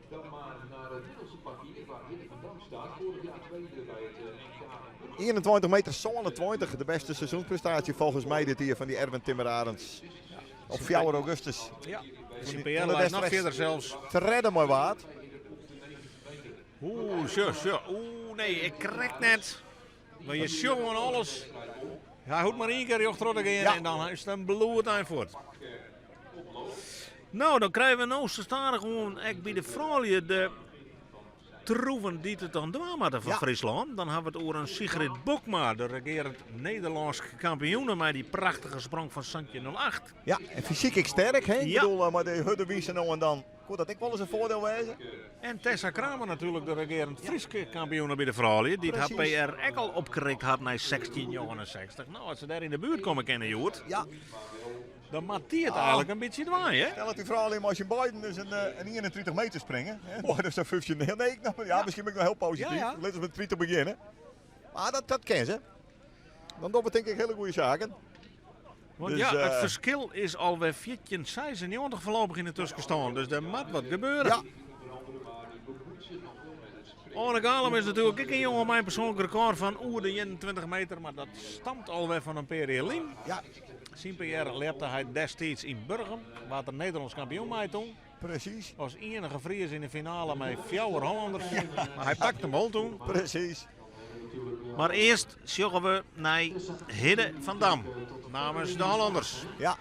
Speaker 5: dan maar naar het middelste papier waar Hidde van Dam staat. Vorig jaar tweede bij het NK.
Speaker 2: 21 meter 27, de beste seizoensprestatie volgens mij dit hier van die Erwin Timmerarends. Op 4 augustus.
Speaker 1: Ja, de PR lijkt nog verder zelfs.
Speaker 2: Te redden mooi waard.
Speaker 1: Oeh, zo, zo. Oeh, nee, ik krek net. Maar je jongen alles. Hij hoeft maar één keer rjochterop te gaan
Speaker 2: Ja.
Speaker 1: en dan is het een bloed eind voort. Nou, dan krijgen we nou zo stadig gewoon echt bij de vrouwen de troeven die het dan doen moeten van
Speaker 2: Ja.
Speaker 1: Friesland. Dan hebben we het over een Sigrid Bokma, de regerend Nederlands kampioen met die prachtige sprong van Santje 08.
Speaker 2: Ja, en fysiek ik sterk, hè? Ik
Speaker 1: Ja.
Speaker 2: bedoel, eh, maar de hudde wie nou en dan. Kon dat ik wel eens een voordeel wezen?
Speaker 1: En Tessa Kramer natuurlijk, de regerend Frieske kampioen bij de vrouwen, die het
Speaker 2: Precies.
Speaker 1: HR ook al opgericht had naar 1669. Nou, als ze daar in de buurt komen kennen, Joert,
Speaker 2: Ja.
Speaker 1: dan maakt die het eigenlijk een beetje dwaaien, hè?
Speaker 2: Stel dat die vrouw alleen maar als je Biden dus een, een 31 meter springen. Hè? Maar dat is zo functioneel. Nee, ik, nou, ja, misschien ben ik nog heel positief.
Speaker 1: Ja, ja.
Speaker 2: Laten we met 20 beginnen. Maar dat, dat ken ze. Dan doen we denk ik hele goede zaken.
Speaker 1: Want
Speaker 2: Dus,
Speaker 1: ja, het
Speaker 2: eh,
Speaker 1: verschil is alweer 1496 voorlopig in de tussenstand. Dus er moet wat gebeuren.
Speaker 2: Ja.
Speaker 1: Orne Galem is natuurlijk ook een jongen mijn persoonlijk record van oer de 21 meter. Maar dat stamt alweer van een periode.
Speaker 2: Ja,
Speaker 1: Zijn PR leerde hij destijds in Burgum, waar de Nederlands kampioen mij toen.
Speaker 2: precies.
Speaker 1: Was enige Fries in de finale met vier Hollanders. Maar hij pakte hem al toen.
Speaker 2: Precies.
Speaker 1: Maar eerst zorgen we naar Hidde van Dam. Namens de Hollanders.
Speaker 2: Ja.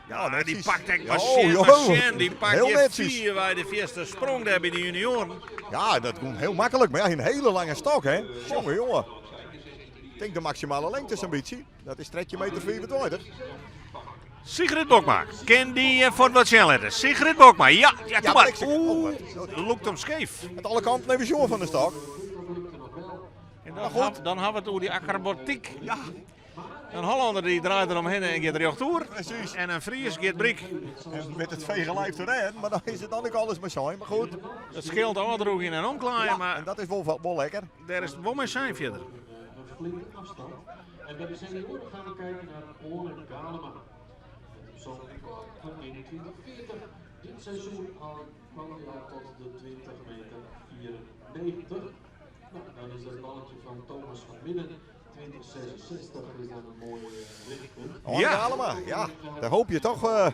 Speaker 1: Ja,
Speaker 2: netjes.
Speaker 1: die pakt echt
Speaker 2: Oh,
Speaker 1: machine,
Speaker 2: joh.
Speaker 1: machine. Die pakt
Speaker 2: Heel
Speaker 1: je
Speaker 2: netjes.
Speaker 1: vier bij de eerste sprong daar bij de junioren.
Speaker 2: Ja, dat komt heel makkelijk. Maar ja, een hele lange stok, hè? Jongen, jongen. Ik denk de maximale lengte zo'n beetje. Dat is trekje meter 24.
Speaker 1: Sigrid Bokma. Ken die voor wat letten. Sigrid Bokma. Ja, ja, doe
Speaker 2: Ja,
Speaker 1: maar.
Speaker 2: ik zeg- oh,
Speaker 1: Oeh,
Speaker 2: wat-
Speaker 1: loopt hem scheef.
Speaker 2: Met alle kanten even jongen van de stok.
Speaker 1: En dan,
Speaker 2: Maar goed.
Speaker 1: dan hebben we het over die acrobatiek.
Speaker 2: Ja,
Speaker 1: Een Hollander die draait eromheen en gaat rechtdoor.
Speaker 2: Precies.
Speaker 1: En een Fries gaat brik.
Speaker 2: En met het vege lijf erin, maar dan is het dan ook alles maar saai. Maar goed,
Speaker 1: Dat scheelt afdroeg in en omklaaien,
Speaker 2: ja,
Speaker 1: maar
Speaker 2: en dat is wel, wel lekker.
Speaker 1: daar is het wel mee zijn verder.
Speaker 4: Een flinke afstand. En bij de senioren gaan we kijken naar Orne Galema. Met een persoonlijk record van 21,40. Dit seizoen al kwam hij al tot de 20 meter 94. Nou, dan is dat balletje van Thomas van Midden. 2066 is dan een mooi lichtpunt.
Speaker 2: Oh,
Speaker 1: Ja.
Speaker 2: ja. Allemaal. Ja, daar hoop je toch eh,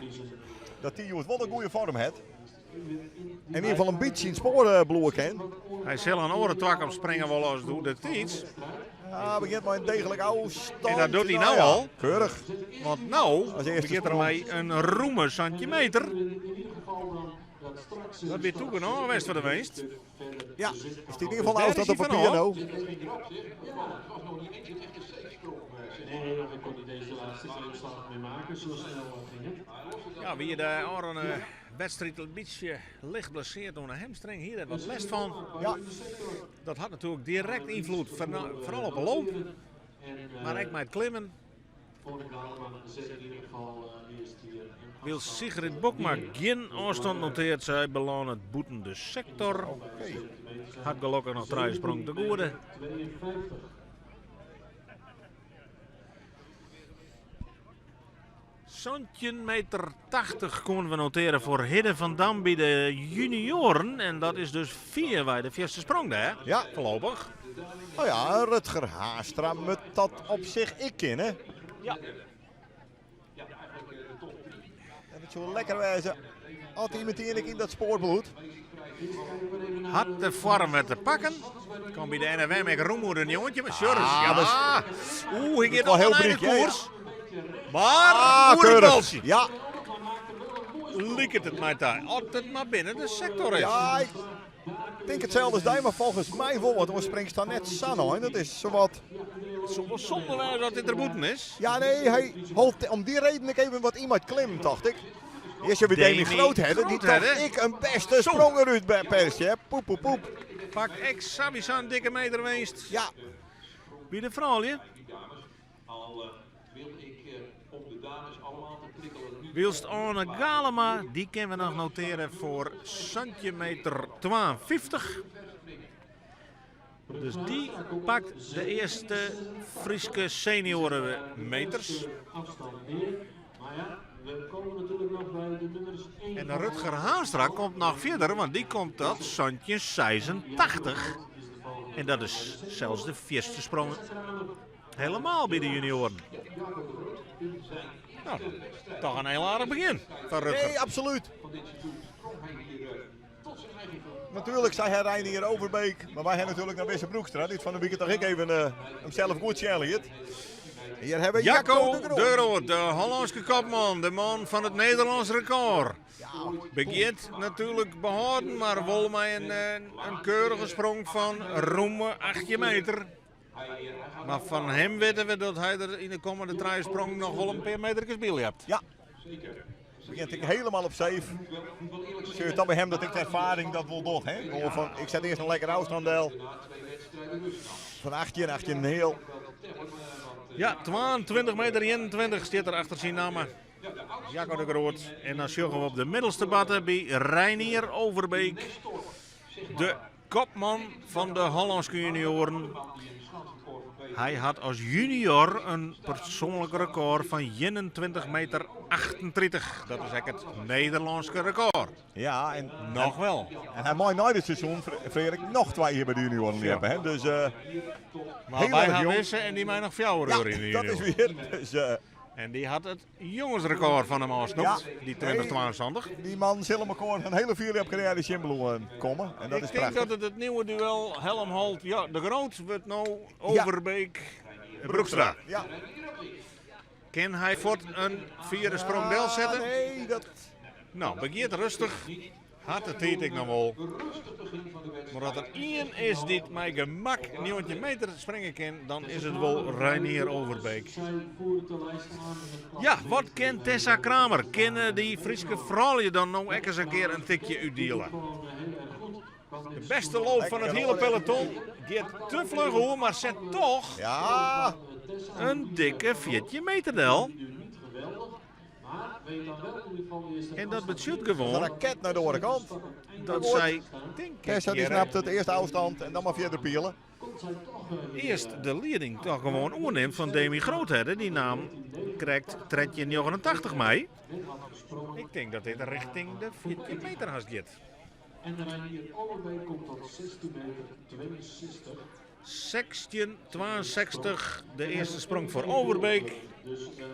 Speaker 2: dat die jongens wel een goede vorm heeft. En in ieder geval een beetje in het spoor eh, bloeien kan.
Speaker 1: Hij zal aan oren twak op springen wel als doet het iets.
Speaker 2: Ja, begint maar een degelijk afstand.
Speaker 1: En dat doet hij nou
Speaker 2: ja,
Speaker 1: al.
Speaker 2: Keurig.
Speaker 1: Want nou
Speaker 2: Als eerste
Speaker 1: begint er
Speaker 2: sprong.
Speaker 1: mij een roemer centimeter.
Speaker 4: In ieder geval dan dat straks...
Speaker 1: Dat weer toegenomen, West voor de winst.
Speaker 2: Ja, is het in ieder geval
Speaker 1: Daar
Speaker 2: afstand
Speaker 1: is
Speaker 2: op
Speaker 1: hij van,
Speaker 2: papier
Speaker 1: hoor.
Speaker 2: nou.
Speaker 4: Nee, want ik kon niet deze laatste twee slag meer maken, zo snel eh, ging het.
Speaker 1: Ja, wie de Aron eh, wedstrijd een beetje licht blesseerd door een hamstring. Hier heeft wat last van.
Speaker 2: Ja,
Speaker 1: Dat had natuurlijk direct invloed, vooral op de loop.
Speaker 4: En, eh,
Speaker 1: Maar ik met het klimmen
Speaker 4: Orne Galema zet in ieder geval eh, eerst hier een
Speaker 1: wil
Speaker 4: afstand.
Speaker 1: Sigrid Bokma geen afstand noteert. Zij beloont het boeten de sector. Had gelukkig nog drie sprong te goede.
Speaker 4: 52.
Speaker 1: Zo'n meter 80 konden we noteren voor Hidde van Dam bij de junioren. En dat is dus vier bij de eerste sprong daar.
Speaker 2: Ja.
Speaker 1: Voorlopig.
Speaker 2: nou ja, Rutger Haastra met dat op zich ik kennen.
Speaker 1: Ja.
Speaker 2: En het zou lekker wijzen. Altijd iemand die in dat spoor bloedt.
Speaker 1: Had de vorm met te pakken. Kan bij de NFM ik roemoer een jongetje. Maar Sjors,
Speaker 2: Ah,
Speaker 1: ja.
Speaker 2: dat
Speaker 1: Oeh, ik
Speaker 2: wel
Speaker 1: ga
Speaker 2: heel
Speaker 1: heel
Speaker 2: briek,
Speaker 1: de
Speaker 2: hè, ja.
Speaker 1: koers. Maar,
Speaker 2: Ah,
Speaker 1: oeh, de
Speaker 2: keurig.
Speaker 1: balsje.
Speaker 2: Ja,
Speaker 1: Liek het maar daar. Altijd maar binnen de sector is.
Speaker 2: ja, ik denk hetzelfde als jij, maar volgens mij wel, want we springt daar net Sanno en dat is zowat.
Speaker 1: Het is wel zonde eh, dat dit er boeten is.
Speaker 2: Ja, nee, hij holt om die reden ik even wat iemand klimt, dacht ik. Eerst heb je Demi
Speaker 1: Demi
Speaker 2: Groothedde, die
Speaker 1: Groothedde.
Speaker 2: toch ik een beste
Speaker 1: Zo.
Speaker 2: sprong eruit bij perst, hè. Poep, poep, poep.
Speaker 1: Pak ex Sabisa een dikke meter winst.
Speaker 2: Ja,
Speaker 1: Bij de vrouwen.
Speaker 5: Al eh, wil ik eh, om de dames allemaal te prikkelen nu.
Speaker 1: Wilst Arne Galema, die kunnen we nog noteren voor centimeter 52. Dus dy pakt de earste Fryske senioaremeters. En Rutger Haanstra komt noch fierder, want dy komt tot 1786. En dat is sels de fierste sprong helemaal by de junioaren. Nou, toch in hiel aardich begjin foar Rutger.
Speaker 2: Nee, absoluut. Natuerlik sei hy Reinier Overbeek, mar wy ha natuerlik nei Wisse Broekstra, dy't fan de wike toch ek even uh, himsels goed sjen liet. Hjir hawwe we
Speaker 1: Jacco de Groot, de Hollânske kopman, de man fan it Nederlânsk rekôr. Begjint natuerlik behâlden, mar wol mei in, eh, in keurige sprong fan rûme 18 meter. Mar fan him witte we dat hy der yn de kommende trije sprongen noch wol in pear meterkes by ljept.
Speaker 2: Ja. Begjint ek helemaal op safe. Zie je dan by him dat ek de erfaring dat wol docht. Hè? Gewoan fan, ik set earst in lekker ôfstân del. Fan 18, 18 heal.
Speaker 1: Ja, 22 meter 21 stiet der achter syn namme. Jacco de Groot. En dan sjogge we op de middelste batte by Reinier Overbeek. De Kopman fan de Hollânske junioaren. Hy hat as junior in persoanlik rekôr fan 21 meter 38. Dat is ek it Nederlânske rekôr.
Speaker 2: Ja, en
Speaker 1: noch wel.
Speaker 2: En hy mei nei dit seizoen, Frerik, noch twa jier by de junioaren ljeppe. Hè? Dus, uh,
Speaker 1: mar wy ha Wisse en dy mei noch fjouwer
Speaker 2: ja,
Speaker 1: oer yn de
Speaker 2: dat is
Speaker 1: junioaren.
Speaker 2: wier. Dus, uh,
Speaker 1: En dy hat it jongesrekôr fan him ôfsnoept,
Speaker 2: Ja.
Speaker 1: dy 2072.
Speaker 2: Die man sil elkoar in hiele fierljepkarriêre sjen bliuwe komme. En dat
Speaker 1: Ik
Speaker 2: is
Speaker 1: tink
Speaker 2: prachtich.
Speaker 1: dat it it nieuwe duel Helmholt, ja, de Groot wurdt no Overbeek, Broekstra.
Speaker 2: Ja.
Speaker 1: Kin hy fuort in fiere sprong delsette?
Speaker 2: Ah, nee, dat...
Speaker 1: No, begjint rêstich. Hat de tiid ek noch wol. Mar as der ien is dy't mei gemak 19 meter springe kin, dan is it wol Reinier Overbeek. Ja, wat kin Tessa Kramer? Kinne dy Fryske froulju dan no ek ris in kear in tikje útdiele? De bêste loop fan it hiele peloton giet te fluch oer, mar set toch
Speaker 2: Ja,
Speaker 1: in dikke 14 meter del. En dat betsjut
Speaker 2: een
Speaker 1: gewoan
Speaker 2: raket nei de oare kant.
Speaker 1: dat sy, tink ik,
Speaker 2: Tessa die
Speaker 1: hjir,
Speaker 2: snapt it earste ôfstân en dan mar fierder piele.
Speaker 1: earst de lieding toch gewoan oernimt fan Demi Groothedde. Dy naam krekt 13,89 mei. Ik tink dat dit richting de 14 meter hast giet.
Speaker 4: En Reinier Overbeek komt tot 16 meter 62.
Speaker 1: 16,62 de earste sprong foar Overbeek.
Speaker 4: Dus uh,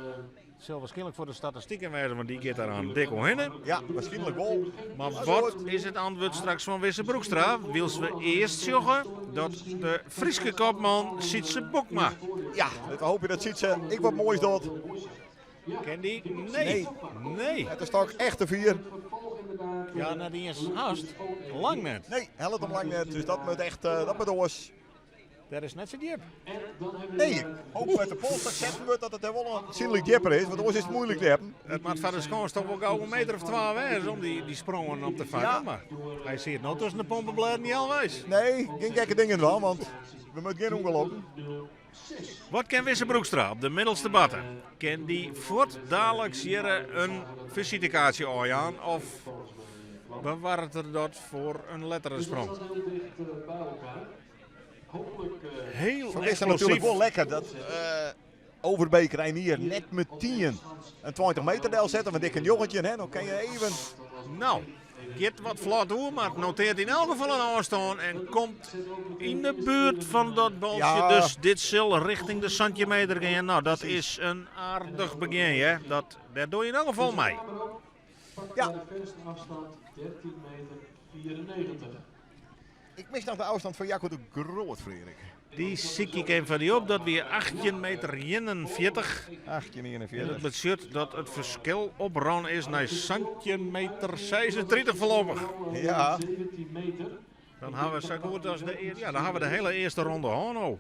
Speaker 1: Sil waarskynlik foar de statistiken wêze, want dy giet dêr oan dik omhinne.
Speaker 2: Ja, waarskynlik wol.
Speaker 1: Mar wat is it antwurd straks fan Wisse Broekstra? Wylst we earst sjogge dat de Fryske kopman Sytse Bokma.
Speaker 2: Ja, we hoopje dat Sytse ek wat moais docht.
Speaker 1: Kin dy? Nee. Nee.
Speaker 2: It is toch echt te fier.
Speaker 1: Ja, net iens hast. Lang net.
Speaker 2: Nee, hellet him lang net. Dus dat moat echt, uh, dat moat oars.
Speaker 1: Dêr is net sa djip.
Speaker 2: Nee, ik hoop met de polsstok setten wurdt dat it dêr wol oansynlik djipper is, want oars is it muoilik ljeppen.
Speaker 1: It moat foar de skâns toch wol gau in meter of twa wêze om dy, dy sprongen op te fangen.
Speaker 2: Ja.
Speaker 1: Mar hy siet no tusken de pompeblêden healweis.
Speaker 2: Nee, gjin gekke dingen dwaan, want we moatte gjin ûngelokken.
Speaker 1: Wat kin Wisse Broekstra op de middelste batte? Kin dy fuortdaliks hjir in fisitekaartsje ôfjaan of bewarret er dat foar in lettere sprong? Heel
Speaker 2: Zo is het natuurlijk
Speaker 1: eksplosief.
Speaker 2: wel lekker dat uh, Overbeek Reinier net metien in 20 meter del sette. Want ik in joggetje, hè, dan kan je even...
Speaker 1: No, giet wat flot oer, mar notearret yn elk gefal in ôfstân en komt yn de buert fan dat baltsje.
Speaker 2: Ja.
Speaker 1: Dus dit sil richting de 17 meter gean. No, dat is in aardich begjin, hè. Dat, dêr doch je yn elk gefal mei.
Speaker 2: Ja.
Speaker 4: De verste afstand 13 meter 94.
Speaker 2: Ik mis noch de ôfstân fan Jacco de Groot, Frederik.
Speaker 1: Dy sykje ik even foar dy op. Dat wie 18 meter 41.
Speaker 2: 18,41.
Speaker 1: En dat betsjut dat it ferskil oprûn is nei 17 meter 36 foarlopich.
Speaker 2: Ja.
Speaker 4: 17 meter.
Speaker 1: Dan hawwe we sa goed as de, ja, dan hawwe we de hiele earste ronde hân no.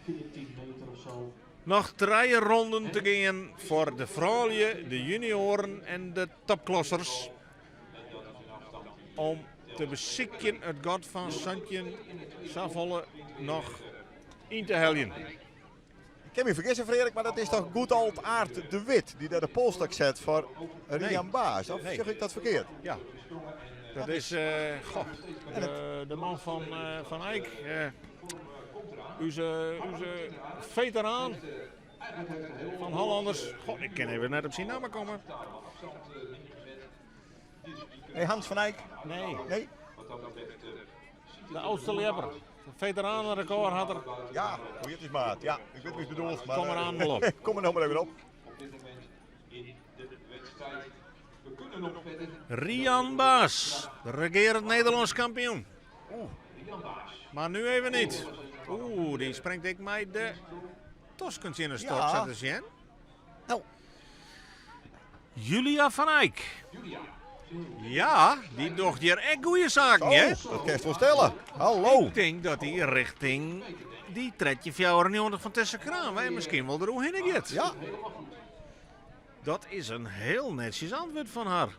Speaker 4: 14 meter of zo.
Speaker 1: Noch trije ronden te gean foar de froulju, de junioaren en de topklassers. Om te besykjen it gat fan 17 safolle noch yn te heljen.
Speaker 2: Ik kin my fergisse, Frederik, mar dat is toch goed âld Aart de Wit dy't dêr de polsstok set foar Rian Baas? Of
Speaker 1: Nee.
Speaker 2: sjoch ik dat ferkeard?
Speaker 1: Ja, dat is eh, goh, de, de man fan, eh, Van Eyck. Eh, Us, us feteraan fan Hollanders. God, ik kin even net op syn namme komme.
Speaker 2: Hey, Hans van Eyck?
Speaker 1: Nee.
Speaker 2: Nee?
Speaker 1: De oudste ljepper. Veteranenrecord hat er.
Speaker 2: Ja, hoe heet is maat. Ja, ik weet wie het bedoelt. Maar,
Speaker 1: Kom er aan, wel op.
Speaker 2: Kom er nou maar even op.
Speaker 5: Op dit moment in de wedstrijd. We kunnen nog verder.
Speaker 1: Rian Baas, de regerend Nederlands kampioen.
Speaker 5: Rian Baas.
Speaker 1: Maar nu even niet. Oeh, die springt ik mij de toskens in de stok,
Speaker 2: Ja.
Speaker 1: zat te zien.
Speaker 2: Nou.
Speaker 1: Julia van Eyck.
Speaker 5: Julia.
Speaker 1: Ja, die docht hier echt goede zaken,
Speaker 2: Oh,
Speaker 1: hè?
Speaker 2: dat kan je voorstellen. Hallo.
Speaker 1: Ik denk dat hij richting die tretje 94 van Tessa Kraam en misschien wel eroverheen gaat.
Speaker 2: Ja,
Speaker 1: Dat is een heel netjes antwoord van haar.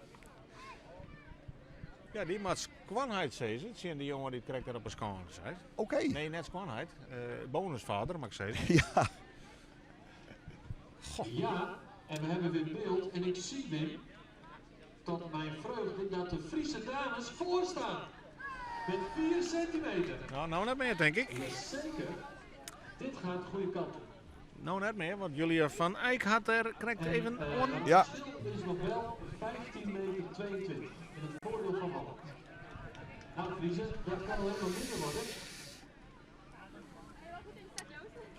Speaker 1: Ja, die maat Skwanheid, zei ze. Zie je die jongen die trekt daar op een scan, zei ze.
Speaker 2: oké.
Speaker 1: Nee, net Skwanheid. Eh bonusvader, mag ik zeggen.
Speaker 2: Ja.
Speaker 4: Ja, en we hebben weer beeld en ik zie Wim, tot mijn vreugde, dat de Friese dames voorstaan. Met 4 centimeter.
Speaker 1: Nou, nou net meer, denk ik.
Speaker 4: Zeker, dit gaat de goede kant op.
Speaker 1: Nou net meer, want Julia van Eyck had er, krijgt even
Speaker 4: En,
Speaker 1: on.
Speaker 4: het
Speaker 2: Ja.
Speaker 4: verschil is nog wel 15 meter 22 in het voordeel van Holland. Nou Friese, dat kan alleen maar minder worden.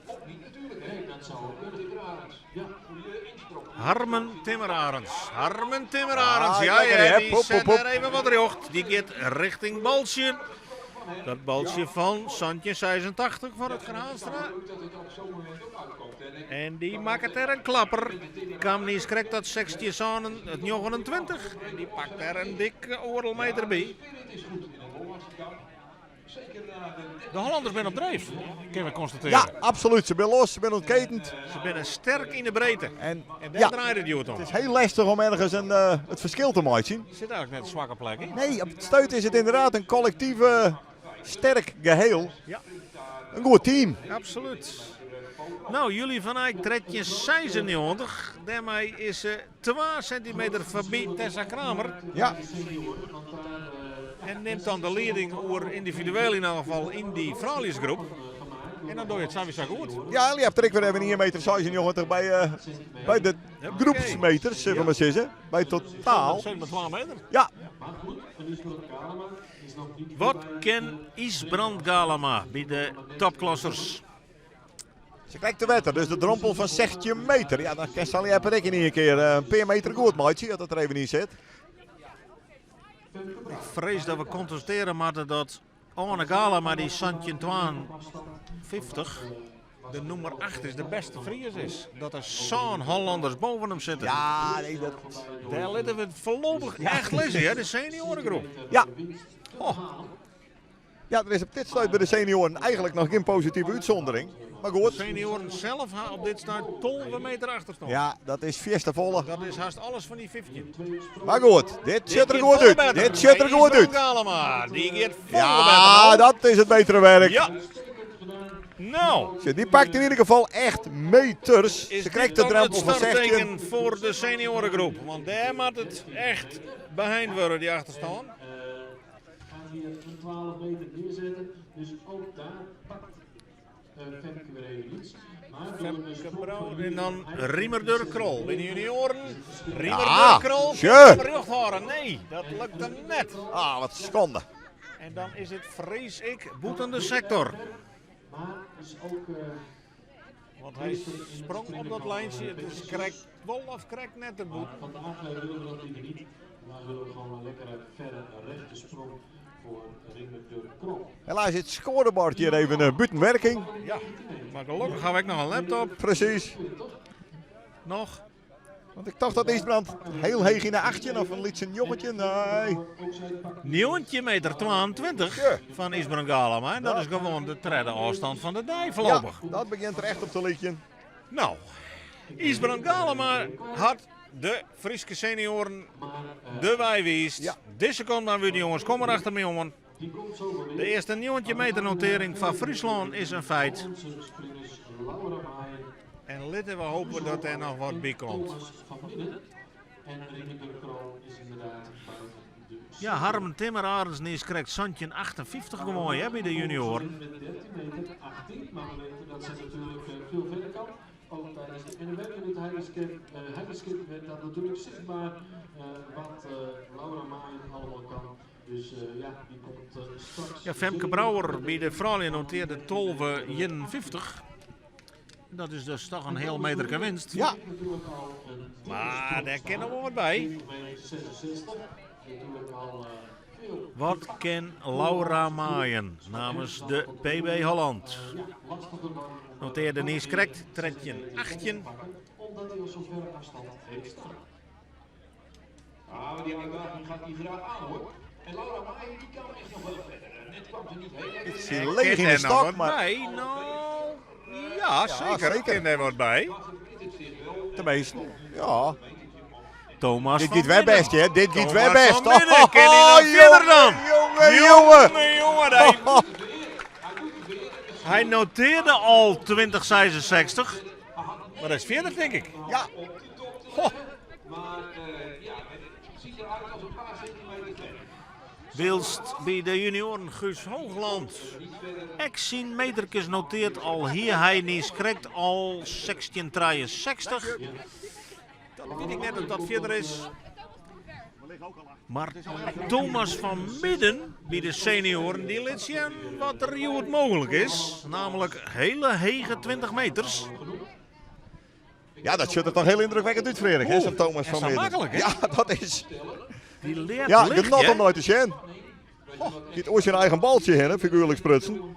Speaker 5: Of niet natuurlijk, hè.
Speaker 4: Nee, dat zou ook kunnen.
Speaker 5: Timmer Arends.
Speaker 4: Ja.
Speaker 5: Goede insprong.
Speaker 1: Harmen Timmerarends. Harmen Timmerarends.
Speaker 2: Ah,
Speaker 1: Ja,
Speaker 2: lekker,
Speaker 1: ja,
Speaker 2: hè?
Speaker 1: die
Speaker 2: Pop,
Speaker 1: zet
Speaker 2: pop, pop.
Speaker 1: er even wat recht. Die gaat richting Balsje. Dat balsje van Santje 86 van het Graanstra.
Speaker 5: Leuk dat het op zo'n moment ook uitkomt. hè. En
Speaker 1: En die maakt er een klapper. Kamnies krijgt dat 16 zonen, het 29. En die pakt er een dikke oordelmeter bij.
Speaker 5: De spirit is goed in het Hollandse kamp. Zeker na de
Speaker 1: De Hollanders zijn op dreef, kunnen we constateren.
Speaker 2: Ja, absoluut. Ze zijn los, ze zijn ontketend.
Speaker 1: Ze zijn sterk in de breedte.
Speaker 2: En,
Speaker 1: En daar
Speaker 2: ja,
Speaker 1: draait het joet om.
Speaker 2: het is heel lastig om ergens een, het verschil te maken.
Speaker 1: Er zit eigenlijk net een zwakke plek in.
Speaker 2: Nee, op het stuit is het inderdaad een collectief sterk geheel.
Speaker 1: Ja.
Speaker 2: Een goed team.
Speaker 1: Absoluut. Nou, jullie van Eyck tredje 96. Daarmee is ze 2 centimeter voorbij Tessa Kramer.
Speaker 2: Ja,
Speaker 1: En neemt dan de leiding over individueel in elk geval in die vrouwelijksgroep. En dan doe je het sowieso goed.
Speaker 2: ja je hebt er ik weer even 1 meter 96 bij de groepsmeters, zullen we maar zeggen. Bij totaal.
Speaker 1: Dat zijn maar 12 meter.
Speaker 2: Ja,
Speaker 4: Maar goed, en Isbrand Galema is nog niet
Speaker 1: Wat
Speaker 4: voorbij.
Speaker 1: ken Isbrand Galama bij de topklassers?
Speaker 2: ze kijkt de wetter, dus de drempel van 16 meter. Ja, dan kan Sally Epper in één keer een paar meter goed maken, dat het er even niet zit.
Speaker 1: Ik vrees dat we constateren moeten dat Arne Galama die Santje Twaan 50, de nummer 8 is, de beste Fries is. Dat er zo'n Hollanders boven hem zitten.
Speaker 2: Ja, nee, dat...
Speaker 1: Daar laten we het voorlopig echt lezen, hè? De seniorengroep.
Speaker 2: Ja.
Speaker 1: Oh,
Speaker 2: Ja, er is op dit stuit bij de senioren eigenlijk nog geen positieve uitzondering. Maar goed.
Speaker 1: senioren zelf ha- op dit stuit 12 meter achterstand.
Speaker 2: Ja, dat is fiesta volle.
Speaker 1: Dat is haast alles van die 15.
Speaker 2: Maar goed, dit ziet er goed uit. Dit ziet er goed uit.
Speaker 1: Galama, die gaat volle
Speaker 2: Ja,
Speaker 1: beter.
Speaker 2: dat is het betere werk.
Speaker 1: Ja. Nou,
Speaker 2: Zit, Die pakt in ieder geval echt meters.
Speaker 1: is
Speaker 2: Ze krijgt
Speaker 1: dit
Speaker 2: de
Speaker 1: dan
Speaker 2: drempel
Speaker 1: het
Speaker 2: van 16.
Speaker 1: startteken voor de seniorengroep? Want daar moet het echt behind worden, die achterstand.
Speaker 4: Gaan hier een 12 meter neerzetten. Dus ook daar pakt Femke weer even iets. Maar door de
Speaker 1: Femke
Speaker 4: sprong
Speaker 1: Brouwer
Speaker 4: van
Speaker 1: en dan
Speaker 4: Julia Heijnen
Speaker 1: Riemer Durk Krol bij de junioren. Riemer
Speaker 2: Ja,
Speaker 1: Durk Krol.
Speaker 2: tje.
Speaker 1: Rjochtharen. Nee, dat lukt hem net.
Speaker 2: Ah, wat schande.
Speaker 1: En dan is het, vrees ik, boetende sector.
Speaker 4: Maar is ook
Speaker 1: Want hij sprong op dat lijntje. Het is krek wol of krek net de boet.
Speaker 4: maar vandaag willen we dat liever niet. Vandaag willen we gewoon een lekkere verre rechte sprong voor Riemer Durk Krol.
Speaker 2: Helaas zit het scorebord hier even buiten werking.
Speaker 1: Ja, maar gelukkig heb ik nog een laptop.
Speaker 2: Precies.
Speaker 1: Nog.
Speaker 2: Want ik dacht dat Isbrand heel heeg in de achtje of een lietse jongetje. Nee.
Speaker 1: Nieuwtje meter 22
Speaker 2: Ja.
Speaker 1: van Isbrand Galama. En dat is gewoon de tredde afstand van de dij
Speaker 2: Ja,
Speaker 1: voorlopig.
Speaker 2: dat begint er echt op te liedje.
Speaker 1: Nou, Isbrand Galama had de Friese senioren de wij wiest.
Speaker 2: Ja.
Speaker 1: Deze komt maar weer, jongens. Kom maar achter me, jongen.
Speaker 4: Die komt zo weer.
Speaker 1: De eerste nieuwtje meter notering van Friesland is een feit.
Speaker 4: Onze springers Laura Maaien,
Speaker 1: En laten we hopen dat er nog wat bij komt.
Speaker 4: Thomas van Midden. En Riemer Durk Krol is inderdaad buiten
Speaker 1: Ja, Harmen Timmer Arends is krekt 17,58 gewoan hè, by de junioaren.
Speaker 4: Met 13 meter 18, maar we weten dat ze natuurlijk veel verder kan. Ook tijdens de NW in het heidenskip werd dat natuurlijk zichtbaar wat Laura Maaien allemaal kan. Dus ja, die komt straks.
Speaker 1: Ja, Femke Brouwer by de froulju notearde 12,51. Dat is dus toch een heel meterke winst.
Speaker 2: Ja.
Speaker 1: Maar dêr kin noch wol wat by. Wat kin Laura Maaien namens de PB Holland? Notearde niiskrekt 13,18.
Speaker 4: Omdat hij al zo'n verre afstand heeft staan.
Speaker 5: Ah, maar die uitdaging gaat hij graag aan hoor. En Laura Maaien die kan echt nog wel verder. Net kwam ze niet heel lekker.
Speaker 2: Ik zie leeg in de
Speaker 1: Er nog
Speaker 2: stok,
Speaker 1: wat
Speaker 2: maar
Speaker 1: bij? Nou, ja, zeker.
Speaker 2: zeker.
Speaker 1: Kin er wat bij.
Speaker 2: tenminste, ja.
Speaker 1: Thomas
Speaker 2: Dit
Speaker 1: van
Speaker 2: gaat weer
Speaker 1: Midden.
Speaker 2: best, hè? Dit gaat
Speaker 1: Thomas
Speaker 2: weer best.
Speaker 1: van Midden, kin hij nog verder dan?
Speaker 2: Jongen, jongen.
Speaker 1: Jongen, jongen, hij, hij noteerde al 2066. Maar dat is verder, denk ik.
Speaker 2: Ja,
Speaker 1: Goh.
Speaker 5: Maar ja, het ziet eruit als een paar centimeter verder.
Speaker 1: Wilst bij de junioren Guus Hoogland. Ex-zien metertjes noteert al hier. Hij niet krekt al 1663. Dat weet ik net of dat verder is. Maar Thomas van Midden bij de senioren die liet zien wat er hier mogelijk is. Namelijk hele hege 20 meters.
Speaker 2: ja, dat ziet er toch heel indrukwekkend uit, Frederik, hè, zo'n Thomas
Speaker 1: en
Speaker 2: van
Speaker 1: zo
Speaker 2: Midden.
Speaker 1: makkelijk, hè?
Speaker 2: Ja, dat is...
Speaker 1: Die leert
Speaker 2: Ja,
Speaker 1: licht,
Speaker 2: genot
Speaker 1: hè?
Speaker 2: om nooit te zien. Giet ooit zijn eigen baltje heen, hè, figuurlijk sprutsen.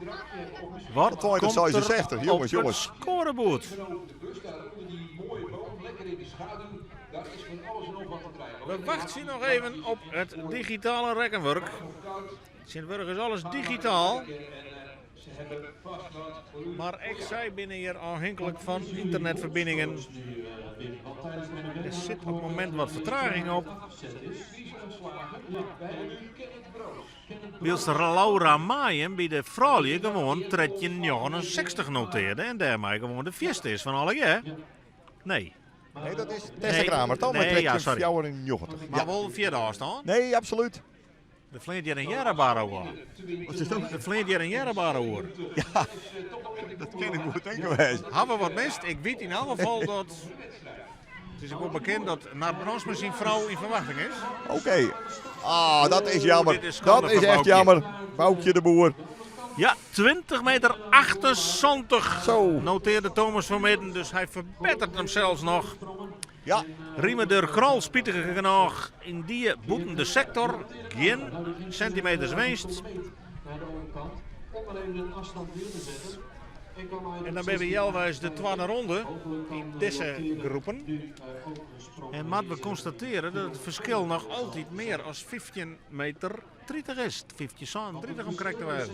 Speaker 1: Wat
Speaker 2: 20,
Speaker 1: komt er
Speaker 2: 66, jongens,
Speaker 1: op het
Speaker 2: jongens.
Speaker 1: scorebord?
Speaker 5: Over de bus daar onder die mooie boom, lekker in de schaduw. Daar is van alles en nog wat te krijgen.
Speaker 1: We wachten nog even op het digitale rekkenwerk. Sint-Burg is alles digitaal.
Speaker 5: En ze hebben vast wat voor u.
Speaker 1: Maar ik zei binnen hier afhankelijk van internetverbindingen. Er zit op het moment wat vertraging op. Wilst Laura Maaien bij de froulju gewoon 1369 noteerde en daarmee gewoon de vieste is van alle jaar. Nee,
Speaker 2: Nee, dat is Tessa
Speaker 1: Nee.
Speaker 2: Kramer, toch? Met
Speaker 1: Nee, ja, sorry.
Speaker 2: 94.
Speaker 1: maar
Speaker 2: Ja.
Speaker 1: wel vierde afstand.
Speaker 2: Nee, absoluut.
Speaker 1: De vleert hier een jarenbare hoor.
Speaker 2: Wat is dat?
Speaker 1: De vleert hier een jarenbare hoor.
Speaker 2: Ja, dat ken ik goed denken wijs.
Speaker 1: Hebben we wat mist? Ik weet in elk geval dat. Het is ook wel bekend dat naar Bronsma zijn vrouw in verwachting is.
Speaker 2: Oké. Ah, dat is jammer.
Speaker 1: Dit is schande
Speaker 2: Dat is
Speaker 1: van
Speaker 2: echt
Speaker 1: Boukje.
Speaker 2: jammer. Boukje de Boer.
Speaker 1: Ja, 20 meter 78
Speaker 2: Zo.
Speaker 1: noteerde Thomas van Midden. Dus hij verbetert hem zelfs nog.
Speaker 2: Ja,
Speaker 1: Riemen de Kral, spietig genoeg, in die boeten de sector. Geen centimeters winst.
Speaker 4: Naar de overkant. Om maar even een afstand neer te zetten. En kwam uit
Speaker 1: En dan ben we Jelwijs de tweede ronde in deze groepen.
Speaker 4: nu ook een sprong.
Speaker 1: En maar we constateren dat het verschil nog altijd meer als 15 meter 30 is. 15 30 om correct te wijzen.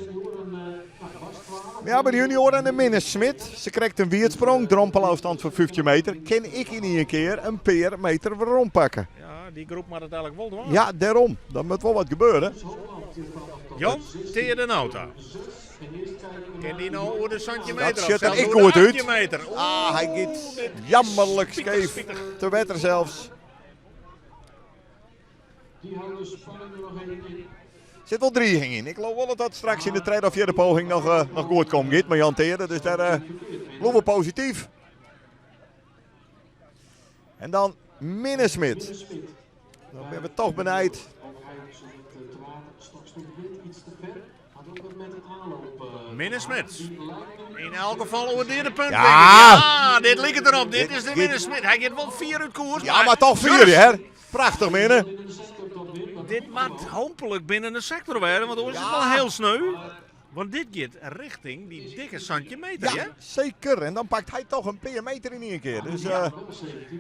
Speaker 2: Ja, bij de junioren en de Minne Smit. Ze krijgt een wiertsprong, drompelafstand van 50 meter. Ken ik in één keer een peer meter waarom pakken.
Speaker 1: Ja, die groep maar het eigenlijk wel doen.
Speaker 2: Ja, daarom. Dat moet wel wat gebeuren.
Speaker 1: Jan Teer de Nauta. Ken die nou over de centimeter?
Speaker 2: Dat
Speaker 1: of
Speaker 2: zit er
Speaker 1: zelfs
Speaker 2: ik
Speaker 1: over de
Speaker 2: goed uit.
Speaker 1: 18 meter. Oeh,
Speaker 2: Ah, hij gaat
Speaker 1: dit
Speaker 2: jammerlijk
Speaker 1: spietig,
Speaker 2: scheef.
Speaker 1: spietig.
Speaker 2: Te wetter zelfs.
Speaker 4: Die houdt de spanning er nog even in.
Speaker 2: Zit wel dreiging in. Ik geloof wel dat dat straks in de tweede of vierde poging nog goed komt. Giet, maar Jan Teerde, dus daar uh, we positief. En dan Minne Smit. Dan ben we toch benijd.
Speaker 4: Ook hij zo met te water straks nog net iets te ver. Had ook wat met een aanloop.
Speaker 1: Minne Smit.
Speaker 4: Die lijkt nu
Speaker 1: In elk geval over de punt.
Speaker 2: Ja.
Speaker 1: denk ik. Ja, dit ligt het erop. Dit
Speaker 2: Dit-
Speaker 1: is de
Speaker 2: dit-
Speaker 1: Minne Smit. Hij gaat wel vier uit koers.
Speaker 2: Ja, maar toch vier, hè? Prachtig, Minne.
Speaker 4: in de sector dan weer. Maar
Speaker 1: Dit maakt hopelijk binnen de sector werden, want dan is het wel heel sneu. Want dit gaat richting die dikke centimeter, hè?
Speaker 2: Ja, zeker. En dan pakt hij toch een paar meter in één keer. Dus ja,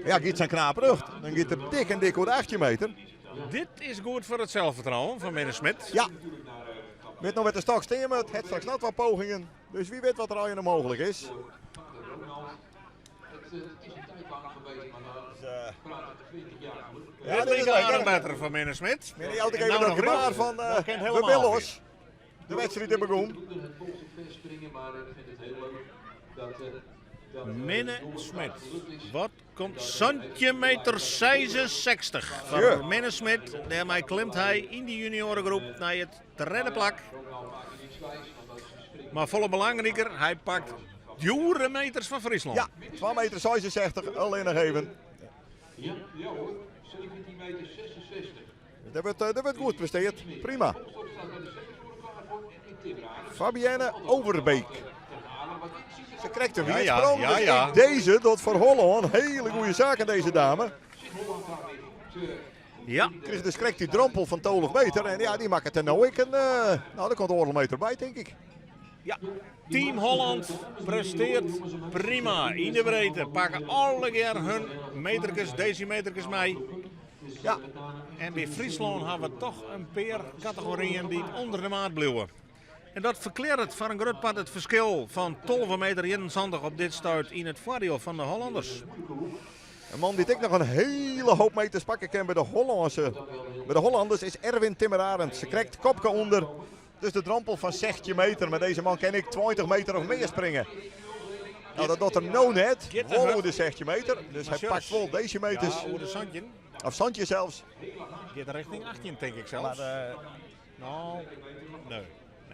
Speaker 2: giet zijn knaap rug. Dan gaat er dik en dik over de 18 meter.
Speaker 1: Dit is goed voor het zelfvertrouwen van Minne Smit.
Speaker 2: Ja. Weet nog met de stok stemmen. Het straks nog wat pogingen. Dus wie weet wat er al in mogelijk is.
Speaker 5: Het is een tijd lang geweest, maar dan
Speaker 2: Dus,
Speaker 5: praten we 20 jaar geleden.
Speaker 2: ja,
Speaker 1: dit
Speaker 2: dit is
Speaker 1: lijkt een
Speaker 2: lekker.
Speaker 1: meter van Minne Smit.
Speaker 2: Meneer houdt ik
Speaker 1: En
Speaker 2: even
Speaker 1: nou
Speaker 2: dat
Speaker 1: nog
Speaker 2: gebaar
Speaker 1: terug.
Speaker 2: van
Speaker 1: Dat kent
Speaker 2: we
Speaker 1: helemaal
Speaker 2: willen
Speaker 1: weer.
Speaker 2: ons. De wedstrijd in begon.
Speaker 5: Het bochtje verspringen, maar ik vind het heel leuk dat.
Speaker 1: Minne Smit. Wat komt 17 meter 66 foar Minne Smit. Dêrmei klimt hy yn de junioaregroep nei it tredde plak. Mar folle belangriker, hy pakt djoere meters foar Fryslân.
Speaker 2: Ja, 2 meter 66, allinnich even.
Speaker 5: Ja, hoor, 17 meter 66.
Speaker 2: Dat wurdt, dat wurdt goed presteard. Prima. Fabienne Overbeek. Ze krijgt een weersprong. Ja, ja, ja, dus deze doet voor Hollân hele goede zaken, deze dame.
Speaker 1: Ja.
Speaker 2: Kreeg dus krijgt die drempel van 12 meter. En ja, die maakt het er nou ik een. Nou, daar komt oorlog meter bij, denk ik.
Speaker 1: Ja, Team Holland presteert prima in de breedte. Pakken allegear hun meterkes, decimeterkes mei.
Speaker 2: Ja.
Speaker 1: En by Fryslân hawwe we toch in pear kategoryen dy't ûnder de maat bliuwe. En dat ferklearret foar in grut part it ferskil fan 12 meter 71 op dit stuit yn it foardiel fan de Hollanders.
Speaker 2: In man dy't ek noch in hiele hoop meters pakke kin by de Hollânse, by de Hollanders is Erwin Timmerarend. Se krekt kopke ûnder, dus de drompel fan 16 meter. Mar dizze man kin ek 20 meter of mear springe. Nou, dat docht er no net. Wol oer de 16 meter. Dus hy pakt wol desimeters.
Speaker 1: Ja, oer de 17.
Speaker 2: Of 17 zelfs.
Speaker 1: Giet richting 18, tink ik zelfs.
Speaker 2: Maar,
Speaker 1: nou, nee.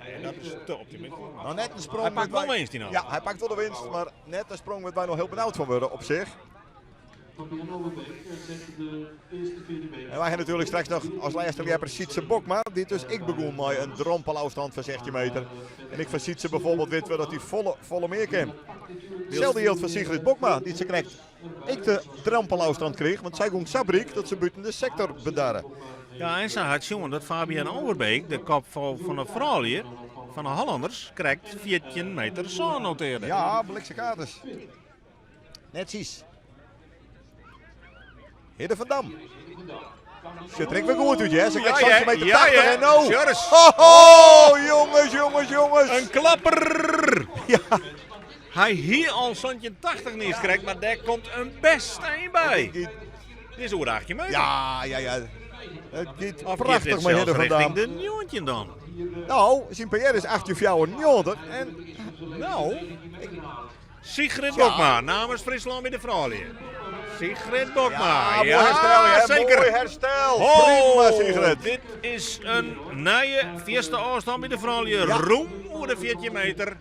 Speaker 1: Nee, dat is te optimistisch.
Speaker 2: Nou, net in sprong.
Speaker 1: Hy pakt wol winst yn
Speaker 2: Ja, hy pakt wol de winst, mar net in sprong wêr't wy noch hiel benaud fan wurde op sich. En wy ha natuerlik straks noch as lêste ljepper Sytse Bokma, dy't dus ek begûn mei in drompelôfstân fan 16 meter. En ek fan Sytse bijvoorbeeld wit we dat hy folle, folle mear kin. Itselde jildt foar Sigrid Bokma, dy't se krekt ek de drompelôfstân krige, want sy gong sa bryk dat se bûten de sektor bedarre.
Speaker 1: Ja, en se hat sjoen dat Fabienne Overbeek, de kop fan de froulju fan de Hollanders, krekt 14 meter sân notearde.
Speaker 2: Ja, blikse kaarters. Netsjes. Hidde van Dam. Sjocht der ek wer goed út, hè? Se krijt
Speaker 1: Ja,
Speaker 2: 16 meter
Speaker 1: ja,
Speaker 2: 80
Speaker 1: ja.
Speaker 2: en no.
Speaker 1: Sjors.
Speaker 2: Ho, ho, jongens, jongens, jongens.
Speaker 1: In klapper!
Speaker 2: Ja.
Speaker 1: Hy hie al 1780 niet krekt, mar dêr komt in bêst ein by.
Speaker 2: Dit
Speaker 1: Dit is oer de 18 meter.
Speaker 2: Ja, ja, ja. It giet
Speaker 1: Of giet
Speaker 2: prachtich
Speaker 1: dit
Speaker 2: mei Hidde
Speaker 1: sels
Speaker 2: van Dam.
Speaker 1: richting de 19 dan?
Speaker 2: Nou, syn PR is 1894 en
Speaker 1: Nou, Sigrid Bokma namens Fryslân by de froulju. Sigrid Bokma,
Speaker 2: Ja, moai herstel, hè?
Speaker 1: zeker.
Speaker 2: Moai herstel.
Speaker 1: Ho,
Speaker 2: Prima, Sigrid.
Speaker 1: Dit is in nije fierste ôfstân by de froulju.
Speaker 2: Ja.
Speaker 1: Rûm oer de 14 meter.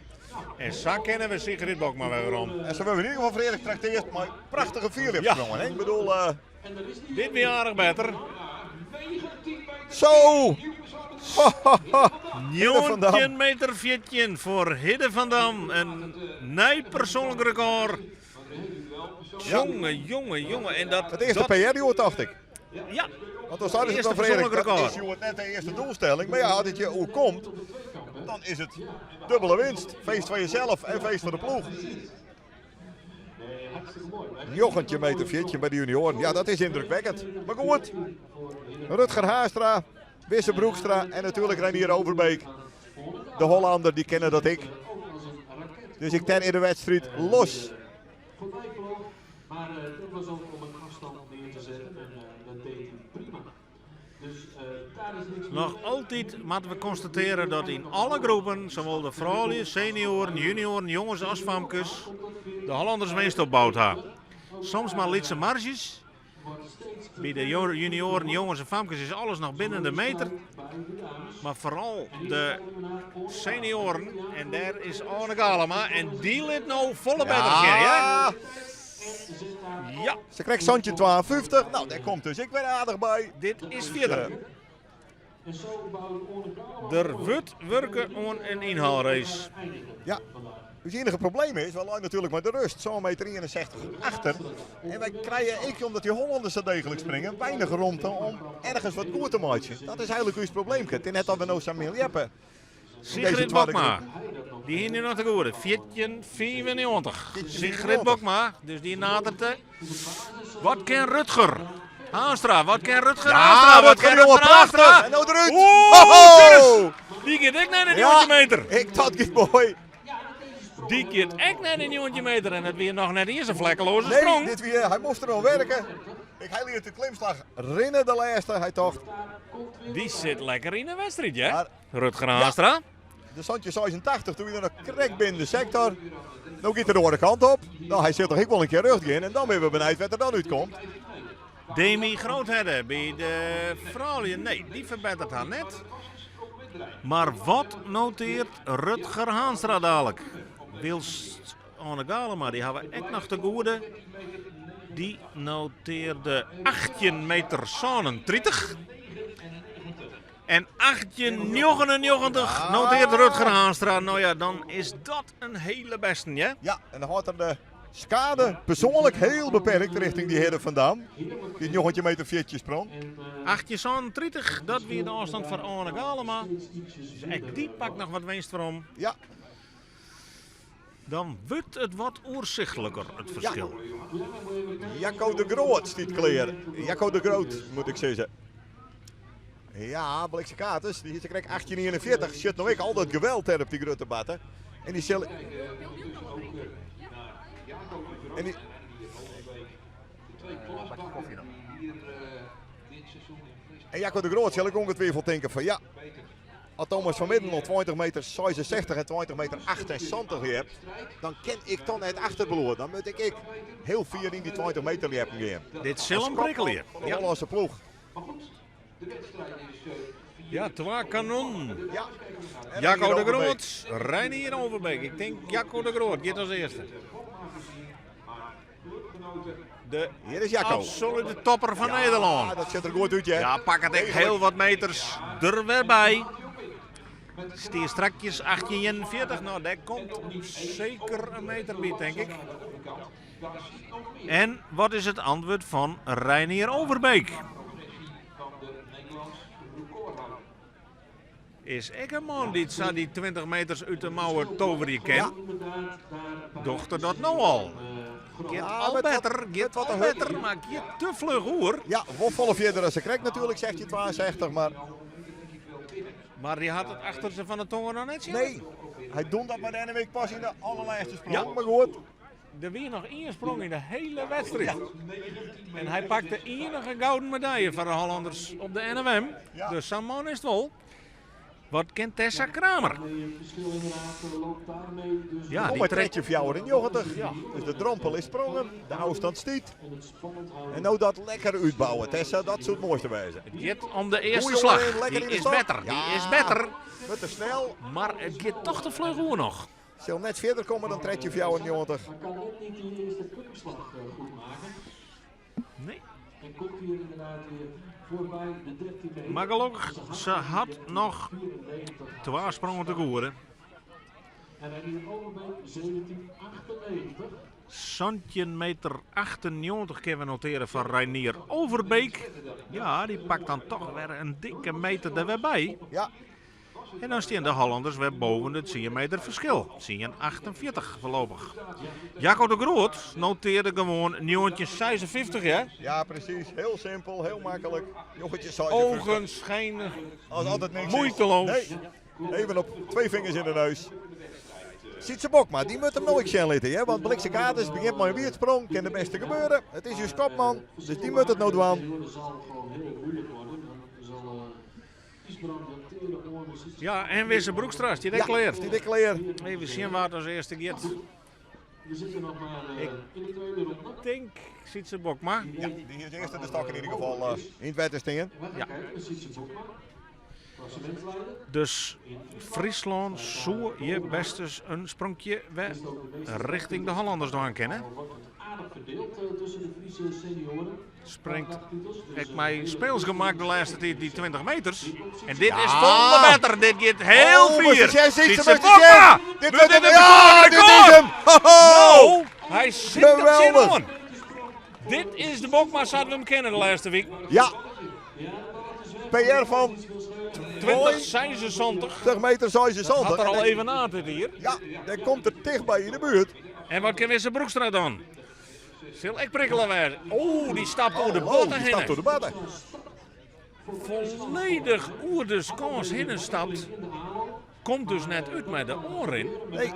Speaker 1: En sa kenne we Sigrid Bokma wer werom.
Speaker 2: En se wurde yn ieder gefal Frederik trakteard mei prachtige fierljepsprongen.
Speaker 1: Ja.
Speaker 2: hè? Ik bedoel,
Speaker 1: Dit wie aardich better.
Speaker 2: zo! Hidde van Dam.
Speaker 1: 19 meter 14 foar Hidde van Dam. In nij persoanlik rekôr. Jonge, jonge, jonge. En dat,
Speaker 2: It earste
Speaker 1: dat,
Speaker 2: PR, joh, tocht ik.
Speaker 1: Ja,
Speaker 2: Want dan zeiden ze
Speaker 1: Earste
Speaker 2: dan Frederik,
Speaker 1: persoanlik
Speaker 2: dat
Speaker 1: rekôr.
Speaker 2: is joh, net de earste doelstelling. Mar ja, as it je oerkomt, dan is it dûbele winst. Feest foar jesels en feest foar de ploech. 19 meter 14 by de junioaren. Ja, dat is yndrukwekkend. Mar goed, Rutger Haastra, Wisse Broekstra en natuerlik Reinier Overbeek. De Hollander, dy kenne dat ek. Dus ik ten yn de wedstriid los.
Speaker 4: Voorbij vloog, maar dat was ook om een afstand neer te zetten en dat deed hij prima. Dus daar is niks
Speaker 1: Noch altyd moatte we konstatearje dat yn alle groepen, sawol de froulju, senioaren, junioaren, jonges as famkes, de Hollanders winst opboud ha. Soms mar lytse marzjes. By de junioaren, jonges en famkes is alles noch binnen de meter. Mar foaral de senioaren, en dêr is Arne Galama, en dy lit no folle better sjen, hè?
Speaker 2: Ja,
Speaker 1: Ja,
Speaker 2: se krijgt 1752. Nou, dêr komt dus ek wer aardich by.
Speaker 1: dit is fierder. Der wurdt wurke oan in ynhaalrace.
Speaker 2: Ja, ús iennige probleem is, wy leine natuerlik mei de rêst sân meter 61 achter. En wy krije ek, omdat dy Hollanders sa deeglik springe, weinich romte om ergens wat goed te meitsjen. Dat is eigentlik ús probleem. It is net dat we no sa min ljeppe.
Speaker 1: Sigrid
Speaker 2: twadde
Speaker 1: Bokma, dy hie nu noch te goede. 14,95. Sigrid Bokma, dus dy naderet de. Wat kin Rutger? Haastra, wat kin Rutger Haastra? Wat
Speaker 2: Rutger,
Speaker 1: kin
Speaker 2: jongen,
Speaker 1: Rutger Haastra?
Speaker 2: prachtig. En no derút.
Speaker 1: Oeh,
Speaker 2: Ho, ho.
Speaker 1: Curtis, dy giet ek nei de
Speaker 2: Ja,
Speaker 1: 19 meter.
Speaker 2: ik dat giet moai.
Speaker 1: Dy giet ek nei de 19 meter en it wie noch net iens in flekkeloaze
Speaker 2: Nee,
Speaker 1: sprong.
Speaker 2: dit wie, hy moast der oan werke. Ik hy liet de klimslach rinne de lêste. Hy tocht,
Speaker 1: Dy sit lekker yn de wedstriid, hè?
Speaker 2: Maar-
Speaker 1: Rutger Haastra.
Speaker 2: de 1786, doe hy der noch krekt binnen de sektor. No giet er de oare kant op. No, hy sil toch ek wol in kear rjocht gean en dan binne we benijd wêr't er dan útkomt.
Speaker 1: Demi Groothedde by de froulju, nee, dy ferbettert har net. Mar wat noteart Rutger Haanstra dalik? Wylst Anne Galema, dy hawwe ek noch te goede. Dy notearde 18 meter 37. En 18,99 noteert Rutger Haanstra. No ja, dan is dat in hiele bêsten, ja?
Speaker 2: Ja, en dan hâldt er de skade persoanlik hiel beperkt richting dy Hidde van Dam. Dy 19 meter 14 sprong.
Speaker 1: 18,37, dat wie de ôfstân foar Anne Galema. Dus ek dy pakt noch wat winst werom.
Speaker 2: Ja.
Speaker 1: Dan wurdt it wat oersichtliker, it ferskil.
Speaker 2: Jacco de Groot stiet klear. Jacco de Groot, moet ik sizze. Ja, Blikse Katers, dy is krekt 1841. Sjocht no ek al dat geweld dêr op dy grutte batte. En dy sil. En dy. En Jacco de Groot sil ek ongetwijfeld tinke fan ja, As Thomas van Midden al 20 meter 66 en 20 meter 78 ljept, dan kin ik dan net achterbliuwe. Dan moat ik ek hiel fier yn dy 20 meter ljeppen gean.
Speaker 1: Dit sil him prikkelje.
Speaker 2: Fan de Hollânske ploech.
Speaker 1: Ja, twa kanonnen.
Speaker 2: Ja.
Speaker 1: Jacco de Groot, Reinier Overbeek. Ik tink Jacco de Groot giet as earste. De
Speaker 2: Hier is Jacco.
Speaker 1: absolute topper fan Nederlân.
Speaker 2: Ja, dat sjocht der goed út, hè.
Speaker 1: Ja, pak it ek hiel wat meters der wer by. Stie strakjes 1841. No, dêr komt seker in meter by, tink ik. En wat is it antwurd fan Reinier Overbeek? Is ek in man dy't sa dy 20 meters út de mouwe toverje kin. Docht er dat no al? Giet al better, giet al better, mar giet te fluch oer.
Speaker 2: Ja, wol folle fierder as sakrekt natuerlik, 1662, mar...
Speaker 1: Mar dy hat it achterste fan de tonge noch net sjen.
Speaker 2: Nee, hy docht dat mar dêrne week pas yn de allerlêste sprong, mar goed.
Speaker 1: Der wie noch ien sprong yn de hiele wedstriid. En hy pakt de iennige gouden medalje foar de Hollanders op de NOM. Dus sa'n man is it wol. Wat kin Tessa Kramer?
Speaker 2: Ja, die trekt je 94. Dus de drompel is sprongen, de ôfstân stiet. En no dat lekker útbouwe, Tessa, dat soe it moaiste wêze.
Speaker 1: It giet om de earste slach. Dy is better, dy is better.
Speaker 2: Wurdt te snel.
Speaker 1: Mar it giet toch te fluch oer noch.
Speaker 2: Sil net fierder komme dan 1394.
Speaker 4: Maar kan ook niet die eerste klimslag goed maken.
Speaker 1: Nee.
Speaker 4: En komt hier inderdaad weer voorbij de 13 meter.
Speaker 1: Maar gelokkich, se hat noch twa sprongen te goede.
Speaker 4: En Reinier Overbeek 1798.
Speaker 1: 17 meter 98 kinne we notearje foar Reinier Overbeek. Ja, dy pakt dan toch wer in dikke meter der wer by.
Speaker 2: Ja.
Speaker 1: En dan stean de Hollanders wer boven de 10 meter ferskil. 10,48 foarlopich. Jacco de Groot notearde gewoan 1956, hè?
Speaker 2: Ja, presys. Hiel simpel, hiel maklik. 1956.
Speaker 1: Ogenschijnlijk
Speaker 2: As altyd niks is.
Speaker 1: moeiteloos.
Speaker 2: Nee, even op twee vingers yn de neus. Sytse Bokma, dy moat him no ek sjen litte, hè? Want Blikse Katers begjint mei in wierdsprong, kin de bêste gebeure. It is ús kopman, dus dy moat it no dwaan.
Speaker 1: Ja, en Wisse Broekstra stiet ek klear.
Speaker 2: Stiet ek klear.
Speaker 1: Even sjen wa't as earste giet. Ik tink Sytse Bokma.
Speaker 2: Ja, dy is earste de stokken yn ieder gefal yn it wetter stean.
Speaker 1: Ja. Dus Fryslân soe hjir bêst ris in spronkje wer richting de Hollanders dwaan kinne. Springt ek mei speelsgemak de lêste tiid dy 20 meters. En dit is folle better. Dit giet hiel
Speaker 2: Oh,
Speaker 1: fier.
Speaker 2: Sytse
Speaker 1: Sytse Bokma!
Speaker 2: Dit
Speaker 1: Dit
Speaker 2: wurdt
Speaker 1: is
Speaker 2: him.
Speaker 1: it
Speaker 2: Ja, dit is
Speaker 1: rekôr!
Speaker 2: him! Ho, ho!
Speaker 1: No, hy sit der
Speaker 2: Geweldig.
Speaker 1: tsjinoan. Dit is de Bokma sa't we him kenne de lêste wike.
Speaker 2: Ja. PR fan
Speaker 1: 2076.
Speaker 2: 20 meter 76.
Speaker 1: Hat er al even aan dit jier.
Speaker 2: Ja, dêr komt er tichtby yn de buert.
Speaker 1: En wat kin Wisse Broekstra dan? Sil ek prikkele wêze. Oeh, dy stapt oer de
Speaker 2: Oh,
Speaker 1: batte
Speaker 2: dy stapt
Speaker 1: hinne.
Speaker 2: oer de batte.
Speaker 1: Folledich oer de skâns hinne stapt. Komt dus net út mei de oanrin.
Speaker 2: Nee.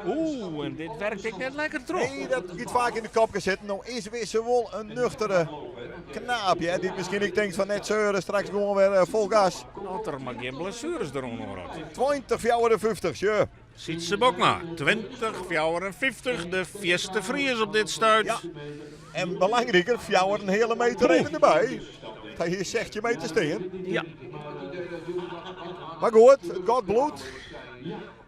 Speaker 1: Oeh, en dit werkt ek net lekker troch.
Speaker 2: Nee, dat giet faak yn de kopke sitten. No is Wisse wol in nuchtere knaap, hè, dy't miskien ek tinkt fan net seuren, straks gewoan wer fol gas.
Speaker 1: As er mar gjin blessueres deroan oer hat.
Speaker 2: 20, 54, sjoch.
Speaker 1: Sytse Bokma, 20,54, de fierste Fries op dit stuit.
Speaker 2: Ja, en belangriker, fjouwer en heale meter even derby. Hy hie 16 meter stean.
Speaker 1: Ja.
Speaker 2: Mar goed, it gat bliuwt.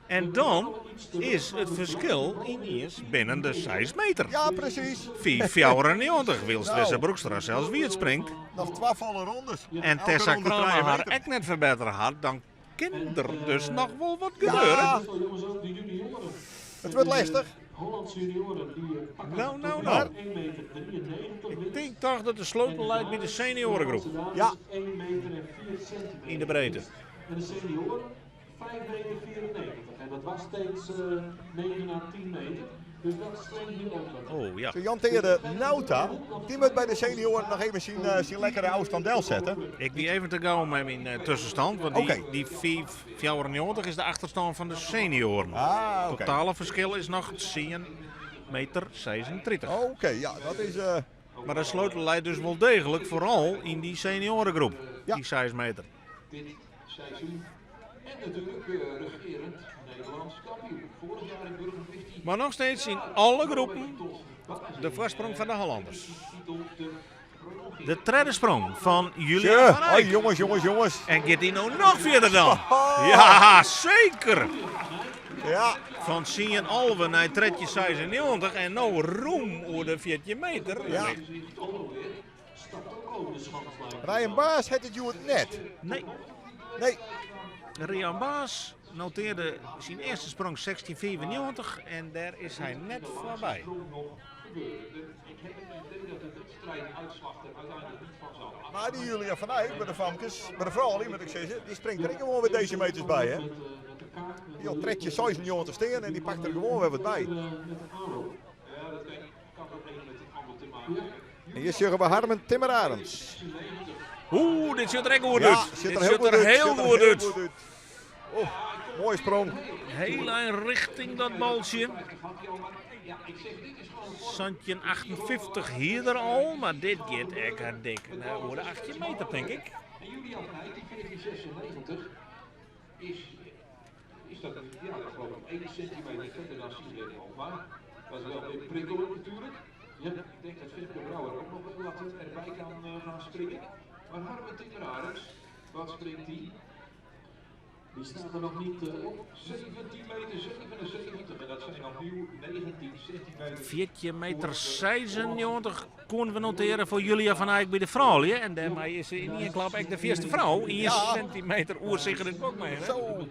Speaker 1: En dan is it ferskil yniens binnen de seis meter.
Speaker 2: Ja, presys.
Speaker 1: 5,94, wylst
Speaker 2: Nou.
Speaker 1: Wisse Broekstra sels wiet springt.
Speaker 2: Noch twa folle rondes.
Speaker 1: En
Speaker 2: Elke
Speaker 1: Tessa
Speaker 2: ronde
Speaker 1: Kramer
Speaker 2: trije
Speaker 1: har
Speaker 2: meter.
Speaker 1: ek net ferbettere hat, dan kin der dus noch wol wat
Speaker 2: Ja.
Speaker 1: gebeure.
Speaker 2: It wurdt lestich.
Speaker 1: Nou, nou, nou. Ik tink toch dat de sleutel leit by de senioaregroep.
Speaker 2: Ja.
Speaker 1: Yn de breedte.
Speaker 4: En de senioren 5 meter 94. En dat was steeds 9 à 10 meter. Dus dat strengt nu ook wat.
Speaker 1: Oh ja.
Speaker 2: Jan Teerde Nauta, die moet by de senioaren noch even syn lekkere ôfstân delsette.
Speaker 1: Ik wie even te gau mei myn tuskenstân, want dy,
Speaker 2: Oké.
Speaker 1: dy 5,94 is de achterstân fan de senioaren.
Speaker 2: Ah, oké.
Speaker 1: Totale ferskil is noch 10 meter 36.
Speaker 2: Oké, ja, dat is.
Speaker 1: Mar de sleutel leit dus wol deeglik foaral yn dy senioaregroep,
Speaker 2: Ja.
Speaker 1: dy 6 meter.
Speaker 5: Dit seizoen. En natuerlik regearend Nederlands kampioen. Vorig jaar in Burgum wist hij
Speaker 1: Mar noch steeds yn alle groepen de foarsprong fan de Hollanders.
Speaker 5: titel te prolongeren.
Speaker 1: De tredde sprong fan Julia
Speaker 2: Tja,
Speaker 1: van
Speaker 2: hoi,
Speaker 1: Eyck.
Speaker 2: jonges, jonges, jonges.
Speaker 1: En giet dy no noch fierder dan? Ja, seker!
Speaker 2: Ja,
Speaker 1: Fan 10,11 nei 13,96 en no rûm oer de 14 meter.
Speaker 2: Ja. Ryan Baas hat it hjoed net.
Speaker 1: Nee,
Speaker 2: Nee,
Speaker 1: Rian Baas notearde syn earste sprong 16,95 en dêr is hy net foarby.
Speaker 5: Ik heb het idee dat de wedstrijduitslag er uiteindelijk niet van zal afhangen.
Speaker 2: maar dy Julia van Eyck by de famkes, by de froulju moat ik sizze, dy springt der ek gewoan wer desimeters by. Hè? Dy al 13,96 stean en dy pakt der gewoan wer wat by.
Speaker 5: Ja, dat kan ook een met het ander te maken hebben.
Speaker 2: En hjir sjogge we Harmen Timmerarends.
Speaker 1: Oeh, dit sjocht der ek goed
Speaker 2: Ja,
Speaker 1: út.
Speaker 2: sjocht
Speaker 1: Dit
Speaker 2: der heel
Speaker 1: sjocht
Speaker 2: goed
Speaker 1: der
Speaker 2: út.
Speaker 1: heel
Speaker 2: Sjocht der
Speaker 1: goed
Speaker 2: heel
Speaker 1: út.
Speaker 2: goed út. Oh, moaie sprong.
Speaker 1: Heel ein richting dat baltsje.
Speaker 5: Ja, ik zeg, dit is gewoon vorm.
Speaker 1: 1758 hie er al, mar dit giet ek dik nei oer de 18 meter, tink ik.
Speaker 5: En Julia van Eyck, die 1496, is, is dat, ja, dat geloof ik 1 centimeter verder dan Sigrid Hofma. Dat is wel weer prikkelend natuurlijk. Ja. Ik denk dat Femke Brouwer ook nog wel wat erbij kan gaan springen. Maar Harmen Timmerarends, wat springt die?
Speaker 4: Die staat er nog niet op.
Speaker 5: 17 meter 77 en dat zijn opnieuw 19 centimeter.
Speaker 1: 14 meter 96 koenen we noteren foar Julia van Eyck by de froulju. En dêrmei is se yn ien klap ek de fierste frou. 1 centimeter oer Sigrid Bokma. Hè?
Speaker 2: Zo.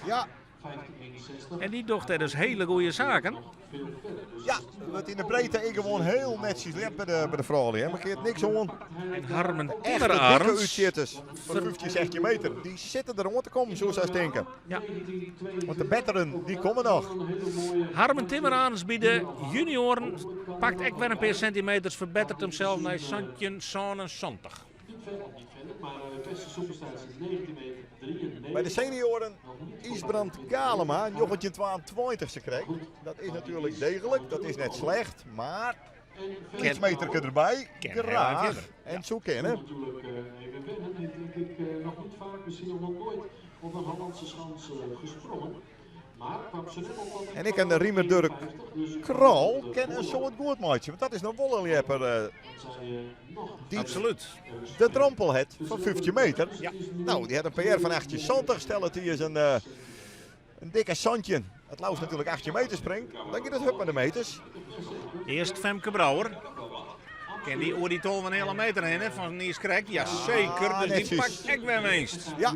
Speaker 2: Ja,
Speaker 4: 1561.
Speaker 1: En dy docht dêr dus hiele goede saken.
Speaker 4: Veel verder. Dus
Speaker 2: ja, wurdt yn de breedte ek gewoan hiel netsjes ljept by de froulju. Hè. Mar keart niks oan.
Speaker 1: En Harmen
Speaker 2: Echte dikke
Speaker 1: Timmerarends.
Speaker 2: útsjitters fan 15, 16 meter. Dy sitte der oan te kommen, soe ik tinke.
Speaker 1: Ja.
Speaker 2: Want de betteren, dy komme noch.
Speaker 1: Harmen Timmerarends by de junioaren pakt ek wer in pear sintimeters, ferbetteret himsels nei 17,77.
Speaker 4: Niet verder, niet verder, maar de beste superstaat is 19 meter 93.
Speaker 2: By de senioaren Isbrand Galema, 1922 se kreeg. Dat is natuerlik deeglik, dat is net slecht, mar
Speaker 1: Ken-
Speaker 2: iets meter derby.
Speaker 1: Ken heel
Speaker 2: Graach.
Speaker 1: verder.
Speaker 2: En zo kennen.
Speaker 4: Natuurlijk even wennen. Heeft denk ik nog niet vaak, misschien nog wel nooit op een Hollandse schans gesprongen. Maar kwam ze net op
Speaker 2: En ik en de Riemer Durk
Speaker 4: dus
Speaker 2: Krol ken in soad goed meitsje, want dat is noch wol in ljepper dy't
Speaker 1: Absoluut.
Speaker 2: de drompel hat fan 15 meter.
Speaker 1: Ja.
Speaker 2: No, dy hat in PR fan 1870, stel dat dy is in dikke 17. It leafst natuerlik 18 meter springt, dan giet it hurd mei de meters.
Speaker 1: Earst Femke Brouwer. Kin dy oer dy 12,5 meter hinne fan Niels Krek? Ja, seker.
Speaker 2: Ah,
Speaker 1: Dus dy
Speaker 2: netsjes.
Speaker 1: pakt ek wer winst.
Speaker 2: Ja.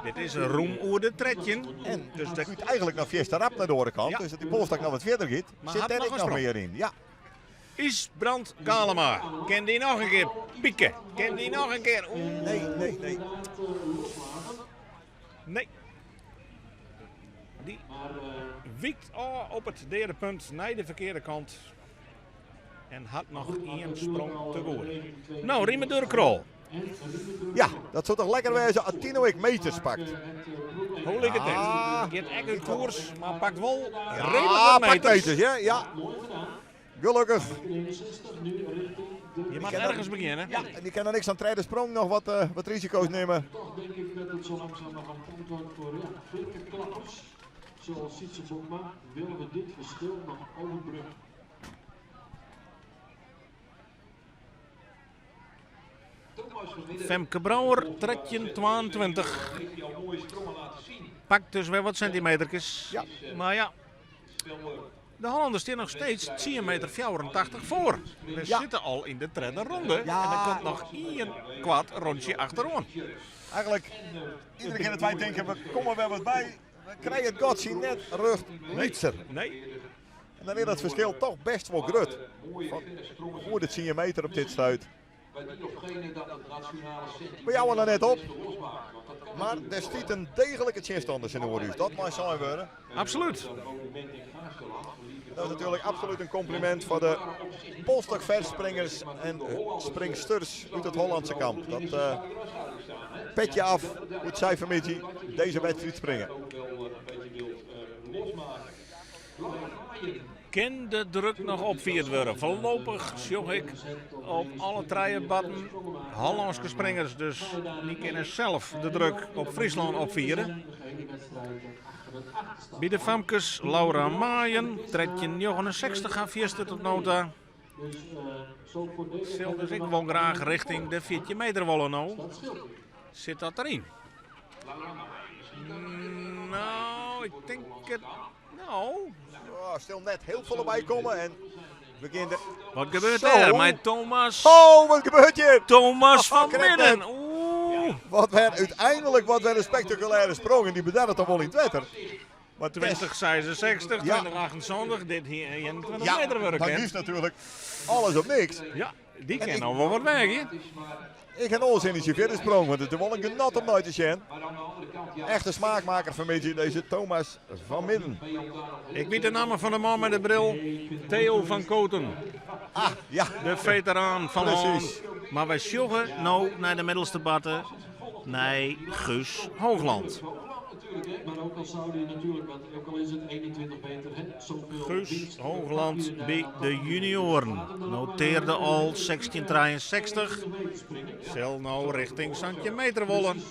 Speaker 1: Dit is in rûm oer de 13.
Speaker 2: En
Speaker 1: Dus
Speaker 2: dat
Speaker 1: de
Speaker 2: gaat eigenlijk noch fierste rap nei de oare kant.
Speaker 1: Ja.
Speaker 2: Dus dat dy polsstok noch wat fierder giet,
Speaker 1: Mar
Speaker 2: sit
Speaker 1: hat
Speaker 2: dêr
Speaker 1: noch
Speaker 2: ek
Speaker 1: in
Speaker 2: noch
Speaker 1: sprong.
Speaker 2: mear yn. Ja.
Speaker 1: Isbrand Galema. Kin dy noch in kear pieke? Kin dy noch in kear? Oeh.
Speaker 2: Nee, nee, nee.
Speaker 1: Nee. Dy wykt ôf op it derde punt nei de ferkearde kant. En hat noch ien sprong te goed. No, Riemer Durk Krol.
Speaker 2: Ja, dat soe toch lekker wêze as dy no ek meters pakt.
Speaker 1: Hoe liket dit?
Speaker 2: Ah.
Speaker 1: Giet ek út koers, mar pakt wol reedlik
Speaker 2: Ah,
Speaker 1: wat
Speaker 2: pakt
Speaker 1: meters.
Speaker 2: meters, ja. ja. Gelokkich.
Speaker 1: Je moat ergens begjinne.
Speaker 2: Ja, en dy kin dan niks oan tredde sprong noch wat risiko's nimme.
Speaker 4: het zo langzamerhand tijd wordt voor ja, flinke klappers. Zoals Sietse Bokma willen we dit verschil nog overbruggen.
Speaker 1: Femke Brouwer, 13,22. Pakt dus weer wat centimetertjes.
Speaker 2: Ja.
Speaker 1: Maar ja, de Hollanders staan nog steeds 10 meter 84 voor. We
Speaker 2: Ja.
Speaker 1: zitten al in de derde ronde.
Speaker 2: Ja.
Speaker 1: En er komt nog één kwart rondje achterom.
Speaker 2: Eigenlijk, iedere keer dat wij denken, we komen wel wat bij. We krijgen het Gotsie net rug nietser.
Speaker 1: Nee.
Speaker 2: En dan is dat verschil toch best wel groot. Van hoe de 10 meter op dit stuit. We jouwen er net op. Maar er stiet een degelijke tegenstander in de oorhuis. Dat mag zijn worden.
Speaker 1: Absoluut.
Speaker 2: Dat is natuurlijk absoluut een compliment voor de polstokverspringers en springsters uit het Hollandse kamp. Dat petje af hoe het zij vanmiddag deze wedstrijd springen.
Speaker 1: Ken de druk nog opvierd worden? Voorlopig zag ik op alle treien Hollandse springers. Dus die kunnen zelf de druk op Friesland opvieren. Bij de famkes Laura Maaien, 1369 gaan vierste tot nota. Stil, dus ik wil graag richting de 14 meter wollen nou. Zit dat erin? Nou, ik denk het. Nou.
Speaker 2: Oh, stil net heel veel erbij komen en we gaan de...
Speaker 1: Wat gebeurt
Speaker 2: Zo.
Speaker 1: er met Thomas?
Speaker 2: Oh, wat gebeurt hier?
Speaker 1: Thomas
Speaker 2: Oh,
Speaker 1: van
Speaker 2: krek
Speaker 1: Midden.
Speaker 2: net.
Speaker 1: Oeh.
Speaker 2: Wat werd uiteindelijk wat werd een spectaculaire sprong en die bedarret dan wel in het wetter. Maar
Speaker 1: 2066,
Speaker 2: Ja.
Speaker 1: 2028, dit hier 21
Speaker 2: Ja,
Speaker 1: meter werk,
Speaker 2: dat
Speaker 1: hè?
Speaker 2: is natuurlijk alles op niks.
Speaker 1: Ja, die
Speaker 2: En
Speaker 1: kan
Speaker 2: ik-
Speaker 1: nou wel wat weg, hè?
Speaker 2: Ik ga alles in die vierde sprong, want het is wel een genot om nooit te zien. Echte smaakmaker van mij, deze Thomas van Midden.
Speaker 1: Ik weet de naam van de man met de bril, Theo van Koten.
Speaker 2: Ah, ja.
Speaker 1: De veteraan van
Speaker 2: Precies.
Speaker 1: Holland. Maar wij sjoggen nou naar de middelste batten, naar Guus Hoogland.
Speaker 4: Maar ook al zou die natuurlijk, want ook al is het 21 meter, hè, zoveel
Speaker 1: Guus
Speaker 4: winst
Speaker 1: Hoogland
Speaker 4: pak je daar
Speaker 1: bij
Speaker 4: dan
Speaker 1: de
Speaker 4: toch
Speaker 1: junioren.
Speaker 4: niet. Laat hem dan ook maar
Speaker 1: Noteerde
Speaker 4: even
Speaker 1: al 16,63.
Speaker 4: meter springen. Ja.
Speaker 1: Cel nou richting Santje Meterwollen.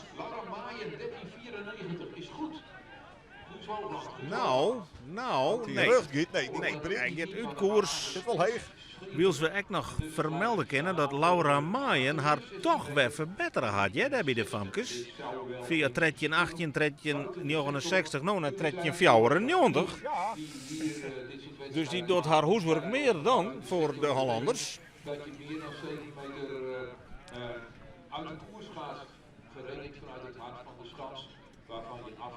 Speaker 1: Nou, nou,
Speaker 2: Die
Speaker 1: nee.
Speaker 2: rug giet, nee, die
Speaker 1: Nee,
Speaker 2: nee,
Speaker 1: hij gaat uit koers.
Speaker 2: Zit wel heeg.
Speaker 1: Wils we ook nog vermelden kennen dat Laura Maaien haar toch weer verbeteren had, hè, daar bij de famkes. Via 13, 18, 13, 69, nou naar 13, 94. Dus die doet haar hoeswerk meer dan voor de Hollanders.
Speaker 5: Dat je meer dan 7 meter uit de koers gaat, gerekend vanuit het hart van de schans, waarvan je af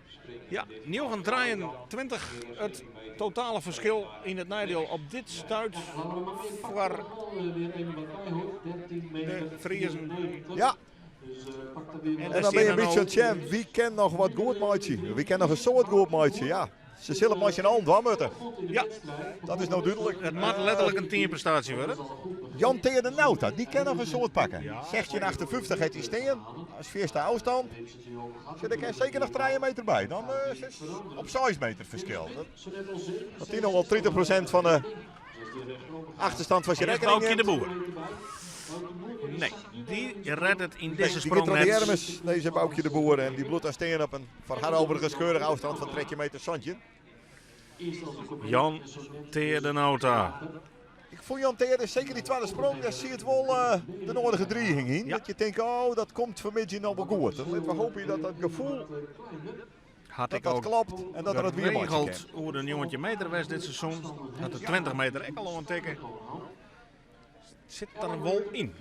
Speaker 5: springt.
Speaker 1: Ja, 9,23 het totale verschil in het nadeel op dit stuit
Speaker 4: Laura Maaien pakt
Speaker 1: voor
Speaker 4: er nog wel, weer even wat bij, hoor. 13 meter
Speaker 1: de Friesen.
Speaker 4: 94.
Speaker 2: Ja.
Speaker 4: Dus pak daar weer
Speaker 1: En
Speaker 4: wat
Speaker 2: En dan ben je een
Speaker 1: nou-
Speaker 2: beetje aan het jam. Wie kent nog wat goed maatje? Wie kent nog een soort goed maatje? Ja. Ze zullen maar zijn hand moeten.
Speaker 4: goed in de
Speaker 1: Ja.
Speaker 4: wedstrijd.
Speaker 2: Dat is nou duidelijk.
Speaker 1: Het mag letterlijk een teamprestatie worden.
Speaker 2: Jan Teer de Nauta, die kan nog een soort pakken. 1658 heeft hij steen. Als eerste afstand. Zit ik er zeker nog 3 meter bij. Dan zit op 6 meter verschil. Dat, dat die nog wel 30% van de achterstand van zijn
Speaker 1: Hier is
Speaker 2: rekening
Speaker 1: Boukje de
Speaker 2: neemt.
Speaker 1: Boer. Nee, die redt het in
Speaker 2: Nee,
Speaker 1: deze
Speaker 2: die
Speaker 1: sprong
Speaker 2: gaat door de
Speaker 1: net.
Speaker 2: Hermes, deze Boukje de Boer. En die bloedt aan steen op een voor haar overigens keurige afstand van 13 meter zandje.
Speaker 1: Jan Teer de Nauta.
Speaker 2: Ik vond Jan Teer zeker die tweede sprong, daar zie je het wel de nodige dreiging in.
Speaker 1: Ja.
Speaker 2: Dat je denkt, oh dat komt vanmiddag nou wel goed. Dan we hopen dat dat gevoel
Speaker 1: Had
Speaker 2: dat
Speaker 1: ik
Speaker 2: dat
Speaker 1: ook
Speaker 2: klopt en dat er het weer
Speaker 1: geregeld hoe een jongetje meter was dit seizoen. Had de 20 meter ook al een tikken. Zit er wel in.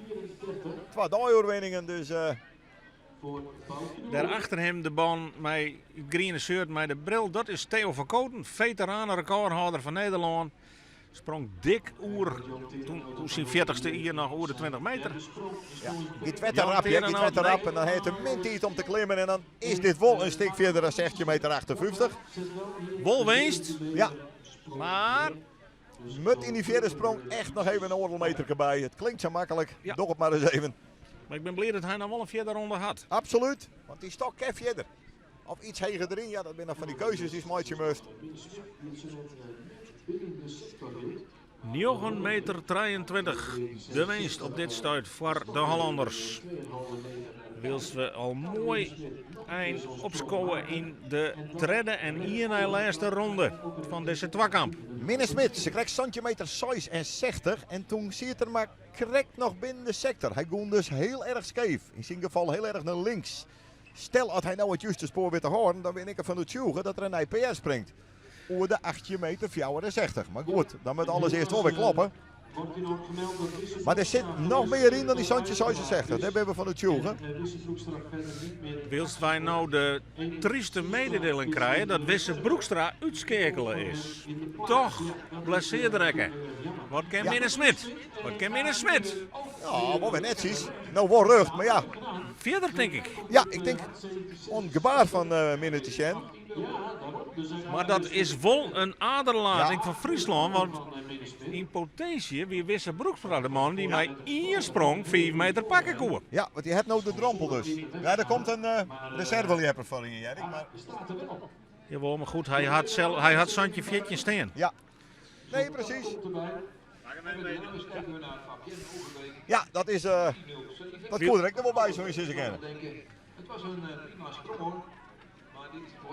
Speaker 2: Twee overwinningen, dus
Speaker 1: Daarachter hem de baan met het groene shirt, met de bril. Dat is Theo van Koten, veteraan recordhouder van Nederland. Sprong dik oer, toen toen zijn 40ste hier nog oer de 20 meter.
Speaker 2: ja, die werd
Speaker 1: Jan
Speaker 2: rap,
Speaker 1: Teer
Speaker 2: die
Speaker 1: nou,
Speaker 2: werd rap
Speaker 1: nee.
Speaker 2: en dan heeft hij min tijd om te klimmen en dan is dit wel een stuk verder dan 16 meter 58.
Speaker 1: Wol winst,
Speaker 2: Ja,
Speaker 1: maar
Speaker 2: mut in die vierde sprong echt nog even een oordelmeter erbij. Het klinkt zo makkelijk,
Speaker 1: Ja.
Speaker 2: doch het maar eens even.
Speaker 1: Maar ik ben blij dat hij nog wel een vierde ronde had.
Speaker 2: Absoluut, want die stok kef verder. Of iets heger erin, ja, dat zijn nog van die keuzes die smijt je must.
Speaker 1: 9 meter 23. De winst op dit stuit voor de Hollanders. Wylst we al moai ein opskowe yn de tredde en ien nei lêste ronde fan dizze twakamp.
Speaker 2: Minne Smit, se krekt santjin meter 66 en toen siet er mar krekt noch binnen de sektor. Hy gong dus heel erg skeef, yn syn gefal heel erg nei links. Stel as hy no it juste spoar wit te hâlden, dan bin ik derfan oertsjûge dat er in nij PR springt. Oer de 18 meter 64. Mar goed, dan moat alles earst wol wer kloppe. Mar der sit noch mear yn dan dy 1766. Dêr binne we fan oertsjûge.
Speaker 1: Wylst wy no de tryste mededieling krije dat Wisse Broekstra útskeakele is. Toch blesseard rekke. Wat kin Minne Smit? Wat kin Minne Smit?
Speaker 2: Ja, wol wer netsjes. No wol rjocht, mar ja.
Speaker 1: Fierder tink ik.
Speaker 2: Ja, ik tink oan it gebaar fan Minne te sjen.
Speaker 1: Mar dat is wol in aderlating foar Fryslân, want yn potinsje wie Wisse Broekstra de man dy't mei ien sprong 5 meter pakke koe.
Speaker 2: Ja, want dy hat no de drompel dus. Ja, der komt in reserveljepper foar yn, hear ik. Mar...
Speaker 1: Jawol, mar goed, hy hat, sel, hy hat santjin 14 stean.
Speaker 2: Ja, nee, presys. Ja, dat is, dat koe der ek noch wol by, soe je sizze kinne.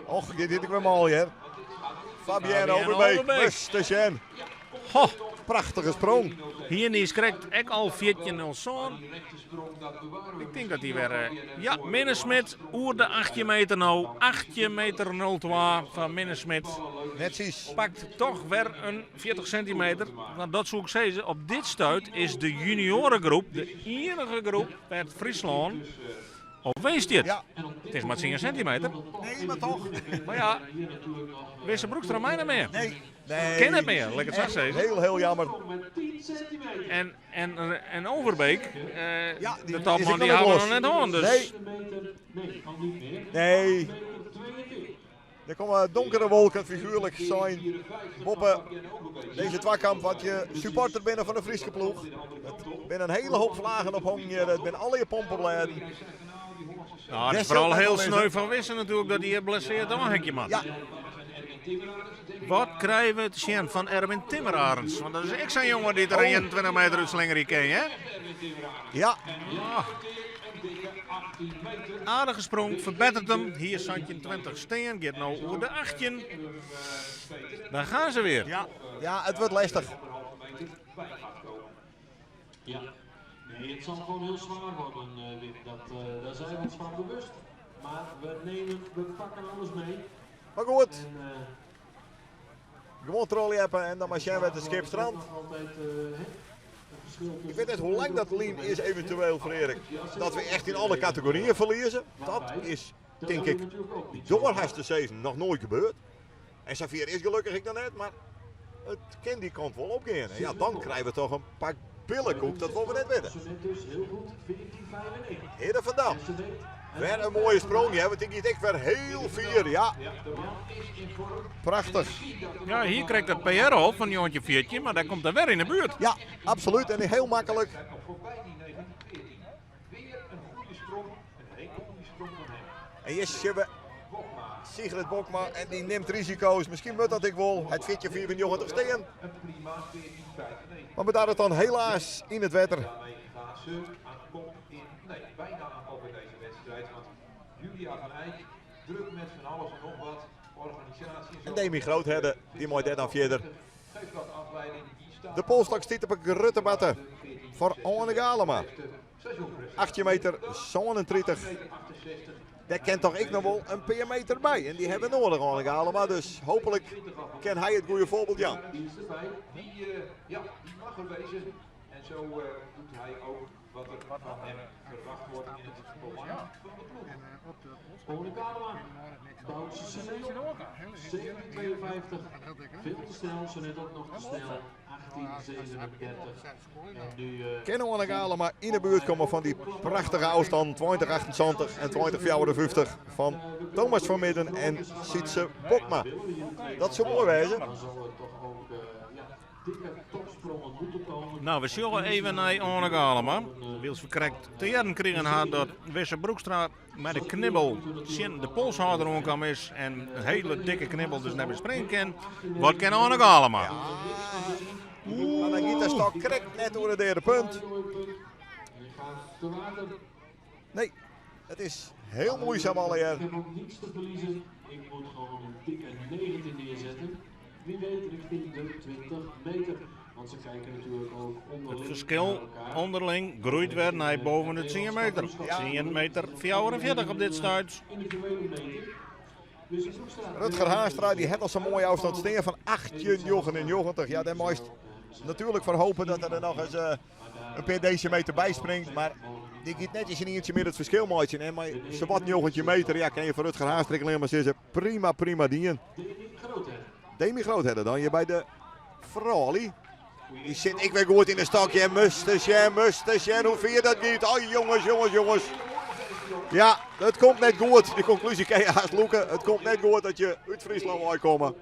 Speaker 2: Och, dit is ek wer moai, hear. Fabienne Overbeek, best te sjen.
Speaker 1: Ho.
Speaker 2: Prachtige sprong.
Speaker 1: Hier is krekt ek al 14.07. Ik tink dat hy wer... Ja, Minne Smit oer de 18 meter no. 18 meter 02 fan Minne Smit.
Speaker 2: Netsjes.
Speaker 1: Pakt toch wer in 40 centimeter. Want dat soe ik sizze, op dit stuit is de juniorengroep de iennige groep wêr't Fryslân op winst stiet.
Speaker 2: Ja.
Speaker 1: It is mar 10 centimeter.
Speaker 2: Nee, mar toch.
Speaker 1: Mar ja, Wisse Broekstra mei net mear.
Speaker 2: Nee. Nee.
Speaker 1: Kin net mear, lit ik it sa sizze.
Speaker 2: Heel, heel jammer.
Speaker 1: En, en, en Overbeek,
Speaker 2: Ja, die
Speaker 1: de
Speaker 2: is
Speaker 1: topman,
Speaker 2: ek
Speaker 1: die
Speaker 2: nog
Speaker 1: hawwe we
Speaker 2: los.
Speaker 1: noch net hân. Dus
Speaker 2: Nee. Nee. Der komme donkere wolken, figuerlik sein, boppe dizze twakamp. Want je supporter binne fan de Fryske ploech. It binne in hiele hoop flagen ophongen hjir. It binne allegear pompeblêden.
Speaker 1: Nou, it is
Speaker 2: Dêr
Speaker 1: foaral
Speaker 2: sil
Speaker 1: hiel
Speaker 2: net
Speaker 1: sneu fan Wisse natuerlik dat hy blesseard oanhekje moat.
Speaker 2: Ja.
Speaker 1: Wat krije we te sjen fan Erwin Timmerarends? Want dat is ek sa'n jonge dy't der 21 meter útslingerje kin, hè?
Speaker 2: Ja.
Speaker 1: Ah. Aardige sprong, ferbetteret him. Hie 17-20 stean, giet no oer de 18. Daar gaan ze weer.
Speaker 2: Ja, ja, it wurdt lestich.
Speaker 4: Ja, nee, het zal gewoon heel zwaar worden, Wim. Dat, daar zijn we ons van bewust. Maar we nemen, we pakken alles mee.
Speaker 2: Mar goed.
Speaker 4: En,
Speaker 2: Gewoan trochleappe en dan mar sjen wêr't it skip strandt. Ik wit net hoe lang dat lyn is eventueel, Freark, dat we echt yn alle kategoryen ferlieze. Dat is, tink ik, doar hast te sizzen, noch noait gebeurd. En safier is gelokkich ek noch net, mar it kin dy kant wol opgean. En ja, dan krije we toch in pak billekoek, dat wolle we net witte. Hidde van Dam. Wer in moaie sprong, ja, want dy giet ek wer hiel fier. Ja. Prachtich.
Speaker 1: Ja, hier krijgt dat PR al fan 1914, mar dêr komt er wer yn de buert.
Speaker 2: Ja, absoluut. En hiel maklik. En hjir sjogge we Sigrid Bokma en dy nimt risiko's. Miskien moat dat ek wol. Hy hat 14,95 stean. Mar bedarret dan helaas yn it wetter. En Demi Groothedde, dy mei dêr dan fierder. De polsstok stiet op 'e grutte matte foar Oane Galema. 18 meter 37. Dêr kin toch ek noch wol in pear meter by. En dy hawwe we noadich, Oane Galema. Dus hooplik kin hy it goede foarbyld jaan.
Speaker 5: Ja, die mag er wezen. En zo doet hij ook wat er van hem verwacht wordt in het belang van de ploeg.
Speaker 4: Oane Galema, Boutse Seneel, 7,52. Veel te snel, zo net ook nog te snel. 18,37. En nu,
Speaker 2: Kin Oane Galema yn de buert komme fan dy prachtige ôfstân 20,28 en 20,54 fan Thomas van Midden en Sietse Bokma. Dat soe moai wêze.
Speaker 4: Dan zal er toch ook ja, dikke topsprongen moeten komen.
Speaker 1: Nou, we sjogge even nei Oane Galema. Wylst we krekt te hearren krigen ha dat Wisse Broekstra mei de knibbel tsjin de polshâlder oankaam is en in hiele dikke knibbel dus net mear springe kin. Wat kin Oane Galema?
Speaker 2: Ja, mar dan giet de stok krekt net oer it deade punt. Nee. It is hiel muoisum allegear.
Speaker 4: Ik heb ook niets te verliezen. Ik moet gewoon een dikke 19 neerzetten. Wie weet richting de 20 meter. Want ze kijken natuurlijk ook onderling
Speaker 1: Het ferskil onderling groeit wer nei boven de 10 meter. 10 meter 44 op dit stuit.
Speaker 4: Individuele meting. Dus de Hoekstra
Speaker 2: Rutger Haanstra die hat al sa'n moaie ôfstân stean fan 18,99. Ja, dêr meist natuerlik foar hope dat er der noch ris in pear desimeter by springt. Mar dy giet net yn syn ientsje mear it ferskil meitsjen. En mei sawat 19 meter ja, kinne je foar Rutger Haanstra ek allinne mar sizze, prima, prima dien. Demi Groothedde dan hjir by de froulju. Dy sit ek wer goed yn de stok. Je moasten sjen, moasten sjen hoe fier dat giet. Oh jonges, jonges, jonges. Ja, it komt net goed. De konklúzje kin je hast lûke. It komt net goed dat je út Fryslân weikomme.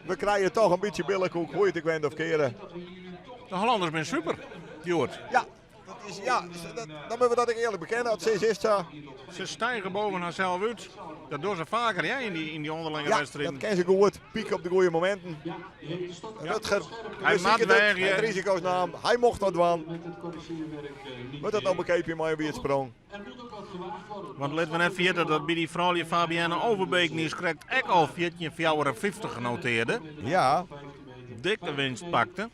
Speaker 2: We krije toch in bytsje billekoek, hoe je it ek wende of keare.
Speaker 1: De Hollanners binne super, hjoed.
Speaker 2: Ja, dat is, ja, dat, dan moatte we dat ek earlik bekenne. As sis is sa.
Speaker 1: Se stige boven harsels út. Dat dogge se faker ja, yn dy, yn dy ûnderlinge
Speaker 2: Ja,
Speaker 1: wedstriden.
Speaker 2: dat kin se goed. Piek op de goede mominten.
Speaker 4: Ja, die heeft de stok
Speaker 2: Rutger,
Speaker 1: Hy moat
Speaker 2: besiket it,
Speaker 1: weagje.
Speaker 2: hat risiko's naam. Hy mocht dat dwaan.
Speaker 4: met het corrigeerwerk eh, niet
Speaker 2: Wurdt dat no
Speaker 4: meer.
Speaker 2: bekeapje mei in wietsprong?
Speaker 4: Er moet ook wat gewaagd worden.
Speaker 1: Want lit we net ferjitte dat by dy froulju Fabienne Overbeek niiskrekt ek al 14,54 notearde.
Speaker 2: Ja.
Speaker 1: Dikke winst pakte.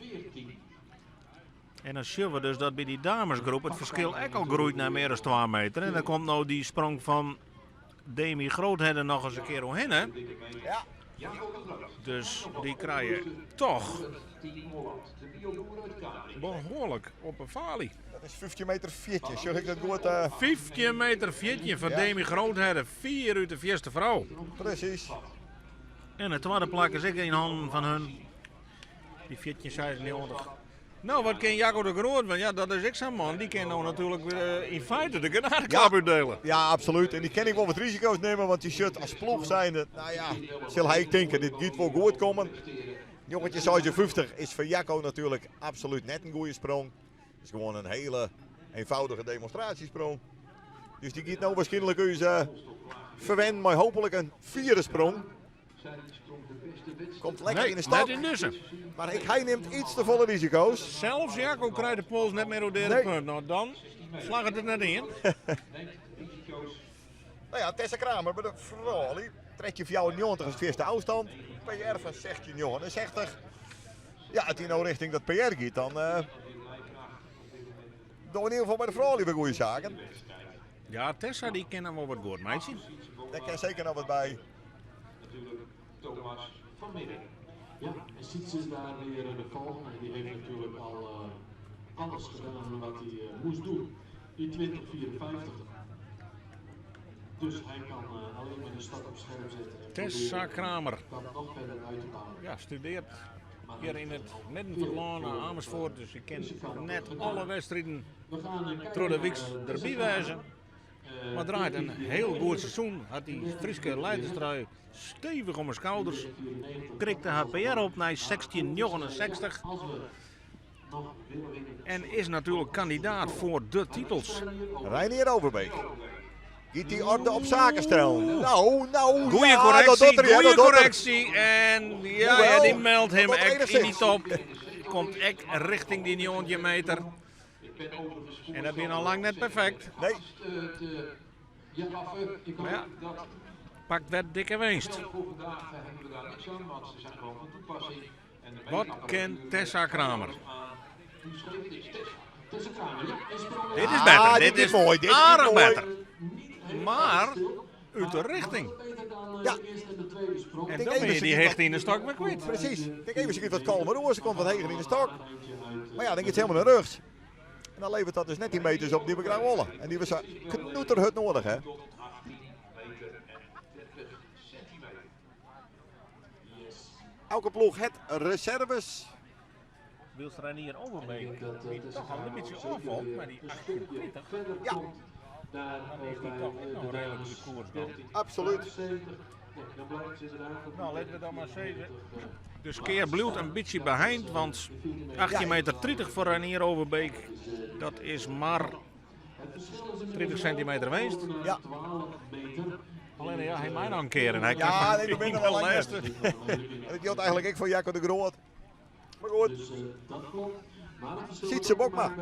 Speaker 1: En dan sjogge we dus dat by dy damesgroep it ferskil ek al groeit nei mear as 2 meter. En dan komt no dy sprong fan Demi Groothedde noch ris in kear oerhinne.
Speaker 2: Ja.
Speaker 1: Dus dy krije toch behoarlik op 'e faly.
Speaker 2: Dat is 15 meter 14. Sjoch ik dat goed? eh?
Speaker 1: 15 meter 14 foar
Speaker 2: Ja.
Speaker 1: Demi Groothedde, fier út de fierste frou.
Speaker 2: Presys.
Speaker 1: En it twadde plak is ek yn hannen fan hun. Dy 14,96. No, wat kin Jacco de Groot? Want ja, dat is ek sa'n man. Dy kin no natuerlik eh, yn feite de genadeklap
Speaker 2: Ja.
Speaker 1: útdiele.
Speaker 2: Ja, absolút. En dy kin ek wol wat risiko's nimme, want dy sjocht as ploech zijnde, no ja, sil hy ek tinke, dit giet wol goed kommen. 1956 is foar Jacco natuerlik absolút net in goede sprong. Het is gewoan in hiele eenvoudige demonstraasjesprong. Dus dy giet no wierskynlik ús eh, ferwennen mei hooplik in fiere sprong. Komt lekker
Speaker 1: Nee,
Speaker 2: yn de stok.
Speaker 1: net yn dizze.
Speaker 2: Mar ik, hy nimt iets te folle risiko's.
Speaker 1: Sels Jacco krijt de pols net mear oer de
Speaker 2: Nee.
Speaker 1: punt. No, dan slagget it net yn.
Speaker 2: No ja, Tessa Kramer by de froulju. 13,94 is it fierste ôfstân. PR fan 16,69. Ja, as dy no rjochting dat PR giet, dan uh, dogge we yn ieder gefal by de froulju wer goede saken.
Speaker 1: Ja, Tessa dy kin dan wol wat goed meitsje.
Speaker 2: Dêr kin seker noch wat by.
Speaker 5: Natuurlijk Thomas van Midden.
Speaker 4: Ja, en Siets is daar weer de volgende. En die heeft natuurlijk al eh, alles gedaan wat hij eh, moest doen. Die 2054. Dus hij kan eh, alleen maar de stad op scherp zetten. En
Speaker 1: Tessa
Speaker 4: proberen
Speaker 1: Kramer.
Speaker 4: dat nog verder uit te bouwen.
Speaker 1: Ja, studeert
Speaker 4: Maar
Speaker 1: hjir
Speaker 4: hij
Speaker 1: yn
Speaker 4: heeft
Speaker 1: it
Speaker 4: al
Speaker 1: midden
Speaker 4: veel
Speaker 1: fan it lân,
Speaker 4: voor,
Speaker 1: Amersfoort. Dus ik ken net alle wedstriden
Speaker 4: We gaan eh, kijken
Speaker 1: troch de
Speaker 4: naar,
Speaker 1: wyks
Speaker 4: eh,
Speaker 1: derby
Speaker 4: Tessa
Speaker 1: wêze.
Speaker 4: Kramer. Eh,
Speaker 1: Mar draait in hiel goed seizoen. Hat dy Fryske leiderstrui stevich om 'e skouders. Krikte har PR op nei 16,69.
Speaker 4: Als we nog willen winnen.
Speaker 1: En is natuerlik kandidaat foar de titels.
Speaker 2: Reinier Overbeek. Giet dy oarder op saken stellen. No, no.
Speaker 1: Goeie
Speaker 2: ja, dat
Speaker 1: korreksje,
Speaker 2: docht er, ja,
Speaker 1: goeie
Speaker 2: dat docht er.
Speaker 1: korreksje. En ja,
Speaker 2: Hoewel,
Speaker 1: ja, dy meldt him
Speaker 2: dat docht
Speaker 1: ek yn dy
Speaker 2: enigszins.
Speaker 1: top. Komt ek rjochting dy 19 meter.
Speaker 5: Ik ben overigens
Speaker 1: En dat wie al lang net perfekt.
Speaker 2: Nee.
Speaker 5: Ja, ik hoop
Speaker 1: Maar ja.
Speaker 5: dat
Speaker 1: Pakt wer dikke winst.
Speaker 5: voor vandaag eh, hebben we daar niks aan, want ze zijn gewoon van toepassing. En de
Speaker 1: Wat kin Tessa Kramer?
Speaker 5: Hoe schreef het is Tessa.
Speaker 4: Tessa Kramer, ja, en sprong
Speaker 1: Dit is
Speaker 2: Ah,
Speaker 1: better.
Speaker 2: dit
Speaker 1: Dit
Speaker 2: is
Speaker 1: is
Speaker 2: mooi, dit is
Speaker 1: aardich
Speaker 2: mooi.
Speaker 1: better. Mar út de rjochting.
Speaker 4: beter dan eh,
Speaker 2: Ja.
Speaker 4: de eerste en de tweede sprong.
Speaker 1: En
Speaker 2: Denk
Speaker 1: dan
Speaker 2: even
Speaker 1: ben je die
Speaker 2: ze-
Speaker 1: hecht yn de stok wer kwyt.
Speaker 2: Presys. Ik denk even, ze giet wat kalmer oer. Ze komt wat heger yn de stok. Mar ja, dan giet se hielendal nei rjochts. En dan leveret dat dus net dy meters op dy't we graach wolle. En dy we sa knoeterhurd nedich, hè?
Speaker 5: Tot 18 meter en 30 centimeter.
Speaker 4: Yes.
Speaker 2: Elke ploech hat reserves.
Speaker 1: Wylst Reinier
Speaker 4: Ik
Speaker 1: Overbeek
Speaker 4: denk dat eh,
Speaker 1: die
Speaker 4: Tessa
Speaker 1: toch al een
Speaker 4: Kramer
Speaker 1: bytsje
Speaker 4: zeker
Speaker 1: opfalt,
Speaker 4: weer
Speaker 1: mar dy
Speaker 4: een stukje
Speaker 1: 28,
Speaker 4: verder
Speaker 2: Ja.
Speaker 4: komt. Daar
Speaker 1: Dan
Speaker 4: eh,
Speaker 1: is die
Speaker 4: bij,
Speaker 1: toch
Speaker 4: eh,
Speaker 1: ek
Speaker 4: de
Speaker 1: noch redelijk
Speaker 4: dames
Speaker 1: de koers dan.
Speaker 4: 13,
Speaker 2: Absoluut.
Speaker 4: 75. Nee, dan blijft ze inderdaad op
Speaker 1: Nou,
Speaker 4: die
Speaker 1: laten we dan maar
Speaker 4: 94, eh,
Speaker 1: Dus kear bliuwt in bytsje beheind, want 18 meter 30 foar Reinier Overbeek, dat is mar
Speaker 4: Het verschil is inmiddels
Speaker 1: 30 centimeter winst.
Speaker 4: naar
Speaker 2: Ja.
Speaker 4: 12 meter.
Speaker 1: Allinne ja, hy mei noch in kear en hy
Speaker 2: Ja,
Speaker 1: kin
Speaker 2: nee, we binne der al lang
Speaker 1: lêste.
Speaker 2: En dat jildt eigentlik ek foar Jacco de Groot. Mar goed.
Speaker 4: Dus eh, dat klopt.
Speaker 2: Sytse Bokma.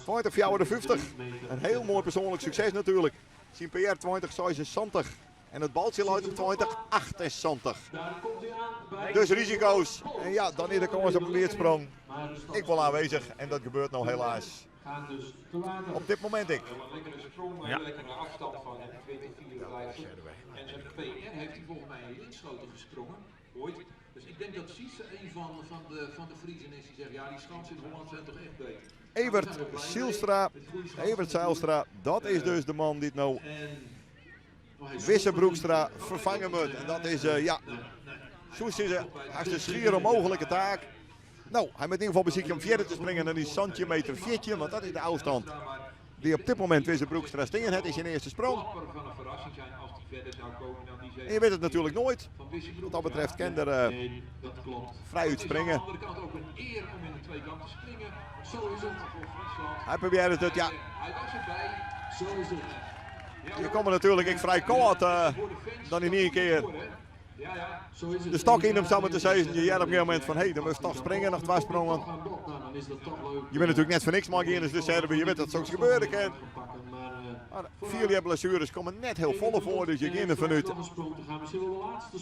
Speaker 2: 2054. In hiel moai persoanlik sukses natuerlik. Syn PR 2076 en it baltsje leit op 2078. Dus risiko's. En ja, dan is de kâns op in weerdsprong ek wol aanwezig. En dat gebeurt no helaas op dit momint ek.
Speaker 5: Wel een lekkere sprong, een lekkere afstand van hem, 2054. En zijn PR heeft hij volgens mij in Linschoten gesprongen, ooit. Dus ik denk dat Sietse een van, van, de, van de Friezen is die zegt, ja die schansen in Holland zijn toch echt beter.
Speaker 2: Evert Zijlstra, Evert Zijlstra, dat is dus de man dy't no Wisse Broekstra ferfange moat. En dat is, uh, ja, soe sizze, hast in schier ûnmooglike taak. No, hy moat yn ieder gefal besykje om fierder te springen dan dy sintimeter 14, want dat is de ôfstân dy't op dit momint Wisse Broekstra stean hat yn syn earste sprong. En je wit it natuerlik noait. Wat dat betreft kin er uh, frij útspringe. Hy probearret it, ja. Je komme natuerlik ek frij kâld uh, dan yn ien kear de stok yn om sa te sizzen. Je hearre op in gegeven momint fan hé, dan moatst toch springe, noch twa sprongen. Je binne natuerlik net foar niks mei dus de je wit dat soks gebeure kin. Mar fierljepblessueres komme net hiel folle foar, dus je geane derfan út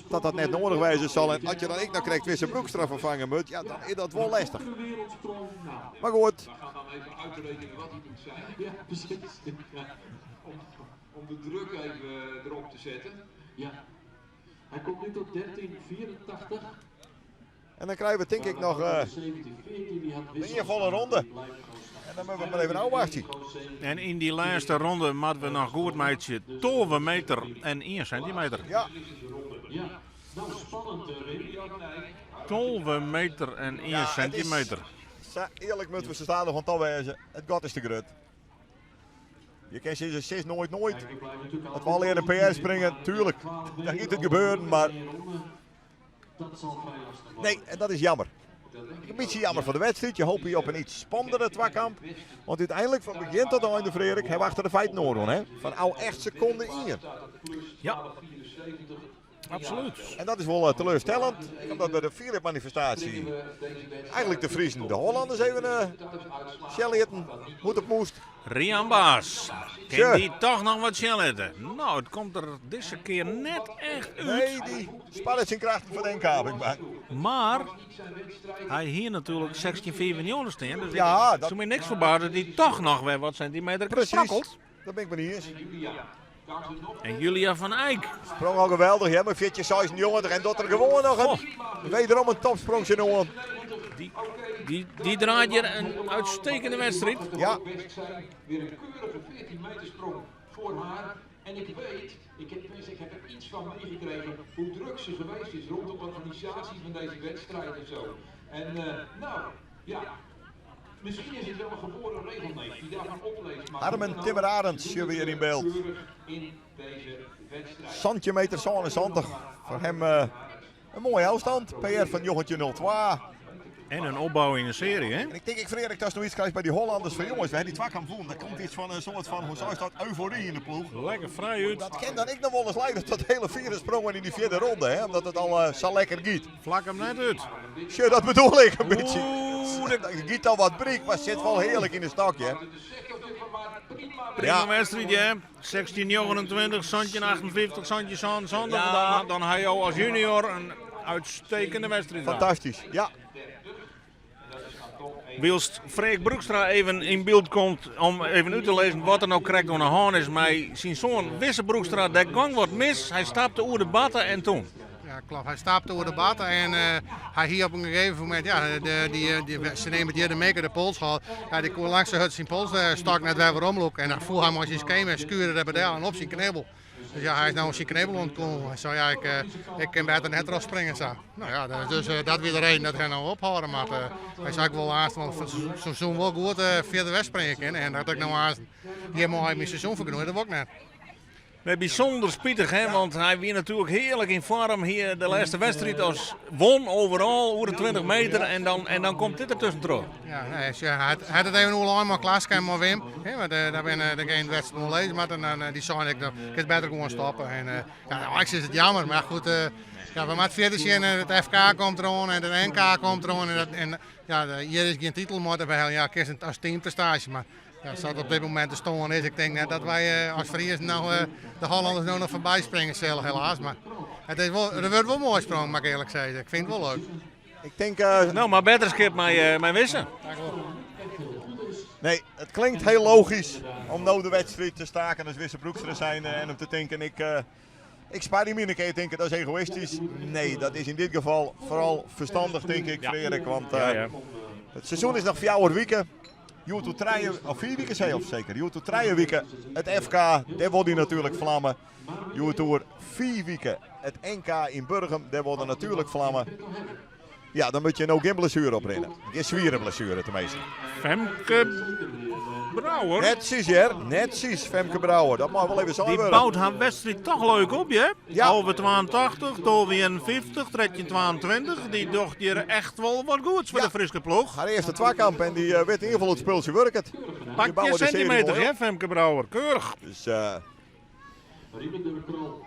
Speaker 2: dat dat net nedich wêze sil. En as je dan ek noch krekt Wisse Broekstra ferfange moat, ja, dan is dat wol lestich. Mar goed.
Speaker 5: We gaan dan even uitrekenen wat hij moet zijn.
Speaker 4: Ja, precies.
Speaker 5: Om, om de druk even erop te zetten.
Speaker 4: Ja. Hij komt nu tot 13,84.
Speaker 2: En dan krije we tink ik noch uh, in folle ronde. En dan moatte we mar even ôfwachtsje.
Speaker 1: En yn dy lêste ronde moatte we noch goed meitsje 12 meter en 1 sintimeter.
Speaker 2: Ja.
Speaker 4: Ja, nou spannend Wim.
Speaker 1: 12 meter en 1
Speaker 2: Ja, het is-
Speaker 1: centimeter.
Speaker 2: Sa earlik moatte we sa stadichoan ta wêze. It gat is te grut. Je kinne sizze, sis noait noait. Dat we allegear in PR springe, tuerlik. Dan giet it gebeuren, mar
Speaker 4: Dat zal vrij lastig worden.
Speaker 2: nee, en dat is jammer. In bytsje jammer foar de wedstriid. Je hoopje op in iets spannendere twakamp. Want úteinlik fan begjin tot ein, Freark, hy achter de feiten oan, hè? Fan ôf echt sekonde ien.
Speaker 1: Ja. Absoluut.
Speaker 2: En dat is wol teleurstellend, omdat by de fierljepmanifestaasje eigentlik de Friezen de Hollanners even uh, sjen lieten hoe't it moast.
Speaker 1: Rian Baas. Kin
Speaker 2: Tja.
Speaker 1: dy toch noch wat sjen litte? No, it komt der dizze kear net echt út.
Speaker 2: Nee, dy sparret syn krachten foar de inkaping, mar
Speaker 1: Mar hy hie natuerlik 16,95 stean. Dus
Speaker 2: Ja,
Speaker 1: ik
Speaker 2: dat-
Speaker 1: soe my niks ferbaze dat hy toch noch wer wat sintimeter
Speaker 2: precies.
Speaker 1: sprokkelt.
Speaker 2: Dat bin ik mei iens.
Speaker 1: En Julia van Eyck.
Speaker 2: Sprong al geweldich, hè, mei 14,96 en docht der gewoan noch in, wederom in topsprong oan.
Speaker 1: Dy, dy, dy draait hjir in uitstekende wedstriid.
Speaker 2: Ja.
Speaker 5: Best zijn. Weer een keurige 14 meter sprong voor haar. En ik weet, ik heb, tenminste, ik heb er iets van meegekregen hoe druk ze geweest is rond de organisatie van deze wedstrijd en zo. En eh, nou, ja, misschien is het wel een geboren regelneef die daarvan opleest. Maar
Speaker 2: Harmen
Speaker 5: hoe dan ook,
Speaker 2: Timmer Arends
Speaker 5: doet
Speaker 2: hier
Speaker 5: het
Speaker 2: weer in beeld.
Speaker 5: Keurig in deze wedstrijd.
Speaker 2: Centimeter 77. Voor hem eh, een mooie afstand. PR van 1902.
Speaker 1: En een opbouw in de serie, hè?
Speaker 2: En ik denk, ik Freark, dat is nog iets krijgt bij die Hollanders van jongens. We hebben die twakamp voelen. Daar komt iets van een soort van, hoe zou je dat, euforie in de ploeg.
Speaker 1: Lekker vrij uit.
Speaker 2: Dat kan dan ik nog wel eens leiden tot hele vierde sprongen in die vierde ronde. Hè? Omdat het al eh, zo lekker giet.
Speaker 1: Vlak hem net uit.
Speaker 2: Tja, dat bedoel ik een beetje.
Speaker 1: Oeh,
Speaker 2: Dat giet al wat brik, maar zit wel heerlijk in de stokje. hè.
Speaker 1: Prima
Speaker 2: Ja.
Speaker 1: wedstrijd, hè? 16,29, 17,58, Santje San, Sander.
Speaker 2: Ja.
Speaker 1: Dan, dan ha jo as junior in uitstekende wedstriid.
Speaker 2: Fantastysk, ja.
Speaker 1: Wylst Freark Broekstra even yn byld komt om even út te lizzen wat der no krekt oan de hân is mei syn soan Wisse Broekstra. Dêr gong wat mis. Hy stapte oer de batte en toen.
Speaker 6: Ja, klopt. Hy stapte oer de batte en eh, hy hie op in gegeven momint, ja, de, dy, dy, se neame it hjir de meker de pols hâldt. Ja, dy koe langs de hurd syn polsstok net wer weromlûke. En dan foel hy mei syn skema en skuurde der del en op syn knibbel. Dus ja, hy is no oan syn knibbel ûntkommen. Hy sei, ja, ik, eh, ik kin better net troch springe sa. No ja, dat is dus, eh, dat wie de reden dat hy no ophâlde moat. Eh, hy sei, ik wol aanst wol fan it seizoen wol goed eh, fierder wegspringe kinne. En dat ik no aanst hjirmei myn seizoen fergnoeie, dat wol ik net.
Speaker 1: Nee, bysûnder spitich, hè? Want hy wie natuerlik hearlik yn foarm hjir de lêste wedstriid as won overal oer de 20 meter en dan, en dan komt dit der tuskentroch.
Speaker 6: Ja, nee, sjoch, hy hat, hy hat it even oerlein mei Klaske en mei Wim. Hè, want eh, dêr binne degene wedstriid oerlizze moatte. En dan, eh, dy seine ek, dan kinst better gewoan stoppe. En, eh, ja, eigentlik is it jammer, mar goed, eh, Ja, we moatte fierder sjen. It FK komt deroan en it NK komt deroan. En, dat, en ja, hjir is gjin titel mei te beheljen. Ja, kinst as teamprestaasje, mar ja, sa't op dit momint de stân is, ik tink net dat wy as Friezen no de Hollanders no noch foarby springe sille, helaas. Mar it is wol, der wurdt wol moai sprongen, moat ik earlik sizze. Ik fyn it wol leuk.
Speaker 2: Ik tink. Uh,
Speaker 1: no, mar betterskip mei, mei Wisse.
Speaker 2: Nee, het klinkt heel logisch om no de wedstriid te staken as Wisse Broekstra zijn en om te tinken, ik, uh, ik spaar die mine. Kun je denken dat is egoïstisch? Nee, dat is in dit geval vooral verstandig, denk ik, Frederik. Want uh, ja, ja. het seizoen is nog 4 weken. Hjoed oer trije, of 4 wiken zelf zeker. Hjoed oer 3 wiken it FK, dêr wol dy natuerlik flamme. Hjoed oer 4 wiken it NK yn Burgum, dêr wol er natuerlik flamme. Ja, dan moat je no gjin blessuere oprinne. Gjin swiere blessuere teminsten.
Speaker 1: Femke Brouwer.
Speaker 2: Netsjes hear, netsjes Femke Brouwer. Dat mei wol even sein
Speaker 1: Die
Speaker 2: wurde.
Speaker 1: bout har wedstriid toch leuk op, hè?
Speaker 2: Ja.
Speaker 1: 11,82, 12,51, 13,22. Dy docht hjir echt wol wat goeds foar
Speaker 2: Ja.
Speaker 1: de Fryske ploech.
Speaker 2: Har earste twakamp en dy wit yn ieder gefal it spultsje wurket. Die
Speaker 1: Pak je
Speaker 2: bouwe de serie
Speaker 1: centimeter,
Speaker 2: moai
Speaker 1: hè,
Speaker 2: op.
Speaker 1: Femke Brouwer. Keurig.
Speaker 2: Dus eh,
Speaker 4: Riemen de Krol.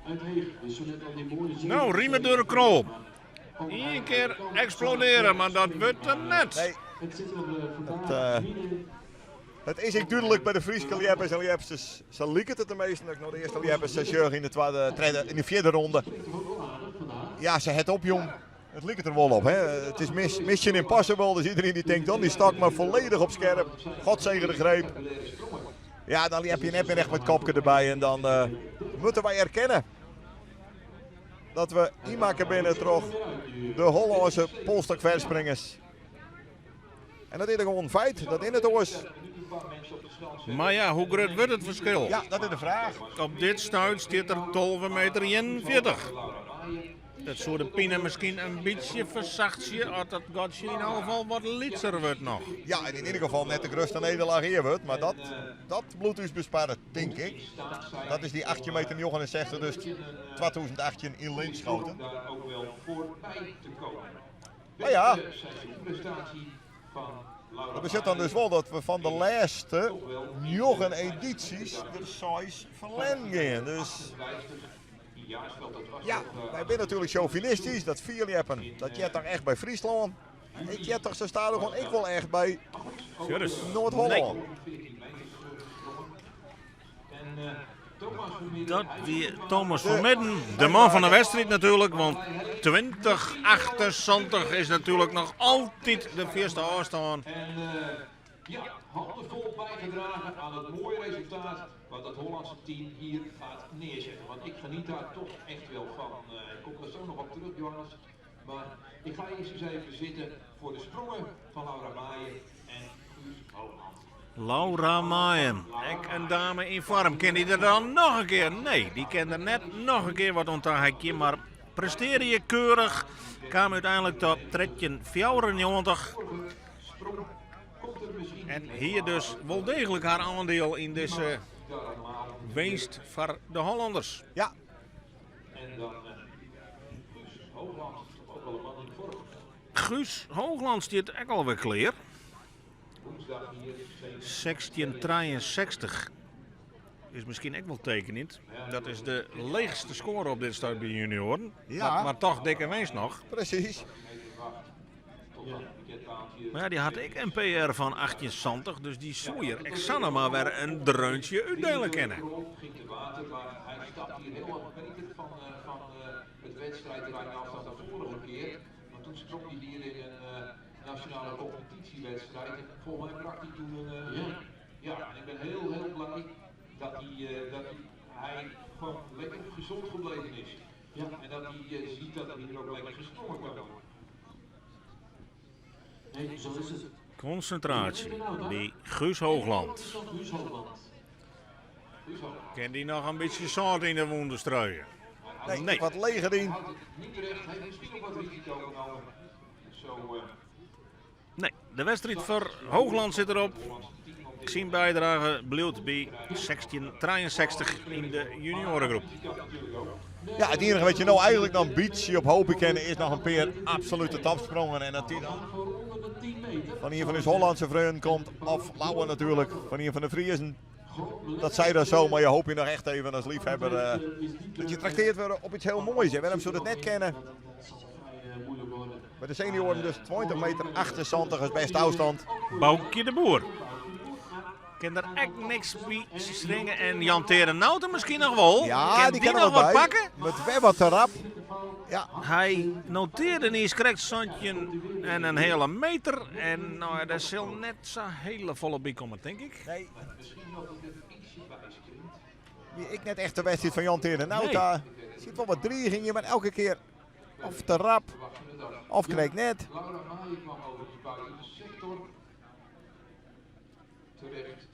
Speaker 4: Uit Heeg, dus zo net al die mooie zin.
Speaker 1: Nou, Riemen de Krol. Ien kear eksplodere, mar dat wurdt er net.
Speaker 2: nee,
Speaker 4: Het zit er vandaag
Speaker 2: Het,
Speaker 4: niet in.
Speaker 2: Het is ek dúdlik by de Fryske ljeppers en ljepsters. Sa liket it teminsten dat ik no de earste ljeppers sa sjoch yn de twadde, tredde, yn de fjirde ronde. Ja, se het opjûn. It liket der wol op. Hè? It is mission impossible, dus iedereen die tinkt dan die stok mar folledich op skerp. God zegen de greep. Ja, dan heb je net meer echt met kopke derby en dan uh, moeten wij erkennen dat we ynmakke binne troch de Hollânske polsstokverspringers. En dat is gewoan in feit, dat yn it oars.
Speaker 1: Mar ja, hoe grut wurdt it ferskil?
Speaker 2: Ja, dat is de fraach.
Speaker 1: Op dit stuit stiet er 12 meter 41. Dat soe de pine miskien in bytsje fersachtsje as dat gatsje yn alle gefal wat lytser wurdt noch.
Speaker 2: Ja, en yn ieder gefal net de grutste nederlaach ea wurdt, mar dat, dat bliuwt ús besparre, tink ik. Dat is dy 18 meter 69, dus 2018 yn Linschoten. Maar ja, dat betsjut dan dus wol dat we fan de lêste njoggen edysjes der seis ferlern gean. Dus ja, wy binne natuerlik sjovinistysk, dat fierljeppen, dat heart dan echt by Fryslân. It heart toch sa stadichoan ek wol echt by Noard-Hollân.
Speaker 1: Dat wie Thomas van Midden, de man fan de wedstriid natuerlik, want 2078 is natuerlik noch altyd de fierste ôfstân.
Speaker 5: En ja, handenvol bijgedragen aan het mooie resultaat wat het Hollandse team hier gaat neerzetten. Want ik geniet daar toch echt wel van. Ik kom daar zo nog op terug, Johannes. Maar ik ga eerst eens even zitten voor de sprongen van Laura Maaien en Guus Hoogland.
Speaker 1: Laura Maaien, ek in dame yn foarm. Kin dy der dan noch in kear? Nee, dy kin der net noch in kear wat oan taheakje, mar prestearre hjir keurich. Kaam úteinlik ta 1394. En hie dus wol deeglik har oandiel yn dizze winst foar de Hollanders.
Speaker 2: Ja.
Speaker 1: Guus Hoogland stiet ek alwer klear. 1663 is miskien ek wol tekenjend. Dat is de leechste skoare op dit stuit by junioaren.
Speaker 2: Ja.
Speaker 1: Mar toch dikke winst noch.
Speaker 2: Presys.
Speaker 1: Mar ja, dy hat ek in PR fan 1870, dus dy soe hjir ek sa noch mar wer in dreuntsje útdele kinne.
Speaker 5: Nationale competitiewedstrijd. En volgens mij brak hij toen een. Uh, ja. ja, en ik ben heel, heel blij dat hij, uh, dat hij gewoon lekker gezond gebleven is. Ja. En dat hij uh, ziet dat er hier ook lekker gesprongen kan worden.
Speaker 4: Nee, zo is het.
Speaker 1: Konsintraasje by Guus Hoogland. Kin dy noch in bytsje sâlt yn de wûnden struie?
Speaker 2: Nee,
Speaker 1: Nee.
Speaker 2: wat leger yn.
Speaker 1: Nee, de wedstriid foar Hoogland sit derop. Syn bydrage bliuwt by 1663 yn de junioaregroep.
Speaker 2: Ja, it iennige wat je no eigenlik noch in bytsje op hoopje kinne is noch in pear absolute topsprongen. En dat dy dan fan ien fan ús Hollandse freonen komt, of Lauwe natuerlik, fan ien fan de Friezen. Dat sei dat zo, maar je hoop je nog echt even als liefhebber eh, dat je trakteerd wordt op iets heel moois. En waarom zou dat net kennen? Bij de senioren dus 20 meter 78 als beste afstand.
Speaker 1: Boukje de Boer. Kin der ek niks by springe en Jan Tere Nauta miskien noch wol.
Speaker 2: Ja,
Speaker 1: Kin
Speaker 2: die
Speaker 1: dy
Speaker 2: kan er
Speaker 1: noch
Speaker 2: wat
Speaker 1: wat
Speaker 2: bij.
Speaker 1: pakke?
Speaker 2: Met wer wat te rap. Ja,
Speaker 1: Hy notearde niis krekt 17 en in heale meter. En no ja, dêr sil net sa hiele folle by komme, tink ik.
Speaker 2: nee. Wie ik net echt de wedstrijd van Jan Tere Nauta. Zit wel wat dreiging in, maar elke keer of te rap of kreeg net.
Speaker 5: Laura Maaien kwam over die buitensector terecht.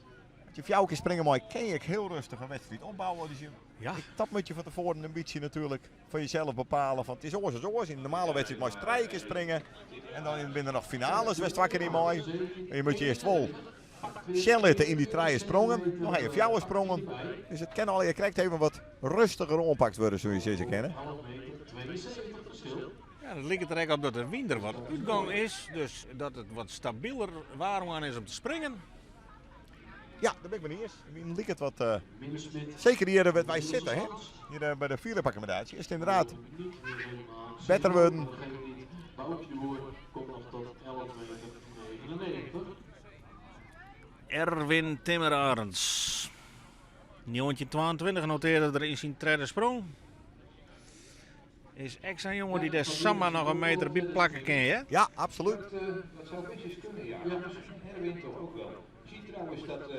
Speaker 2: Als je fjouwer keer springen maar kan je heel rustig een wedstrijd opbouwen. Dus je,
Speaker 1: Ja.
Speaker 2: ik, dat moet je van tevoren een beetje natuurlijk voor jezelf bepalen. Van het is oors als oors. In de normale wedstrijd mag je drie keer springen. En dan in binnen nog finales west wakker in mooi. En je moet je eerst vol litten in die drie sprongen. Nog even fjouwer sprongen. Dus het kan al, je krijgt even wat rustiger oppakt worden, zoals je ze kennen.
Speaker 4: Half meter, 72 verschil.
Speaker 1: Ja, dat lijkt er echt op dat de wind er wat uitgang is. Dus dat het wat stabieler waarman is om te springen.
Speaker 2: Ja, daar ben ik me niet eens. Wie lijkt het wat. eh,
Speaker 4: Minne Smit.
Speaker 2: zeker hier eh, waar wij zitten, hè? Hier eh, bij de Philip-accommodatie is het inderdaad
Speaker 4: Niet meer helemaal.
Speaker 2: beter worden.
Speaker 4: Dat geeft niet. Boukje de Boer komt nog tot 11 meter 99.
Speaker 1: Erwin Timmerarends. 1922 noteerde er in zijn tweede sprong. Is echt zo'n jongen die daar zomaar nog een meter bij plakken kan, hè?
Speaker 2: Ja, absoluut.
Speaker 5: Dat, eh, dat zou best eens kunnen, ja. Misschien Erwin toch ook wel. Je ziet trouwens dat eh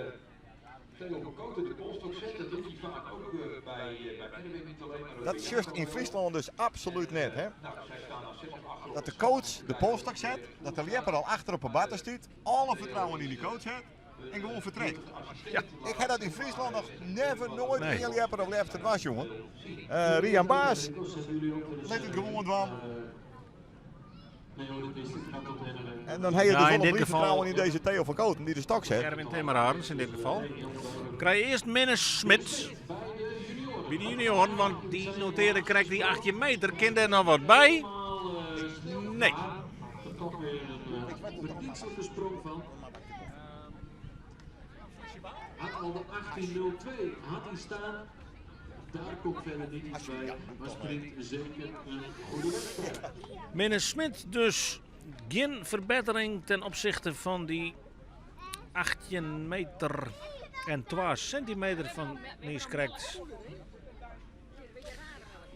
Speaker 5: Theo van Kooten de polstok zet. Dat doet hij vaak ook eh, bij, eh, bij Erwin niet alleen. Maar ook
Speaker 2: Dat
Speaker 5: bij
Speaker 2: is juist
Speaker 5: Jacob
Speaker 2: in
Speaker 5: wel.
Speaker 2: Friesland dus absoluut net, hè?
Speaker 5: Nou, zij staan dan zelf achter op
Speaker 2: Dat de coach de polstok zet, dat de lepper al achter op een batter stuurt, alle vertrouwen in die coach heeft en gewoon vertrekt.
Speaker 1: Ja.
Speaker 2: Ik heb dat in Friesland nog never, nooit
Speaker 1: Nee.
Speaker 2: een lepper of lepper was, jongen. Eh Rian Baas, let het gewoon van.
Speaker 4: Nee hoor, dat wist ik. Gaat tot Erwin.
Speaker 2: En dan heb je
Speaker 1: Ja,
Speaker 2: dus
Speaker 1: in
Speaker 2: wel
Speaker 1: dit
Speaker 2: een
Speaker 1: geval-
Speaker 2: vertrouwen in deze Theo van Kooten die de stok zet.
Speaker 1: Erwin Timmerarends in dit geval. Krijg je eerst Minne Smit. Bij de junioren, want die noteerde krijgt die 18 meter. Kan daar nog wat bij? Nee.
Speaker 4: Er toch weer een eh, verdienstelijke sprong van. Had al de 18.02 had hij staan. Daar komt verder niet iets bij, maar springt zeker een goede wedstrijd.
Speaker 1: Minne Smit dus geen verbetering ten opzichte van die 18 meter en 12 centimeter van Nies Krekt.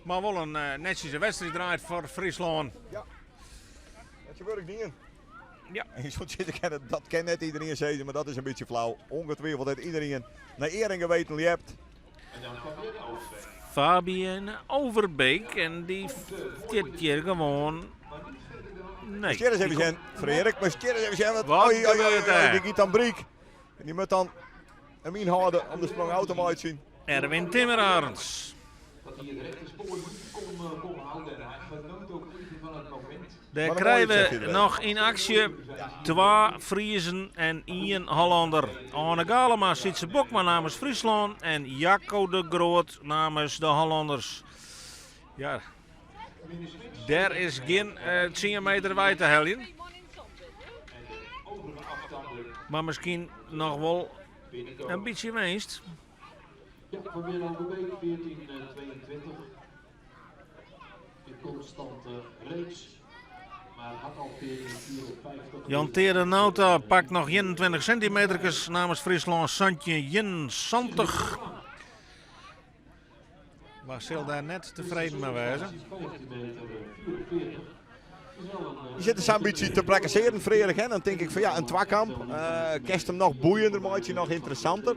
Speaker 1: Maar wel een eh netjes wedstrijd draait voor Friesland.
Speaker 2: Dat gebeurt niet in.
Speaker 1: Ja.
Speaker 2: En je zult zitten kennen, dat kent net iedereen zeggen, maar dat is een beetje flauw. Ongetwijfeld dat iedereen naar eer en geweten liept.
Speaker 5: En dan Fabienne Overbeek.
Speaker 1: Fabienne Overbeek en die dit keer gewoon. Nee.
Speaker 2: Sjer eens even zijn, Frederik, maar sjer eens even zijn. Want,
Speaker 1: Wat
Speaker 2: oei, oei, oei,
Speaker 1: gebeurt
Speaker 2: oei,
Speaker 1: er?
Speaker 2: die giet dan Briek. En die moet dan hem inhouden om de sprong automatisch zien.
Speaker 1: Erwin Timmerarends.
Speaker 5: Dat hij het rechte spoor niet kon, eh, kon houden. En hij genoot ook even van het moment.
Speaker 1: Daar
Speaker 2: Wat een mooie
Speaker 1: krijgen
Speaker 2: zeg
Speaker 1: we
Speaker 2: je erbij.
Speaker 1: nog in actie twee Friesen en één Hollander. Arne Galema, Sietse Bokma namens Friesland en Jacco de Groot namens de Hollanders. Ja, daar is geen eh 10 meter wij te halen.
Speaker 3: Man in het zand zit, hè?
Speaker 5: Overige afstanden
Speaker 1: Maar misschien nog wel
Speaker 5: binnenkomen.
Speaker 1: een beetje winst.
Speaker 4: Ja, Fabienne Overbeek 14.22. In constante reeks. Maar had al 14.54.
Speaker 1: Jan Tere Nauta pakt nog 21 centimeter namens Friesland. Santje Jin Santig. Maar zal daar net tevreden mee wezen.
Speaker 4: 15 meter 44. Is wel een, eh,
Speaker 2: Je zit dus een beetje te praktiseren, Frederik. Hè? Dan denk ik van ja, een twakamp. eh kerst hem nog boeiender, maar het je nog interessanter.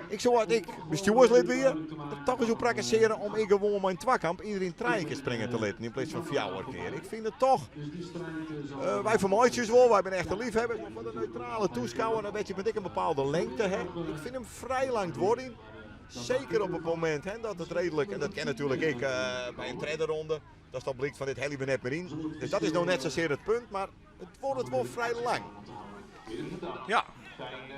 Speaker 2: Ik zou had ik bestuurslid weer, er toch eens op praktiseren om ik gewoon mijn twakamp iedereen drie keer springen te laten in plaats van vier keer. Ik vind het toch.
Speaker 4: Dus die strijd eh, zal
Speaker 2: Eh, wij vermooitjes wel, wij zijn echte liefhebbers, maar voor de neutrale toeschouwer, dan weet je met ik een bepaalde lengte. Hè. Ik vind hem vrij lang worden. Zeker op het moment hè, dat het redelijk, en dat ken natuurlijk ik eh, bij een derde ronde, dat is dan blijkt van dit heli we net meer in. Dus dat is nou net zozeer het punt, maar het wordt het wel vrij lang.
Speaker 1: Ja,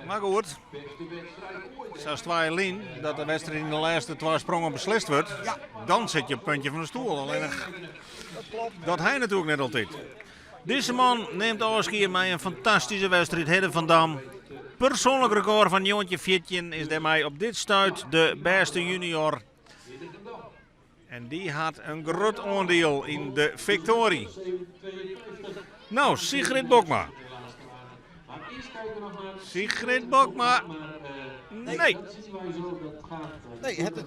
Speaker 1: maar goed.
Speaker 5: Beste wedstrijd ooit.
Speaker 1: Zoals twee lien, dat de wedstrijd in de laatste twee sprongen beslist wordt, dan zit je op het puntje van de stoel. Alleen nog-
Speaker 2: Dat klopt.
Speaker 1: dat hij natuurlijk net altijd. Deze man neemt afscheid met een fantastische wedstrijd. Hidde van Dam. persoanlik rekôr fan 1914 is dêrmei op dit stuit de bêste junior. En dy hat in grut oandiel yn de fiktory. No, Sigrid Bokma. Sigrid Bokma. Nee.
Speaker 2: Nee, het,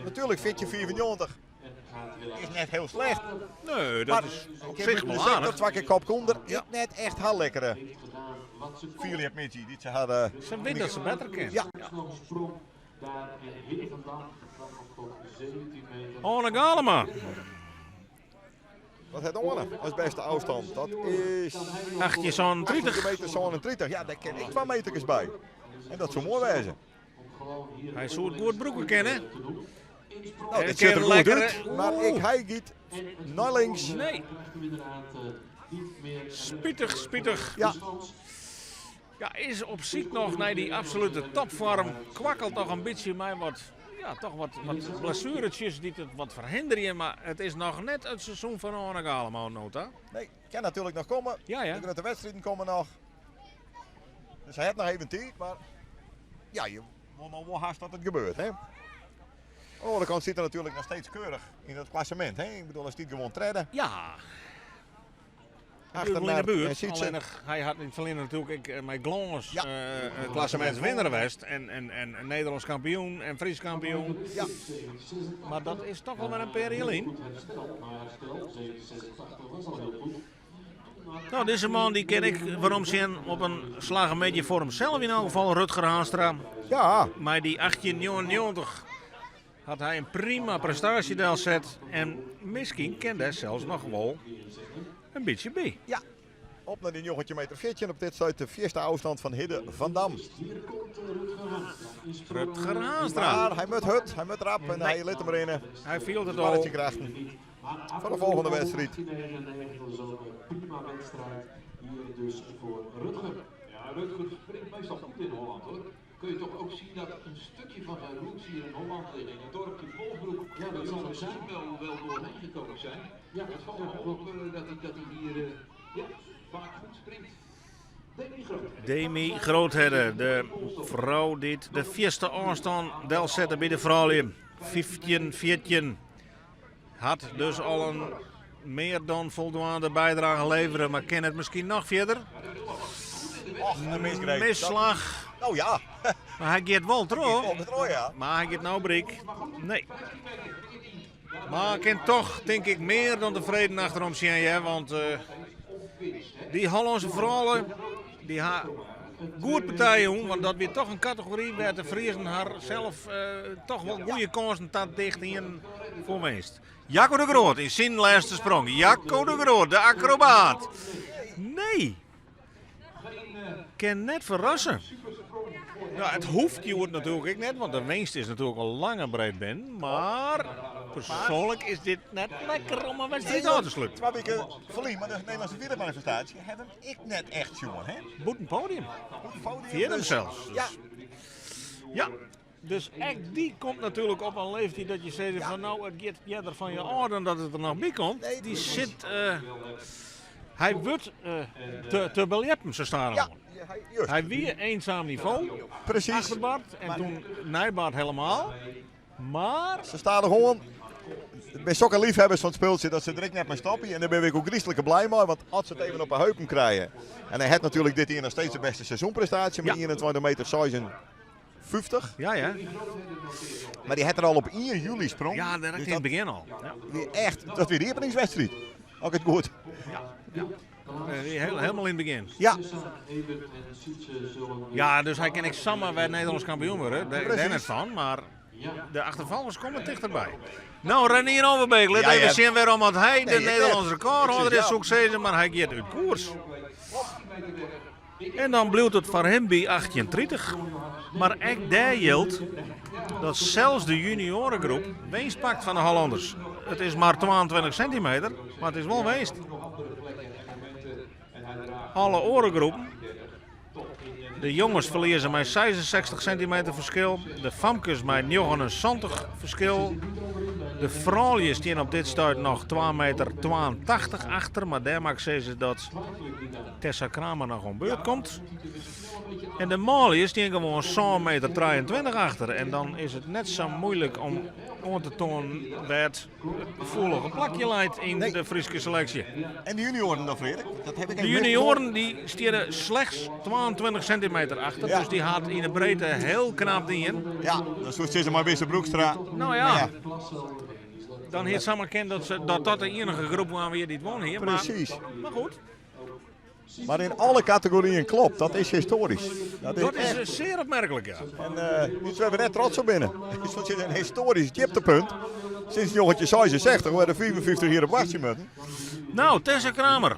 Speaker 2: natuurlijk 1495 is net heel slecht.
Speaker 1: Nee, dat is op sich wol aardich.
Speaker 2: Twa kear kop konder, ja. net echt har lekkere. Philip Mitchie, die ze har...
Speaker 1: Ze weet dat ze better kin.
Speaker 2: Ja.
Speaker 1: Oane Galema.
Speaker 2: Wat hat Oane as bêste ôfstân? Dat is
Speaker 1: 1837.
Speaker 2: meter 37. Ja, dêr kin ik 2 meterkes by. En dat soe moai wêze.
Speaker 1: Hy soe it goed brûke kinne.
Speaker 2: No, dit sjocht der goed út, mar ik, hy giet nei links.
Speaker 1: Nee. Spitich, spitich.
Speaker 2: Ja.
Speaker 1: Ja, is op syk noch nei dy absolute topfoarm. Kwakkelt noch in bytsje mei wat, ja, toch wat, wat blessuretsjes dy't it wat ferhinderje. Mar it is noch net it seizoen fan Oane Galema oant no ta.
Speaker 2: Nee, kin natuerlik noch komme.
Speaker 1: Ja, ja.
Speaker 2: De grutte wedstriden komme noch. Dus hy hat noch even tiid, mar ja, je wol no wol hast dat it gebeurt, hè. Oan de oare kant sit er natuerlik noch steeds keurich yn it klassemint, hè. Ik bedoel, hy stiet gewoan tredde.
Speaker 1: Ja.
Speaker 2: Achter
Speaker 1: yn de buert.
Speaker 2: Sietse.
Speaker 1: Allinnich, hy hat yn it ferline natuerlik ek mei glâns
Speaker 2: ja.
Speaker 1: klassemintswinner west. En, en, en Nederlânsk kampioen en Frysk kampioen.
Speaker 2: Ja.
Speaker 1: Mar dat is toch al wer in pear jier lyn. No, dizze man dy kin ik werom sjen op in slagge middei foar himsels yn elk gefal, Rutger Haanstra.
Speaker 2: Ja.
Speaker 1: Mei dy 1899 hat hy in prima prestaasje delset en miskien kin dêr sels noch wol in bytsje by.
Speaker 2: Ja, op nei dy 19 meter 14 op dit stuit de fierste ôfstân fan Hidde van Dam.
Speaker 1: Rutger Haanstra.
Speaker 2: Maar hy moat hurd, hy moat rap en hy lit him rinne.
Speaker 1: Hy fielt it al.
Speaker 2: Krachten foar de folgjende wedstriid.
Speaker 4: Prima wedstriid hier dus foar Rutger.
Speaker 5: Ja, Rutger springt meestal goed in Holland hoor. Kun je toch ook zien dat een stukje van zijn roots hier in Holland liggen. In het dorpje Polsbroek.
Speaker 4: Ja, dat
Speaker 5: zal
Speaker 4: zal
Speaker 5: misschien
Speaker 4: zijn.
Speaker 5: wel, wel doorheen gekomen zijn.
Speaker 4: Ja,
Speaker 5: Het valt me op dat hij hier ja, vaak goed springt.
Speaker 4: Demi Groot.
Speaker 1: Demi Groothedde, de frou dy't de fierste ôfstân delsette by de froulju. 15-14. Hat dus al in mear dan foldwaande bydrage levere, mar kin it miskien noch fierder.
Speaker 2: Och, in misgreep.
Speaker 1: Misslach.
Speaker 2: Nou ja.
Speaker 1: Mar hy giet wol troch.
Speaker 2: Giet wol troch, ja.
Speaker 1: Mar hy giet no bryk. Nee. Mar kin toch, tink ik, mear dan tefreden achterom sjen, hear, want eh, dy Hollânske froulju, dy ha goed partij jûn, want dat wie toch in kategory wêr't de Friezen har sels eh, toch wol goede kânsen ta dicht hienen foar winst. Jacco de Groot yn syn lêste sprong. Jacco de Groot, de akrobaat. Nee. Kin net ferrasse. No, it hoecht hjoed natuerlik ek net, want de winst is natuerlik al lang en breed binnen. Mar persoanlik is dit net lekker om in wedstriid ôf te sluten.
Speaker 2: Twa wiken ferlyn, mei de Nederlânske wielermanifestaasje, ha we him ek net echt sjoen, hè?
Speaker 1: Bûten podium.
Speaker 2: Bûten podium.
Speaker 1: Fierder
Speaker 2: dus-
Speaker 1: sels.
Speaker 2: Ja.
Speaker 1: Ja. Dus ek dy komt natuerlik op in leeftiid dat je sizze fan no, it giet earder fan je ôf dan dat it der noch by komt.
Speaker 2: Nee,
Speaker 1: Dy sit, eh, hy wurdt eh, te, te beljeppen, sa stadichoan.
Speaker 2: Ja, hy, juist.
Speaker 1: Hy wie eenzaam nivo
Speaker 2: Precies.
Speaker 1: achter Bart en toen nei Bart helemaal. Mar
Speaker 2: Se stadichoan. It binne sokke liefhebbers fan it spultsje dat se der ek net mei stopje. En dêr bin ik ôfgryslike blij mei, want as se it even op 'e heupen krije. En hy hat natuerlik dit jier noch steeds de bêste seizoenprestaasje mei
Speaker 1: Ja.
Speaker 2: 21 meter 56.
Speaker 1: ja, ja.
Speaker 2: Mar dy hat er al op 1 july sprong.
Speaker 1: Ja, dat
Speaker 2: Dus
Speaker 1: in it begjin al. Ja.
Speaker 2: wie echt, dat wie de iepeningswedstriid. As ik it goed.
Speaker 1: Ja. Eh, helemaal yn it begjin.
Speaker 2: Ja.
Speaker 4: Evert en Sietse zullen
Speaker 1: Ja, dus hy kin ek samar wer Nederlânsk kampioen wurde. Dêr
Speaker 2: Precies.
Speaker 1: net fan, mar de achterfolgers komme tichterby. No, Renier Overbeek, lit
Speaker 2: Ja,
Speaker 1: even
Speaker 2: ja.
Speaker 1: sjen wêrom at hy de
Speaker 2: Nee, ik
Speaker 1: Nederlânsk
Speaker 2: net.
Speaker 1: rekôrhâlder
Speaker 2: Ik
Speaker 1: is,
Speaker 2: sis,
Speaker 1: soe ik sizze, mar hy giet út koers. En dan bliuwt it foar him by 1830. Mar ek dêr jildt dat sels de junioaregroep winst pakt fan de Hollanders. It is mar 22 sintimeter, mar it is wol winst. Alle oare groepen, de jonges ferlieze mei 66 sintimeter ferskil, de famkes mei 79 ferskil. De froulju stean op dit stuit noch 2 meter 82 achter, mar dêr moat ik sizze dat Tessa Kramer noch oan beurt komt. En de manlju stean gewoan 7 meter 23 achter. En dan is it net sa muoilik om oan te toanen wêr't it gefoelige plakje leit yn de Fryske seleksje.
Speaker 2: En de junioaren dan, Freark? Dat heb ik
Speaker 1: De junioaren dy steane slechts 22 sintimeter achter, dus dy hat yn de breedte hiel knap dien.
Speaker 2: Ja, dan soest sizze mei Wisse Broekstra.
Speaker 1: No ja, dan hie it samar kind dat, se, dat dat de iennige groep wan wie dy't won hie.
Speaker 2: Precies.
Speaker 1: Mar goed.
Speaker 2: Mar yn alle kategoryen klopt, dat is histoarysk.
Speaker 1: Dat is, dat is echt... zeer opmerklik, ja.
Speaker 2: En uh, iets wêr't we net trots op binne. Dat is in histoarysk djiptepunt. Sinds 1966, we de 55 jier op wachtsje moeten.
Speaker 1: Nou, Tessa Kramer.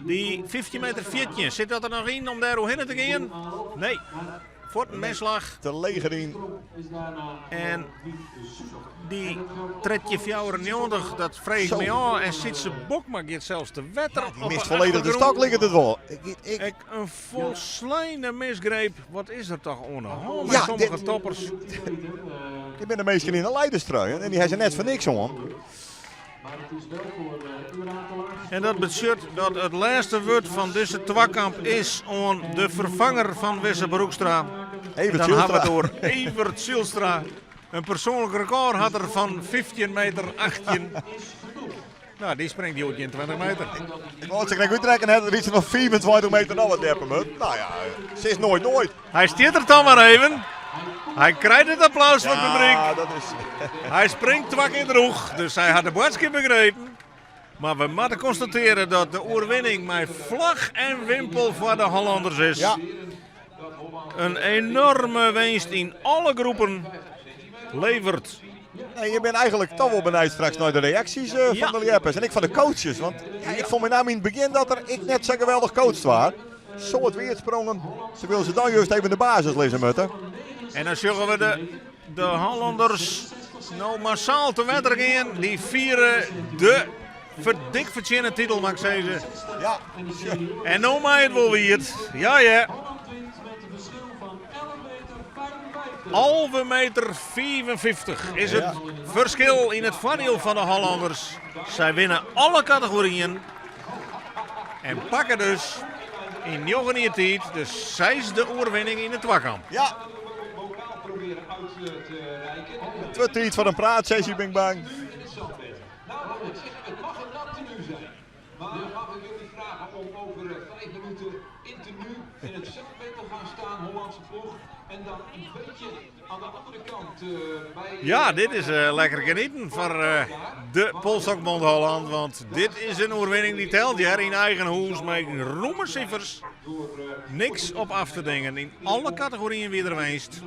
Speaker 1: Dy 15 meter 14, sit dat der noch yn om dêr oerhinne te gean? Nee. Fuort in misslach.
Speaker 2: Te leech deryn.
Speaker 1: En dy 1394, dat freegje my ôf. En Sytse Bokma giet sels te wetter.
Speaker 2: Ja, dy mist folledich de stok, liket it wol.
Speaker 1: Ik, ik... In folsleine misgreep. Wat is der toch oan de hân mei sommige toppers?
Speaker 2: Dit binne de minsken yn de leiderstrui en dy ha se net foar niks oan.
Speaker 1: En dat betsjut dat it lêste wurd fan dizze twakamp is oan de ferfanger fan Wisse Broekstra.
Speaker 2: Evert
Speaker 1: Dan ha we it oer Evert Zylstra. In persoanlik rekôr hat er fan 15 meter 18. Nou, dy springt hjoed gjin 20 meter.
Speaker 2: Ik wou it sa krekt útrekken, hat er iets fan 25 meter noch wat deppen moat. Nou ja, sis noait noait.
Speaker 1: Hy stiet der dan mar even. Hy krijt it applaus fan it publyk.
Speaker 2: Ja, dat is...
Speaker 1: Hy springt twa kear droech, dus hy hat de boadskip begrepen. Mar we moatte konstatearje dat de oerwinning mei flach en wimpel foar de Hollanders is.
Speaker 2: Ja.
Speaker 1: In enorme winst yn alle groepen levert.
Speaker 2: Nee, je bent eigenlijk toch wel benijd straks naar de reacties van
Speaker 1: Ja.
Speaker 2: de Ljeppers. En ik van de coaches. Want ja, ik vond met name in het begin dat er ik net zo geweldig coacht was. Soort weersprongen. Ze willen ze dan juist even de basis lizzen moeten.
Speaker 1: En dan sjogge we de Hollanders no massaal te wetter gean. Dy fiere de dik fertsjinne titel, mag ik sizze.
Speaker 2: Ja.
Speaker 1: En no mei it wol wiet. Ja, ja. Alve meter 55 is it ferskil yn it foardiel fan de Hollanders. Sy winne alle kategoryen en pakke dus yn njoggen jier tiid de seisde oerwinning yn de twakamp.
Speaker 2: Ja. It wurdt tiid foar in praatsessie, bin ik bang.
Speaker 5: Maar mag ik jullie vragen om over 5 minuten in tenue in het zandbed te gaan staan, Hollandse ploeg. En dan een beetje aan de andere kant bij...
Speaker 1: Ja, dit is lekker genieten foar de Polstokbond Holland. Want dit is in oerwinning dy't telt hjir yn eigen hûs mei rûme sifers. Niks op af te dingen. Yn alle kategoryen wie der winst.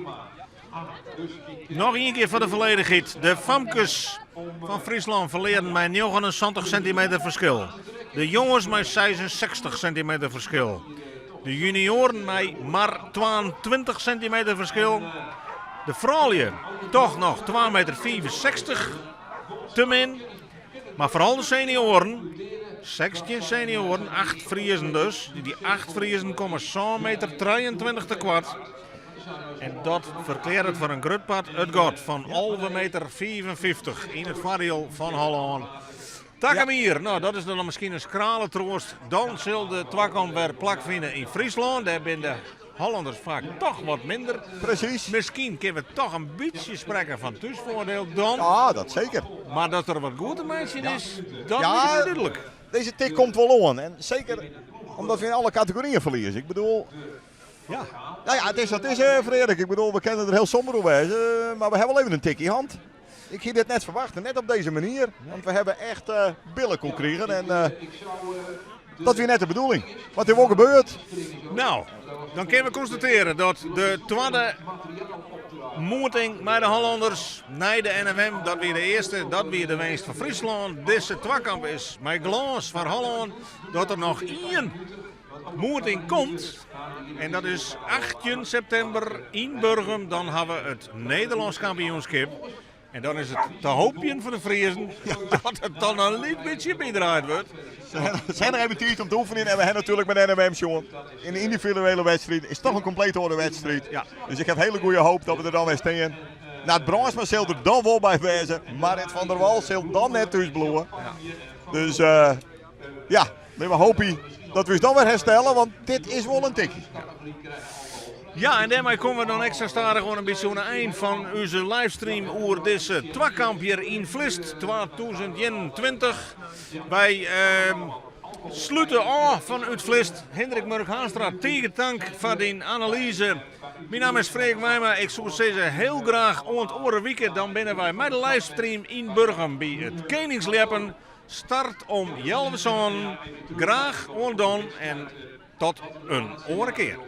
Speaker 1: Noch ien kear foar de folledichheid. De famkes fan Fryslân ferlearen mei 79 sintimeter ferskil. De jonges mei 66 sintimeter ferskil. De junioaren mei mar 22 sintimeter ferskil. De froulju toch noch 2 meter 65 te min. Mar foaral de senioaren, 16 senioaren, 8 Friezen dus. Dy 8 Friezen komme 7 meter 23 tekoart. En dat ferklearret foar in grut part it gat fan 11 meter 55 yn it foardiel fan Hollân. Takom jier, no dat is dan miskien in skrale troast, dan sil de twakamp wer plakfine yn Fryslân. Dêr binne de Hollanders faak toch wat minder.
Speaker 2: Precies.
Speaker 1: Miskien kinne we toch in bytsje sprekke fan thúsfoardiel dan.
Speaker 2: Ja, dat seker.
Speaker 1: Mar dat der wat goed te meitsjen is, dat
Speaker 2: Ja.
Speaker 1: is my dúdlik.
Speaker 2: Deze tik komt wol oan. En seker omdat we yn alle kategoryen ferlieze. Ik bedoel,
Speaker 1: Ja.
Speaker 2: Nou ja, it is wat it is, Freark. Ik bedoel, we kinne der hiel somber oer wêze, mar we hawwe wol even in tikje hân. Ik hie dit net ferwachte, net op dizze manier. Want we hawwe echt uh, billen krigen en uh, dat wie net de bedoeling. Wat is wol gebeurd.
Speaker 1: Nou, dan kinne we konstatearje dat de twadde moeting mei de Hollanders nei de NFM, dat wie de earste, dat wie de winst foar Fryslân. Dizze twakamp is mei glâns foar Hollân dat der noch ien moeting komt. En dat is 18 septimber yn Burgum. Dan hawwe we it Nederlânsk kampioenskip. En dan is it te hoopjen foar de Friezen dat it dan in lyts bytsje bydraaid wurdt.
Speaker 2: Se hawwe noch even tiid om te oefenjen en we hawwe natuerlik mei de NMM sjoen. Yn de yndividuele wedstriid is toch in kompleet oare wedstriid.
Speaker 1: Ja.
Speaker 2: Dus ik ha hiele goede hoop dat we der dan wer stean. Nard Brandsma sil der dan wol by wêze. Marrit van der Wal sil dan net thús bliuwe. Dus ja, we hoopje dat we ús dan wer herstelle, want dit is wol in tikje.
Speaker 1: Ja, en dêrmei komme we dan ek sa stadichoan in bytsje oan de ein fan ús livestream oer dizze twakamp hjir yn Vlist 2021. Wy ehm, slute ôf fanút Vlist. Hindrik Murk Haanstra, tige tank foar dyn analyze. Myn namme is Freark Wijma. Ik soe sizze hiel graach oant oare wike. Dan binne wy mei de livestream yn Burgum by it Keningsljeppen. Start om healwei sânen. Graach oant dan en tot in oare kear.